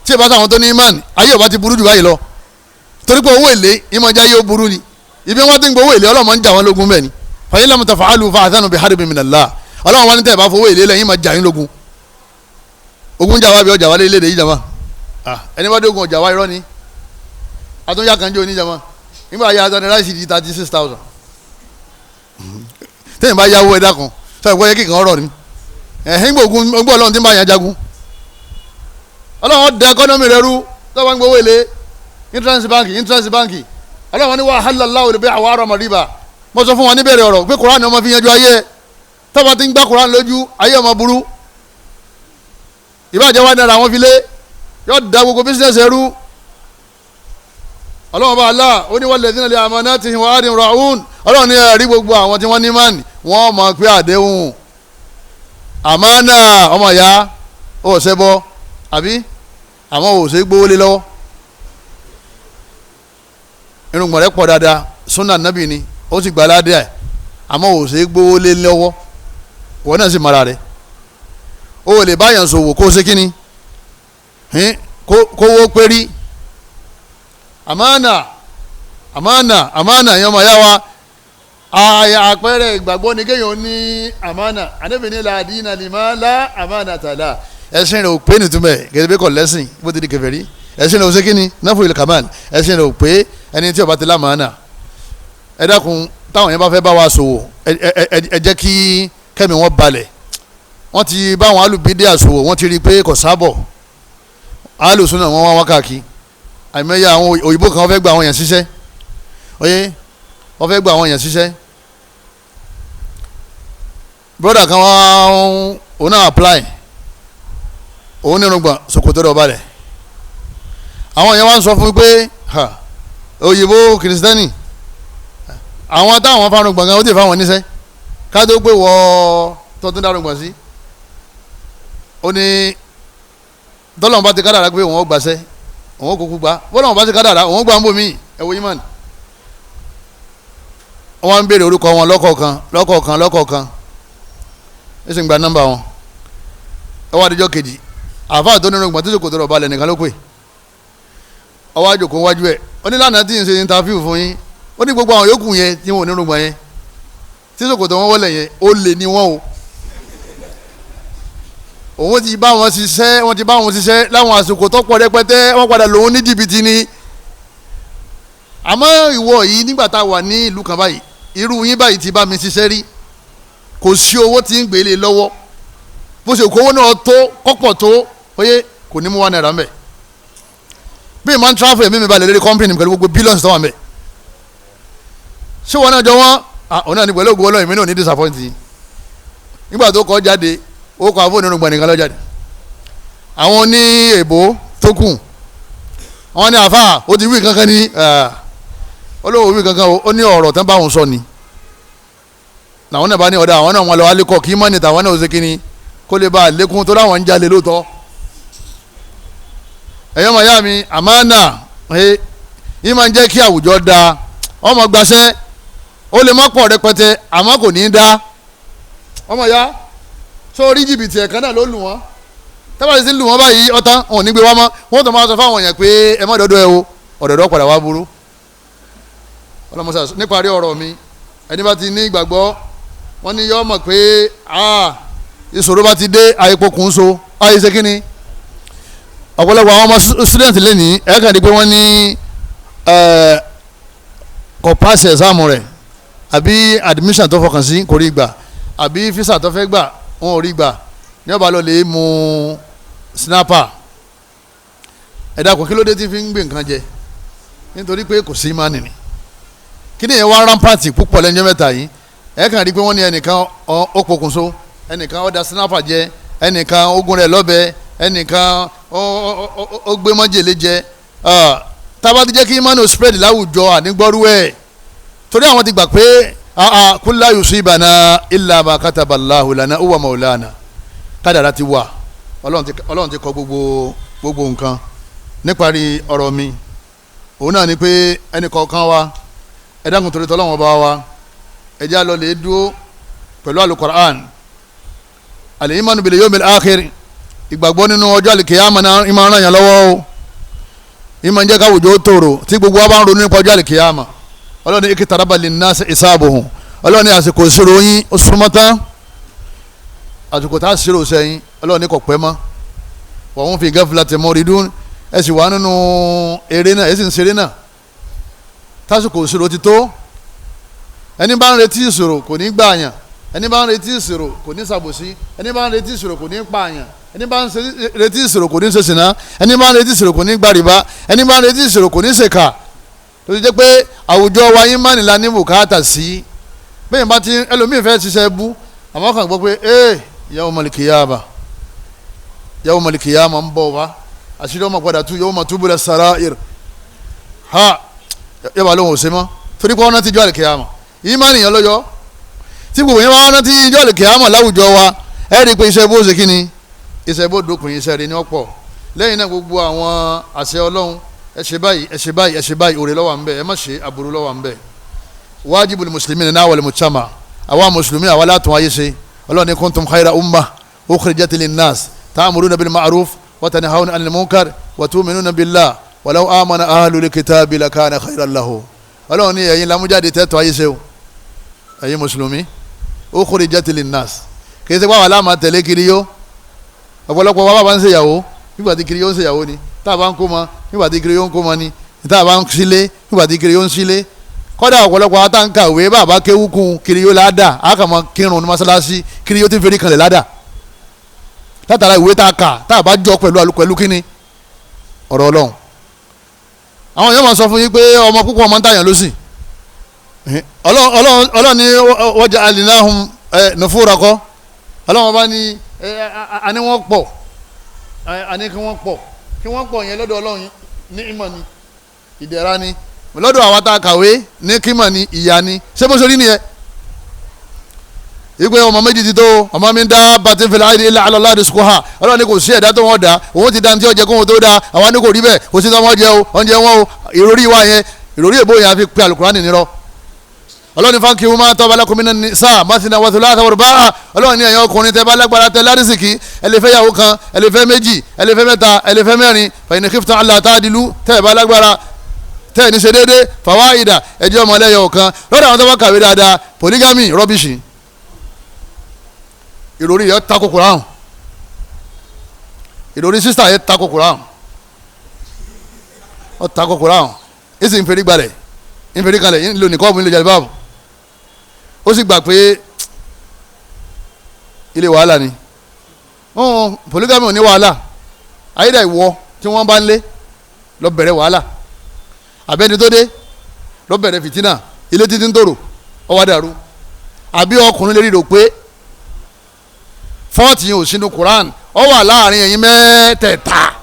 Speaker 2: tí ẹ bá sáwọn tó ní ìmánì ayé ọba ti burú jù báyìí lọ, torí pé owó èlé ìmọ̀já yóò burú ni. Ibi wọn ti ń gbowó èlé Ọlọ́mọ ń jà wọn lógun bẹ́ẹ̀ ni. Fa in lam taf'alu fa'adhanu biharbin minallah, Ọlọ́run wa ní tẹ́ ẹ bá fowó èlé lẹ́yìn máa jà yín lógun. Ogun jà wá bí ọjà wá lé léde yìí jàmá, ẹni bá dógun ọjà wá irọ́ ni. Àtúnyà kan jẹ́ oníjàmá nígbà yà á ráìsì di 36,000. Tẹ́yìn bá yáwó ẹ̀dá kan sọ ìwọ yẹ kíkan ọ̀rọ̀ ni ẹ̀hìn gbòògùn ọgbọ́n Ọlọ́run tí ń bá yàn jagun. Ọlọ́run dẹ ẹkọ́nọ́mì rẹ rú tọ́wọ́ ń gbowó èlé interest bank interest bank. Ọlọ́run ní wa halallahu al-bay'a wa harrama riba. Mo sọ fún wọn níbẹ̀rẹ̀ ọ̀rọ̀ pé Kùránì ọmọ fi yanjú ayé, tọ́wọ́ ti ń gbá Kùránì lójú ayé ọmọ burú. Ìbàjẹ́ wa náírà wọn fi lé yọ da gbogbo bísíǹsì ẹrú. Ọlọ́run bá Allah ó ní walladhina li amanatihim wa ahdihim ra'un. Ọlọ́run ní ẹ̀rí gbogbo àwọn tí wọ́n ní mánì wọ́n mọ̀ pé àdéhùn àmánà ọmọ ìyá ó ṣe bọ́ àbí àmọ́ ò ṣe gbówó lé lọ́wọ́. Irùngbọ̀n rẹ̀ pọ̀ dáadáa, súnà nábì ni ó sì gbà ládìá ẹ̀, àmọ́ ò ṣe gbówó lé lọ́wọ́. Wọ́n náà sì mara rẹ̀, o lè báyàn ṣòwò kó ṣe kíni kówó pérí. Àmánà àmánà àmánà yẹn ọmọ ìyá wa, àpẹẹrẹ ìgbàgbọ́ ni kéèyàn ní àmánà. Ànábì ní la dina liman la àmánà tàlà. Ẹ̀sìn rẹ̀ ò pé nìtúmẹ̀ gẹ́gẹ́ bí kò lẹ́sìn bó ti di kèfèrí. Ẹ̀sìn rẹ̀ ò ṣe kíni náfù il kamal, ẹ̀sìn rẹ̀ ò pé ẹni tí ó bá ti lámàánà. Ẹ dákun, táwọn yẹn bá fẹ́ bá wa ṣòwò ẹ jẹ́ kí kẹ́mi wọn balẹ̀. Wọ́n ti bá àwọn alùbídé àṣòwò, wọ́n ti rí i pé kò sábọ̀ alùsùn náà wọ́n wá wákàkí. Àìmọye àwọn òyìnbó kan wọ́n fẹ́ gba àwọn èèyàn ṣiṣẹ́, oyè wọ́n fẹ́ gba àwọn èèyàn ṣiṣẹ́. Broda kan wá òun náà apply, òun nínú gbọ̀n ṣòkòtò rẹ̀ ọba rẹ̀. Àwọn èèyàn wá ń sọ fún mi pé òyìnbó kìrìsìtẹ́nì àwọn táwọn fárun gbọ̀ngàn ó ti fáwọn níṣẹ́ ká tó pé wọ́ tọ́tún dárun gbọ̀n sí. Ó ní tọ́lọ́mù bá ti kádàrá pé òun ó gbàṣẹ́, òun ó kúkú gbà, bọ́lọ́mù bá ti kádàrá òun ó gbà ń bò mí. Ẹ wo imán. Wọ́n ń béèrè orúkọ wọn lọ́kọ̀ọ̀kan lọ́kọ̀ọ̀kan lọ́kọ̀ọ̀kan, ẹ sì ń gba nọ́mbà wọn. Ẹ wá adijọ́ kejì, àáfàá tó nínú gbọ̀n tó sòkòtò rọ̀ balẹ̀ nìkan ló pè. Ọwọ́ àjòkó wájú ẹ̀, ó ní lánàá tí ń ṣe interview fún yín, ó ní gbogbo àwọn yòókù yẹn tí wọn ò nínú gbọ̀n yẹn tí sòkòtò wọn wọlé yẹn, ó lè ní wọn o. Òun ti bá wọn ṣiṣẹ́, wọ́n ti bá wọn ṣiṣẹ́ láwọn àsìkò tó pọ̀ rẹpẹtẹ, wọ́n padà lòun ní jìbìtì ni. Àmọ́ ìwọ yìí nígbà tá a wà ní ìlú kan báyìí, irú yín báyìí ti bá mi ṣiṣẹ́ rí, kò sí owó tí ń gbélé lọ́wọ́, bó ṣe kówó náà tó kọ́pọ̀ tó oyé kò ní mú wa náírà mbẹ̀. Bí ìmọ̀ ń tráfù ẹ̀mí mi balẹ̀ lérí kọ́mpìnì pẹ̀lú gbogbo bílíọ̀nù tó wà mbẹ̀. Ṣé wọn náà jọ wọ́n? Òun náà ní pẹ̀lú ògùn Ọlọ́run mi náà ní disappoint. Nígbà tó kọ́ jáde, ó kọ àfọ onírúgbọ̀n nìkan ló jáde. Àwọn ní èbó tó kù wọn ní àfà ó ti wí kankan ní olówó wí kankan ó ní ọ̀rọ̀ tán báwọn sọ ni. Làwọn náà bá ní ọ̀dà àwọn náà wọn lọ alẹ́kọ̀ọ́ kí mọ́ni tàwọn náà ó ṣe kínní kó lè bá a lékún tó láwọn ń jalè lóòótọ́. Ẹ̀yọ́ màyá mi, àmánà yìí máa ń jẹ́ kí àwùjọ da. Ọmọ gbaṣẹ́ ó lè má pọ̀ rẹpẹtẹ àmọ́ kò ní í dá. Ọmọ ya sórí jìbìtì ẹ̀kan náà ló lù wọ́n, tábàtì sí lù wọ́n báyìí ọ̀tán wọn ò ní gbé wá mọ́. Wọ́n tó máa sọ fáwọn èèyàn pé ẹ má dọ́dọ̀ ẹ o, ọ̀dọ̀dọ̀ padà wá burú. Ọlọ́mọṣà níparí ọ̀rọ̀ mi, ẹni bá ti ní ìgbàgbọ́ wọ́n ní yọ́ mọ̀ pé ìṣòro bá ti dé àìpokùn so àìṣe kínní. Ọ̀pọ̀lọpọ̀ àwọn ọmọ student lẹ́nìí ẹ̀ kàn dé pé wọ́n ní kò pass exam rẹ̀, àbí admission tó fọkàn sí kò rí gbà, àbí visa tó fẹ́ gbà wọn ò rí gbà, ní ọba lọ lè mú snapper. Ẹ dákun, kí ló dé tí fi ń gbé nǹkan jẹ? Nítorí pé kò sí ìmánì ni. Kí ni ìyẹn wá rampant púpọ̀ lẹ́jọ́ mẹ́ta yìí? Ẹ kàn rí pé wọ́n ní ẹnìkan ó pokùnso, ẹnìkan ó da snapper jẹ, ẹnìkan ó gún rẹ̀ lọ́bẹ, ẹnìkan ó gbé májèlé jẹ. Tábà ti jẹ́ kí ìmánì spread láwùjọ ànígbọ́rú ẹ̀. Torí àwọn ti gbà pé kulla yusibana illa ma kataballahu lana huwa maulana, kádàrá ti wà, Ọlọ́run ti kọ gbogbo nǹkan. Níparí ọ̀rọ̀ mi, òun náà ni pé ẹnì kọ̀ọ̀kan wa, ẹ dákun torí tọ́lọ́run ọba wa, ẹ jẹ́ á lọ lè dúró pẹ̀lú alukoran. Al-imanu bil yawmil akhir, ìgbàgbọ́ nínú ọjọ́ àlìkèyàmọ̀ náà ìmọ̀ ràn yàn lọ́wọ́ o, ìmọ̀ ń jẹ́ káwùjọ tòrò tí gbogbo wa bá ń ronú nípa ọjọ́ àlìkèyàmọ̀. Ọlọ́run ní iqtaraba linnasi hisabuhum, Ọlọ́run ní àsìkò ìṣirò yín ó súnmọ́ tán, àsìkò tá a ṣírò sẹ́yìn Ọlọ́run ní kò pẹ́ mọ́. Wa hum fi ghaflatin muridun, ẹ sì wà nínú eré náà, ẹ sì ń ṣeré náà, tásìkò ìṣirò ti tó. Ẹni bá ń retí ìṣirò kò ní gbà yàn, ẹni bá ń retí ìṣirò kò ní ṣàbòsí, ẹni bá ń retí ìṣirò kò ní pààyàn, ẹni bá ń retí ìṣirò kò ní ṣe ṣìnà, ẹni bá ń retí ìṣirò kò ní gbàrìbá, ẹni bá ń retí ìṣirò kò ní ṣèkà. Tó ti jẹ́ pé àwùjọ wa yín má nìlá ní bùkátà sí. Bẹ́ẹ̀ bá ti ẹlòmíì fẹ́ ṣiṣẹ́ bú, àmọ́ kàn gbọ́ pé ee yawmal qiyamah, yawmal qiyamah ń bọ̀ wá, àṣírí ọmọ padà tú, yawma tubla sarair, ha yọba lóhùn òsè mọ́, torí pé wọ́n rántí jọ́ àlùkìyàmọ̀. Yìí má nìyẹn lọ́yọ́ tí gbogbo yẹn wá rántí jọ́ àlùkìyàmọ̀ láwùjọ wa, ẹ rí i pé iṣẹ́ bó ṣe kí ni, iṣẹ́ bó dókun, iṣẹ́ rí ni ọ̀pọ̀. Lẹ́yìn náà gbogbo àwọn àṣẹ Ọlọ́run, ẹ ṣe báyìí, ẹ ṣe báyìí, ẹ ṣe báyìí, òrè ló wà ńbẹ̀, ẹ má ṣe aburú ló wà ńbẹ̀. Wájibul muslimina náà wal mujtama, àwa mùsùlùmí àwa látún ayé ṣe. Ọlọ́run ní kuntum khayra umma ukhrijat linnas ta'muruna bil ma'ruf wa tanhawna 'anil munkar wa tu'minuna billah walau amana ahlul kitabi lakana khayran lahum. Ọlọ́run ní ẹ̀yin lámújáde tẹ́tọ̀ ayé ṣe o, ẹ̀yin mùsùlùmí, ukhrijat linnas. Kì í ṣe pé àwọn aláàmà tẹ̀lé kiri yó. Ọ̀pọ̀lọpọ̀ wa bá ń ṣèyàwó nígbà tí kiri yó ń ṣèyàwó ni, tá a bá ń kó mọ nígbà tí kiri yó ń kó mọ ni, tá a bá ń sílé nígbà tí kiri yó ń sílé. Kọ́dà ọ̀pọ̀lọpọ̀ wa tá ń kàwé bàbá kéwú kún kiri yó ládà, á kà mọ kírun ní mọ́sálásí, kiri yó ti ń ferí kanlẹ̀ ládà. Látara ìwé tá a kà tá a bá jọ pẹ̀lú kíni ọ̀rọ̀ Ọlọ́run. Àwọn èèyàn máa sọ fún yín pé ọmọ púpọ̀ ọmọ ń tàyàn lọ́sìn. Ọlọ́run ní waja'alnahum nufura kọ́. Ọlọ́run bá ní àní wọ́n pọ̀, àní kí wọ́n pọ̀, kí wọ́n pọ̀ yẹn lọ́dọ̀ Ọlọ́run ní ìmọ̀ ni, ìdẹ̀ra ni. Lọ́dọ̀ àwọn tá a kàwé ní kímọ̀ ni, ìyá ni. Ṣé bó ṣe rí nìyẹn? Ìgbé ọmọ méjì ti tó, ọmọ mi ń dá bàtí fìlà ayé ilẹ̀ alọ́lá àdìsíkò ha. Ọlọ́run ní kò sí ẹ̀dá tó wọ́n dá, òun ti dá ní tí ó jẹ kóhun tó dá, àwọn ní kò rí bẹ́ẹ̀, kò sí tí wọ́n jẹ o, oúnjẹ wọn o. Ìròrí wa yẹn, ìròrí èbó yẹn a fi pe Àlùkùránì nírọ́. Ọlọ́run ní fankihu ma taba lakum minan nisa mathna wa thulatha wa ruba'a. Ọlọ́run ní ẹ̀yin ọkùnrin tẹ́ bá lágbára tẹ́ lárísìkí, ẹ lè fẹ́ yàwó kan, ẹ lè fẹ́ méjì, ẹ lè fẹ́ mẹ́ta, ẹ lè fẹ́ mẹ́rin. Fa in khiftum alla ta'dilu, tẹ́ bá lágbára tẹ́ ní ṣe déédé, fawahida, ẹ jẹ́ ọmọ ẹlẹ́yọ̀ kan. Lọ́dọ̀ àwọn tó bá kàwé dáadáa, polygamy rọ́bìṣì. Ìròrí yẹn tako Kùránì, ìròrí sísá yẹn tako Kùránì, ó tako Kùránì, ó sì ń ferí gbalẹ̀, ń ferí kalẹ̀, ń lo nìkọ́ọ̀bù, ń lo jàlibáàbù, ó sì gbà pé ilé wàhálà ni. Polygamy ò ní wàhálà, ayédà ìwọ tí wọ́n bá ń lé lọ bẹ̀rẹ̀ wàhálà, àbẹ́ni tó dé lọ bẹ̀rẹ̀ fìtínà, ilé títí ń tòrò ó wá dàrú. Àbí ọkùnrin lè rí rò pé fọ́ọ̀tì yẹn ò sínú Quran, ó wà láàrin ẹ̀yin mẹ́tẹ̀ẹ̀ta.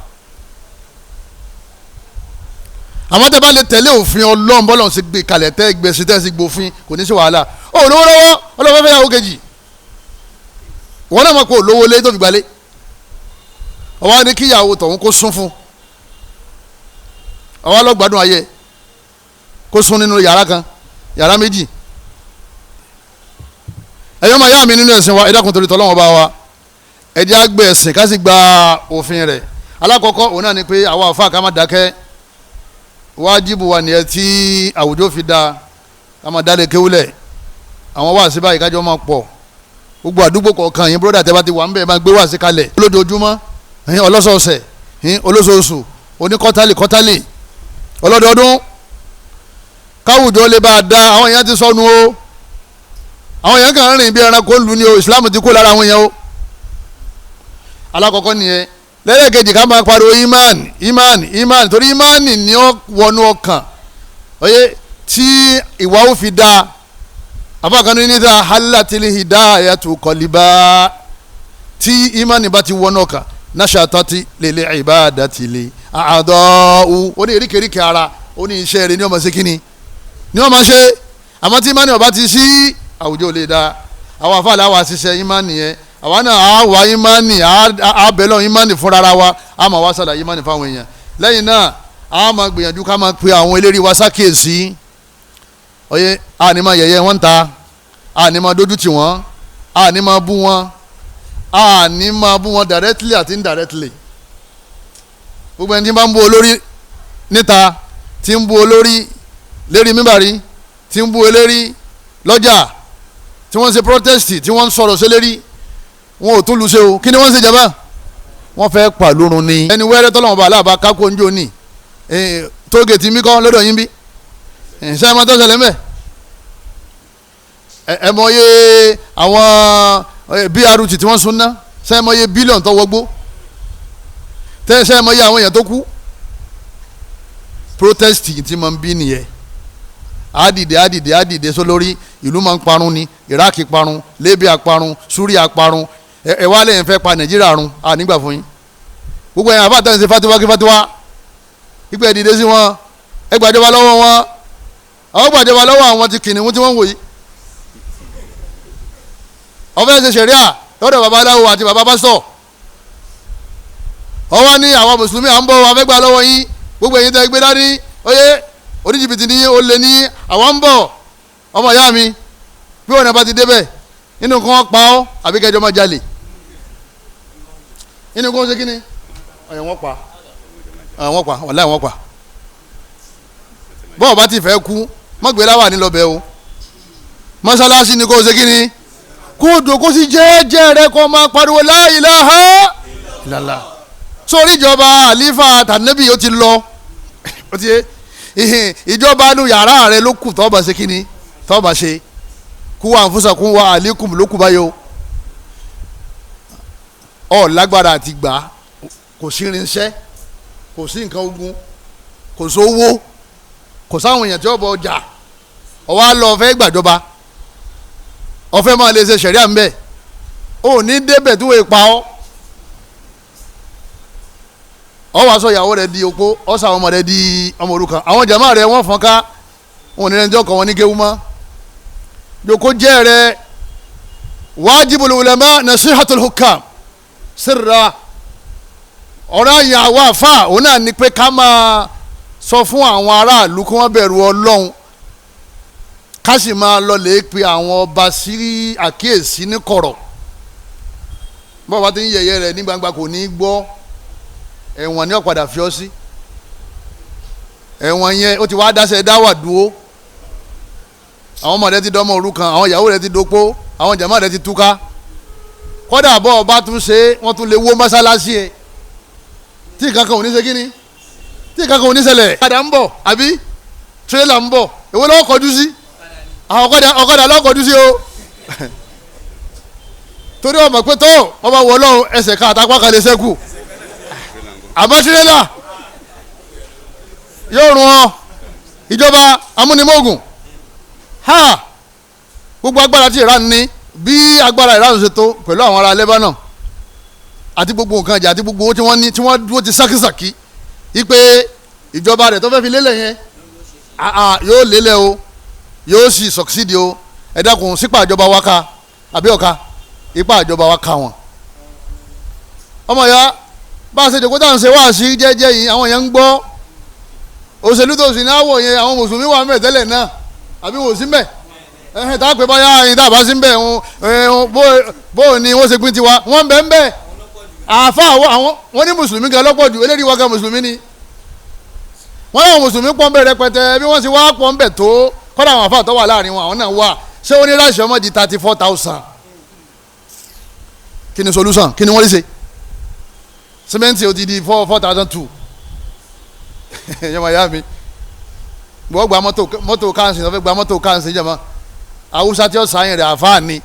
Speaker 2: Àmọ́ tẹ́ bá lè tẹ̀lé òfin Ọlọ́run bọ́lọ́run sì gbé kalẹ̀ tẹ́ gbèsè tẹ́ sì gbòfin, kò ní sí wàhálà. Ó lówó lọ́wọ́, Ọlọ́run fẹ́ yàwó kejì, wọn náà mọ̀ pé olówó lé tó fi gbalé, ọwọ́ ní kíyàwó tọ̀hún kó sún fún, ọwọ́ lọ́gbàdùn ayé kó sún nínú yàrá kan, yàrá méjì. Ẹ̀yọ́ máa yá mi nínú ẹ̀sìn wa, ẹ dákun torí tọ́lọ́wọ́n bá wa, ẹ jẹ́ á gbé ẹ̀sìn ká sì gba òfin rẹ̀. Alákọ̀ọ́kọ́ òun náà ni pé àwa àfa ká má dákẹ́, wájibù wa nìyẹn tí àwùjọ fi da, ká má dálé kéwúlẹ̀. Àwọn wáàsí báyìí kájọ máa pọ̀, gbogbo àdúgbò kọ̀ọ̀kan yín bróda tẹ́ bá ti wà ń bẹ̀ máa gbé wáàsí kalẹ̀ lójoojúmọ́, ọlọ́sọ̀ọ̀sẹ̀, olóṣooṣù, oníkọ́tálì kọ́tálì, ọlọ́dọọdún, káwùjọ lè bá a da. Àwọn èèyàn ti sọnù o, àwọn èèyàn kàn ń rìn bí ẹranko lu ni o, Islam ti kó lára àwọn èèyàn o. Alákọ̀ọ́kọ́ nìyẹn. Lẹ́lẹ́kejì, ká máa pariwo iman iman iman, torí iman ni ó wọnú ọkàn oye tí ìwà ó fi da. Afáàkànnì níta halatil hidayatu qaliba, tí iman bá ti wọnú ọkàn, nashatati lil ibadati li a'da'u, ó ní eríkèéríkèé ara, ó ní iṣẹ́ rẹ̀ ní ọmọ ṣe kíni ní ọmọ ṣe. Àmọ́ tí ìmánì ọba ti sí, àwùjọ ò lè da. Àwọn afáàlà wa ṣiṣẹ́ ìmánì yẹn, àwa náà á wá ìmánì, á bẹ̀ lọ́n ìmánì fúnra wa, á máa wá sàlàyé ìmánì fáwọn èèyàn. Lẹ́yìn náà á máa gbìyànjú ká máa pe àwọn eléré wa sákèésí. Ọyẹ á ní máa yẹ̀yẹ́ wọn ta, á ní máa dójú tì wọ́n, á ní máa bú wọn, á ní máa bú wọn directly àti indirectly. Gbogbo ẹni tí bá ń bú olórí níta, tí ń bú olórí lérí mímbàrí, tí ń bú eléri lọ́jà, tí wọ́n ń ṣe protest, tí wọ́n ń sọ̀rọ̀ sélérí, wọn ò tún lu ṣe o. Kí ni wọ́n ń ṣe jàmbá? Wọ́n fẹ́ pàlórun ni. Ẹni wẹ́rẹ́ tọ́lọ́wọ́n bá aláàbá kákó ń jò ní tóògèètì mi kọ́ lọ́dọ̀ yín bí ṣé ẹ máa tọ́ ṣẹlẹ̀ mẹ́? Ẹ mọ iye àwọn BRT tí wọ́n sun ná, ṣé ẹ mọ iye bílíọ̀nù tó wọgbó, ṣé ẹ mọ iye àwọn èèyàn tó kú? Protest tí máa ń bí nìyẹn. Àdìdè àdìdè àdìdè sólórí ìlú máa ń parun ni. Iraq parun, Libya parun, Suria parun. Ẹ wá lẹ́yìn fẹ́ pa Nàìjíríà run, à nígbà fún yín. Gbogbo ẹ̀yàn àbáta ń ṣe fatiwa kí fatiwa ìpè ẹ̀dìdè sí wọn, ẹ gbàjọba lọ́wọ́ wọn. Àwọn gbàjọba lọ́wọ́ àwọn ti kìnìún tí wọ́n ń wò yìí. Ọ̀fẹ́ ṣe ṣẹ̀ríà lọ́dọ̀ babaláwo àti baba pásítọ̀. Ọwọ́ ní àwọn mùsùlùmí à ń bọ̀ wọ́n fẹ́ gbà lọ́wọ́ yín. Gbogbo ẹ̀yin tẹ́ gbé dání, oyè oníjìbìtì ní olè ní àwọn ń bọ̀. Ọmọ ìyá mi, bí wọn bá ti débẹ̀, nínú kan pa ọ́ àbí kẹjọ máa jalè. Nínú kan ṣe kí ni? Ọ̀yàn wọ́n pa, wọ́n pa, wàláhì wọ́n pa. Bọ́ọ̀ bá ti fẹ́ kú, mọ́gbé láwà ní lọ́bẹ̀ o. Mọ́sálásí ni kò ṣe kí ni? Kó dòkó sí jẹ́ẹ́jẹ́ rẹ kó máa pariwo la ilaha illallah. Sórí ìjọba àlífà tànẹ́bì ó ti lọ, ó ti yé. Ìjọba nu yàrá rẹ ló kù tọ́ba ṣe kíni tọ́ba ṣe kú wa ànfúsàkún wa àlékún ló kù báyò. Ọ lágbára àti gbà, kò sí irinṣẹ́, kò sí nǹkan ogun, kò sówó, kò sáwọn èèyàn tí ó bọ ọjà. Ọwọ́ á lọ fẹ́ gbàjọba, ọfẹ́ máa lè ṣe ṣẹ̀ríà ń bẹ̀, ò ní débẹ̀ tí wọ́n pa ọ́. Ọ wàá sọ ìyàwó rẹ di opó, ọ sọ àwọn ọmọ rẹ di ọmọ òrukàn. Àwọn jàmáà rẹ wọ́n fọ́n ká, wọn ò ní ẹni tí ọkọ̀ wọn ní kéwú mọ́. Jòkó jẹ́ rẹ. Wajibul ulama nasihatul hukam sirra. Ọ̀rọ̀ àyàn àwọn àfa òun náà ni pé ká máa sọ fún àwọn aráàlú kí wọ́n bẹ̀rù Ọlọ́run, ká sì máa lọ lè pe àwọn ọba sí àkíyèsí ní kọ̀rọ̀. Bọ́ọ̀ bá ti ń yẹ̀yẹ́ rẹ̀ ní gbangba kò ní í gbọ́. Ẹ̀wọ̀n ni ó padà fi ọ́ sí. Ẹ̀wọ̀n yẹn ó ti wá dáṣẹ́ dáwà dúró. Àwọn ọmọ rẹ ti dọ́mọ òrukàn, àwọn ìyàwó rẹ ti dopó, àwọn jàmá rẹ ti túká. Kódà bọ́ ọba tún ṣe, wọ́n tún lè wó mọ́sálásí ẹ̀. Tí kankan ò ní ṣe kíni, tí kankan ò ní ṣẹlẹ̀. Ọ̀kadà ń bọ̀ àbí tírélà ń bọ̀, èwo lọ́wọ́ kọjú sí? Àwọn ọ̀kadà lọ́wọ́ kọjú sí o. Torí ọmọ pé tó wọ́n bá wọ Ọlọ́run ẹsẹ̀ ká àtàkùn kan lè ṣẹ́kù. Àmọ́ tírélà yóò rún ọ. Ìjọba amúnimóògùn ha, gbogbo agbára tí Iran ní, bí agbára Iran ṣe tó pẹ̀lú àwọn ará Lebanon àti gbogbo nǹkan ìjà àti gbogbo owó tí wọ́n ní, tí wọ́n dúró ti sákìsàkì wípé ìjọba rẹ̀ tó fẹ́ fi lélẹ̀ yẹn yóò lélẹ̀ o, yóò sì sọ̀ksídìí o. Ẹ dákun, sípà ìjọba wa ká àbí ọ̀ka? Ipa ìjọba wa ká wọn. Ọmọ ya, bá a ṣe jòkó tá à ń ṣe wá sí jẹ́jẹ́ yìí, àwọn yẹn ń gbọ́. Òṣèlú tó sì náwó yẹn, àwọn mùsùlùmí wà mẹ́ tẹ́lẹ̀ náà àbí wò sí mẹ́? Ẹ̀hìn tá a pè báyà ẹ̀yìn tá a bá sí mbẹ́, bó ni wọ́n ṣe pín tiwa, wọ́n bẹ́ẹ̀ mbẹ́. Àfa àwọn wọ́n ní mùsùlùmí gan lọ́pọ̀ jù, eléyìí wá gan mùsùlùmí ni. Wọ́n láwọn mùsùlùmí pọ̀ ń bẹ̀ rẹpẹtẹ, bí wọ́n ṣe wá pọ̀ ń bẹ̀ tó, kọ́dà àwọn àfa tó wà láàrin wọn àwọn náà wà. Ṣé ó ní ráṣì ọmọ di 34,000? Kí ni solution? Kí ni wọ́n lè ṣe? Sìmẹ́ǹtì ó ti di 4,002. Yọmọ ya mi, wọ́n gba mọ́tò káàsì, wọ́n fẹ́ gba mọ́tò káàsì jọmọ. Awúsá tí ó sáyìn rẹ̀ àfáà ni,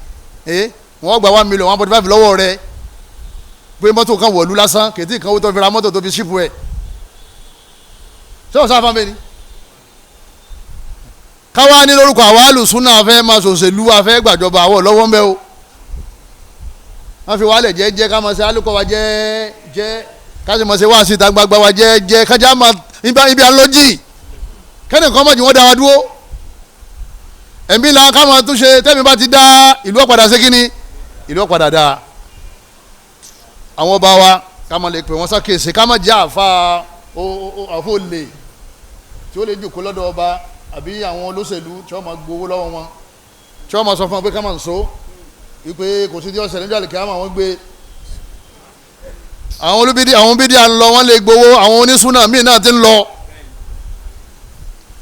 Speaker 2: wọ́n gba 1,145,000 lọ́wọ́ rẹ̀ pé mọ́tò kan wọ̀lú lásán, kètì kan owó tó fi ra mọ́tò tó fi ṣípù ẹ̀. Ṣé wọ́n sáfà mi ni? Káwá ní lórúkọ àwa alùsùn náà fẹ́ máa ṣòṣèlú, afẹ́ gbàjọba àwọ̀ lọ́wọ́ ń bẹ́ o. Wọ́n fi wálẹ̀ jẹ́jẹ́, ká máa ṣe alùkọ́ wa jẹ́jẹ́, ká sì máa ṣe wá síta gbagba wa jẹ́jẹ́, kájá máa ibi àlọ́jì kẹ́nìkan mọ̀jì wọ́n dá wa dúró. Ẹ̀mí la ká máa túnṣe. Tẹ́mi bá ti dá ìlú ọ̀padà ṣé kíni, ìlú ọ̀padà dá. Àwọn ọba wa ká máa lè pè wọ́n sákèsè, ká máa jẹ́ àfa àfọ olè tí ó lè jòkó lọ́dọ̀ ọba àbí àwọn olóṣèlú tí wọ́n máa gbowó lọ́wọ́ wọn, tí wọ́n máa sọ fún wọn pé ká máa ń so wípé kò sí tí wọ́n ṣẹlẹ̀ níjọ́ àlèkè àwọn gbé. Àwọn olúbídí àwọn bídí à ń lọ, wọ́n lè gbowó. Àwọn onísúnà míì náà ti ń lọ.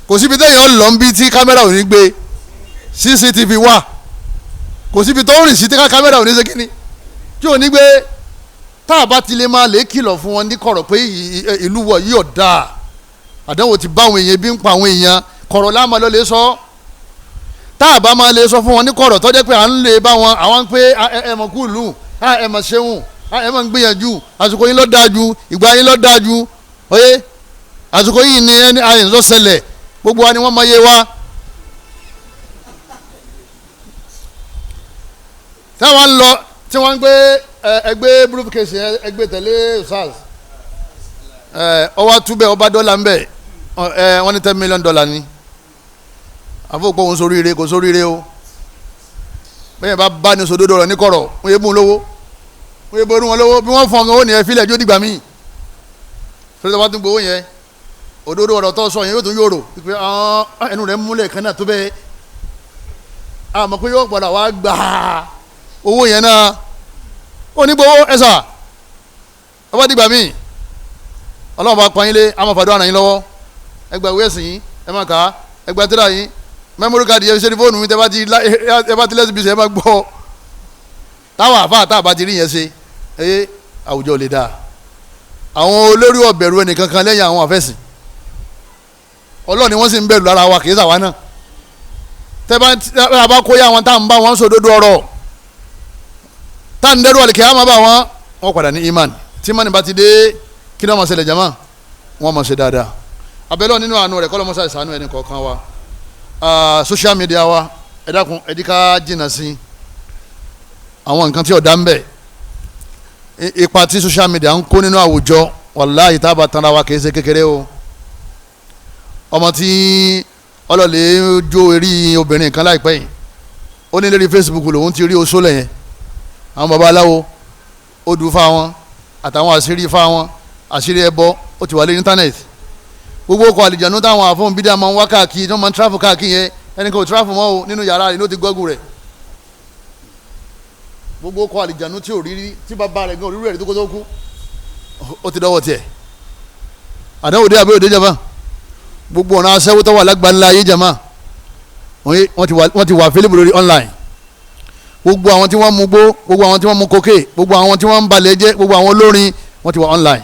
Speaker 2: Kò síbi téèyàn lọ ń bí tí kámẹ́rà ò ní gbé, CCTV wà. Kò síbi tó ń rìn sí tí kámẹ́rà ò ní ṣe kíni tí ò ní gbé. Tá a bá ti lè máa lè kìlọ̀ fún wọn ní kọ̀rọ̀ pé ìlú wọ̀ yìí ò dáa, àdánwò ti bá àwọn èèyàn, bí ń pa àwọn èèyàn, kọ̀rọ̀ láàmú ló lè sọ. Tá a bá máa lè sọ fún wọn ní kọ̀rọ̀ tó jẹ́ pé à ń lè bá wọn, àwọn pé ẹ mọ̀ kú ìlú, ẹ mọ̀ ṣeun, ẹ mọ̀ ń gbìyànjú, àsìkò yín ló dáa ju, ìgbà yín ló dáa ju, oyè àsìkò yìí ni ẹni àyìn ló ṣẹlẹ̀, gbogbo wa ni wọ́n mọ iye wa. Táwọn ń lọ tí wọ́n ń gbé ẹgbẹ́ briefcase yẹn, ẹgbẹ́ tẹ̀lé SARS, ọwọ́ túbẹ̀ ọba dọ́là ń bẹ̀, wọ́n ní $10 million ni. Àfọwọ́pọ̀ òun sóríire, kò sóríire o. Bẹ́ẹ̀ bá bá ní sòdodo rẹ̀ ní kọ̀rọ̀, wọ́n yé bùn lówó, wọ́n yé ború wọn lówó. Bí wọ́n fọ́n gan ó ní ẹ fílẹ̀ jó dìgbà míì. Sọ́dọ̀ bá tún gbowó yẹn, òdodo ọ̀rọ̀ tó sọ yẹn yóò tún yòrò pé ẹnu rẹ̀ múlẹ̀ kan náà tó bẹ́ẹ̀, àmọ́ pé yóò padà wá gbà owó yẹn náà. Ó ní gbowó ẹ̀sà ọba dìgbà míì. Ọlọ́run bá pa yín lé, àmọ́ fàdúrà ràn yín lọ́wọ́. Ẹgbà ìwé ẹ̀sìn yín, ẹ máa kà á, ẹgbà tírà yín, mẹ́mórì káàdì yẹn ṣe ní fóònù mi, tẹ́ bá ti lẹ́sìn bí ṣe ẹ máa gbọ́. Táwọn àfa àtàbà ti rí yẹn ṣe, ẹ àwùjọ lè dáa. Àwọn olórí ọ̀bẹ̀rù ẹnìkankan lẹ́yìn àwọn àfẹ́sìn Ọlọ́run ni wọ́n sì ń bẹ̀rù lára wa, kì í ṣàwa náà. Tẹ́ bá kó yá àwọn tá à ń bá wọn sòdodo ọ̀rọ̀, tá à ń dẹ́rù àlìkè àmọ́ bá wọn, wọ́n padà ní iman. Tí imani bá ti dé, kí ni wọ́n máa ṣẹlẹ̀ jama? Wọ́n máa ṣe dáadáa. Abẹ́lẹ́ nínú àánú rẹ̀ kọ́lọ́mọ́sá ìsànú ẹni kọ̀ọ̀kan wa. Social media wa, ẹ dákun, ẹ dí ká jìnnà sí àwọn nǹkan tí ọ̀dà ń bẹ̀. Ipa tí social media ń kó nínú àwùjọ, wàláhì tá a bá tanra wa kì í ṣe kékeré o. Ọmọ tí ọlọ́lẹ̀ jó eré obìnrin kan láìpẹ́ yìí, ó ní lérí Facebook lòun ti rí oṣó lẹ́yìn àwọn babaláwo, ó dùn fáwọn àtàwọn àṣírí fáwọn àṣírí ẹbọ, ó ti wà lórí íńtánẹ́ẹ̀tì. Gbogbo ọkọ̀ àlìjánu táwọn àfọ̀n bídíà máa ń wá káàkiri, tí wọ́n máa ń tráfù káàkiri yẹn, ẹnì kan ò tráfù mọ́ o, nínú yàrá rẹ̀ ló ti gọ́gùn rẹ̀. Gbogbo ọkọ̀ àlìjánu tí ò rírí, tí bàbá rẹ̀ gan òrírú rẹ̀ tó kó tó kú, ó ti dọ́wọ́ tiẹ̀. Àdánwò dé àbẹ́ òde jàmá. Gbogbo ọ̀nà aṣẹ́wó tó wà lágbàńlá ayé jàmá, wọ́n ti wà fílípù lórí online. Gbogbo àwọn tí wọ́n mu gbó, gbogbo àwọn tí wọ́n mu kókè, gbogbo àwọn tí wọ́n ń balẹ̀ jẹ́, gbogbo àwọn olórin, wọ́n ti wà online.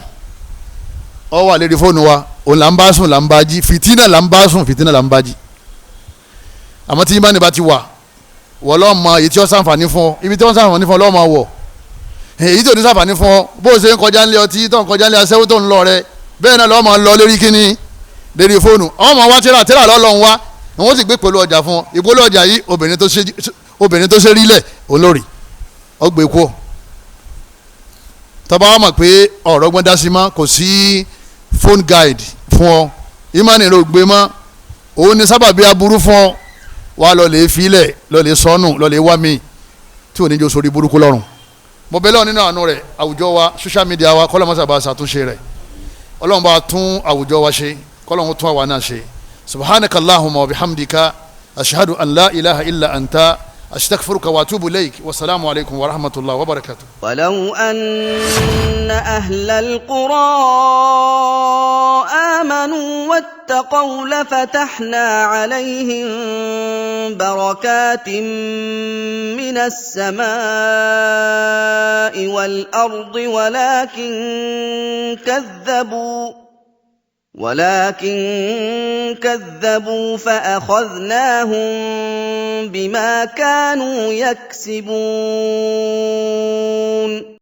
Speaker 2: Ó wà lérí fóònù wa, òun là ń bá sùn, là ń bá jí, fìtínà là ń bá sùn, fìtínà là ń bá jí. Àmọ́ tí ìmánì bá ti wà, wọ́n lọ́ọ́ mọ èyí tí ó ṣàǹfààní fún ọ, ibi tí ó ṣàǹfààní fún ọ lọ́ọ́ máa wọ̀. Èyí tí ò ní ṣàǹfààní fún ọ, bó o ṣe ń kọjá ńlé ọtí, tó ń kọjá ńlé aṣẹ́wó tó ń lọ rẹ, bẹ́ẹ̀ náà lọ́ọ́ máa lọ lérí kíní, lérí fóònù. Àwọn ọmọ wa tíra tíra lọ́ọ́ lọ́ọ́ wá, wọ́n sì gbé pẹ̀lú ọjà fún ọ. Ìpolówó ọjà yìí, obìnrin tó ṣe rí lẹ̀ olórí ọgbẹ́ kú ọ. Tọ́ba wa mọ̀ pé ọ̀rọ̀ gbọ́n dá sí mọ́, kò sí phone guide fún ọ, ìmánì rẹ ò gbé mọ́, òun ni sábàbí aburú fún ọ, wà lọ lè filẹ̀, lọ lè sọnù, lọ lè wá mi tí ò ní jọ sórí burúkú lọ́rùn. Mo bẹ̀ lọ́wọ́ nínú àánú rẹ̀, àwùjọ wa, social media wa, kọ́lọ́mọ́ sábà ṣàtúnṣe rẹ̀. Ọlọ́run bá tún àwùjọ wa ṣe, kọ́lọ́run tún àwa náà ṣe. Subhanakallahumma wa bihamdika, ashhadu an la ilaha illa anta, astaghfiruka wa atubu ilayk. Wa salamu alaykum wa rahmatullahi wa barakatuh.
Speaker 1: Walau anna ahlal qura amanu wattaqaw lafatahna alayhim barakatin minas samai wal ardi walakin kadhabu فأخذناهم بما كانوا يكسبون.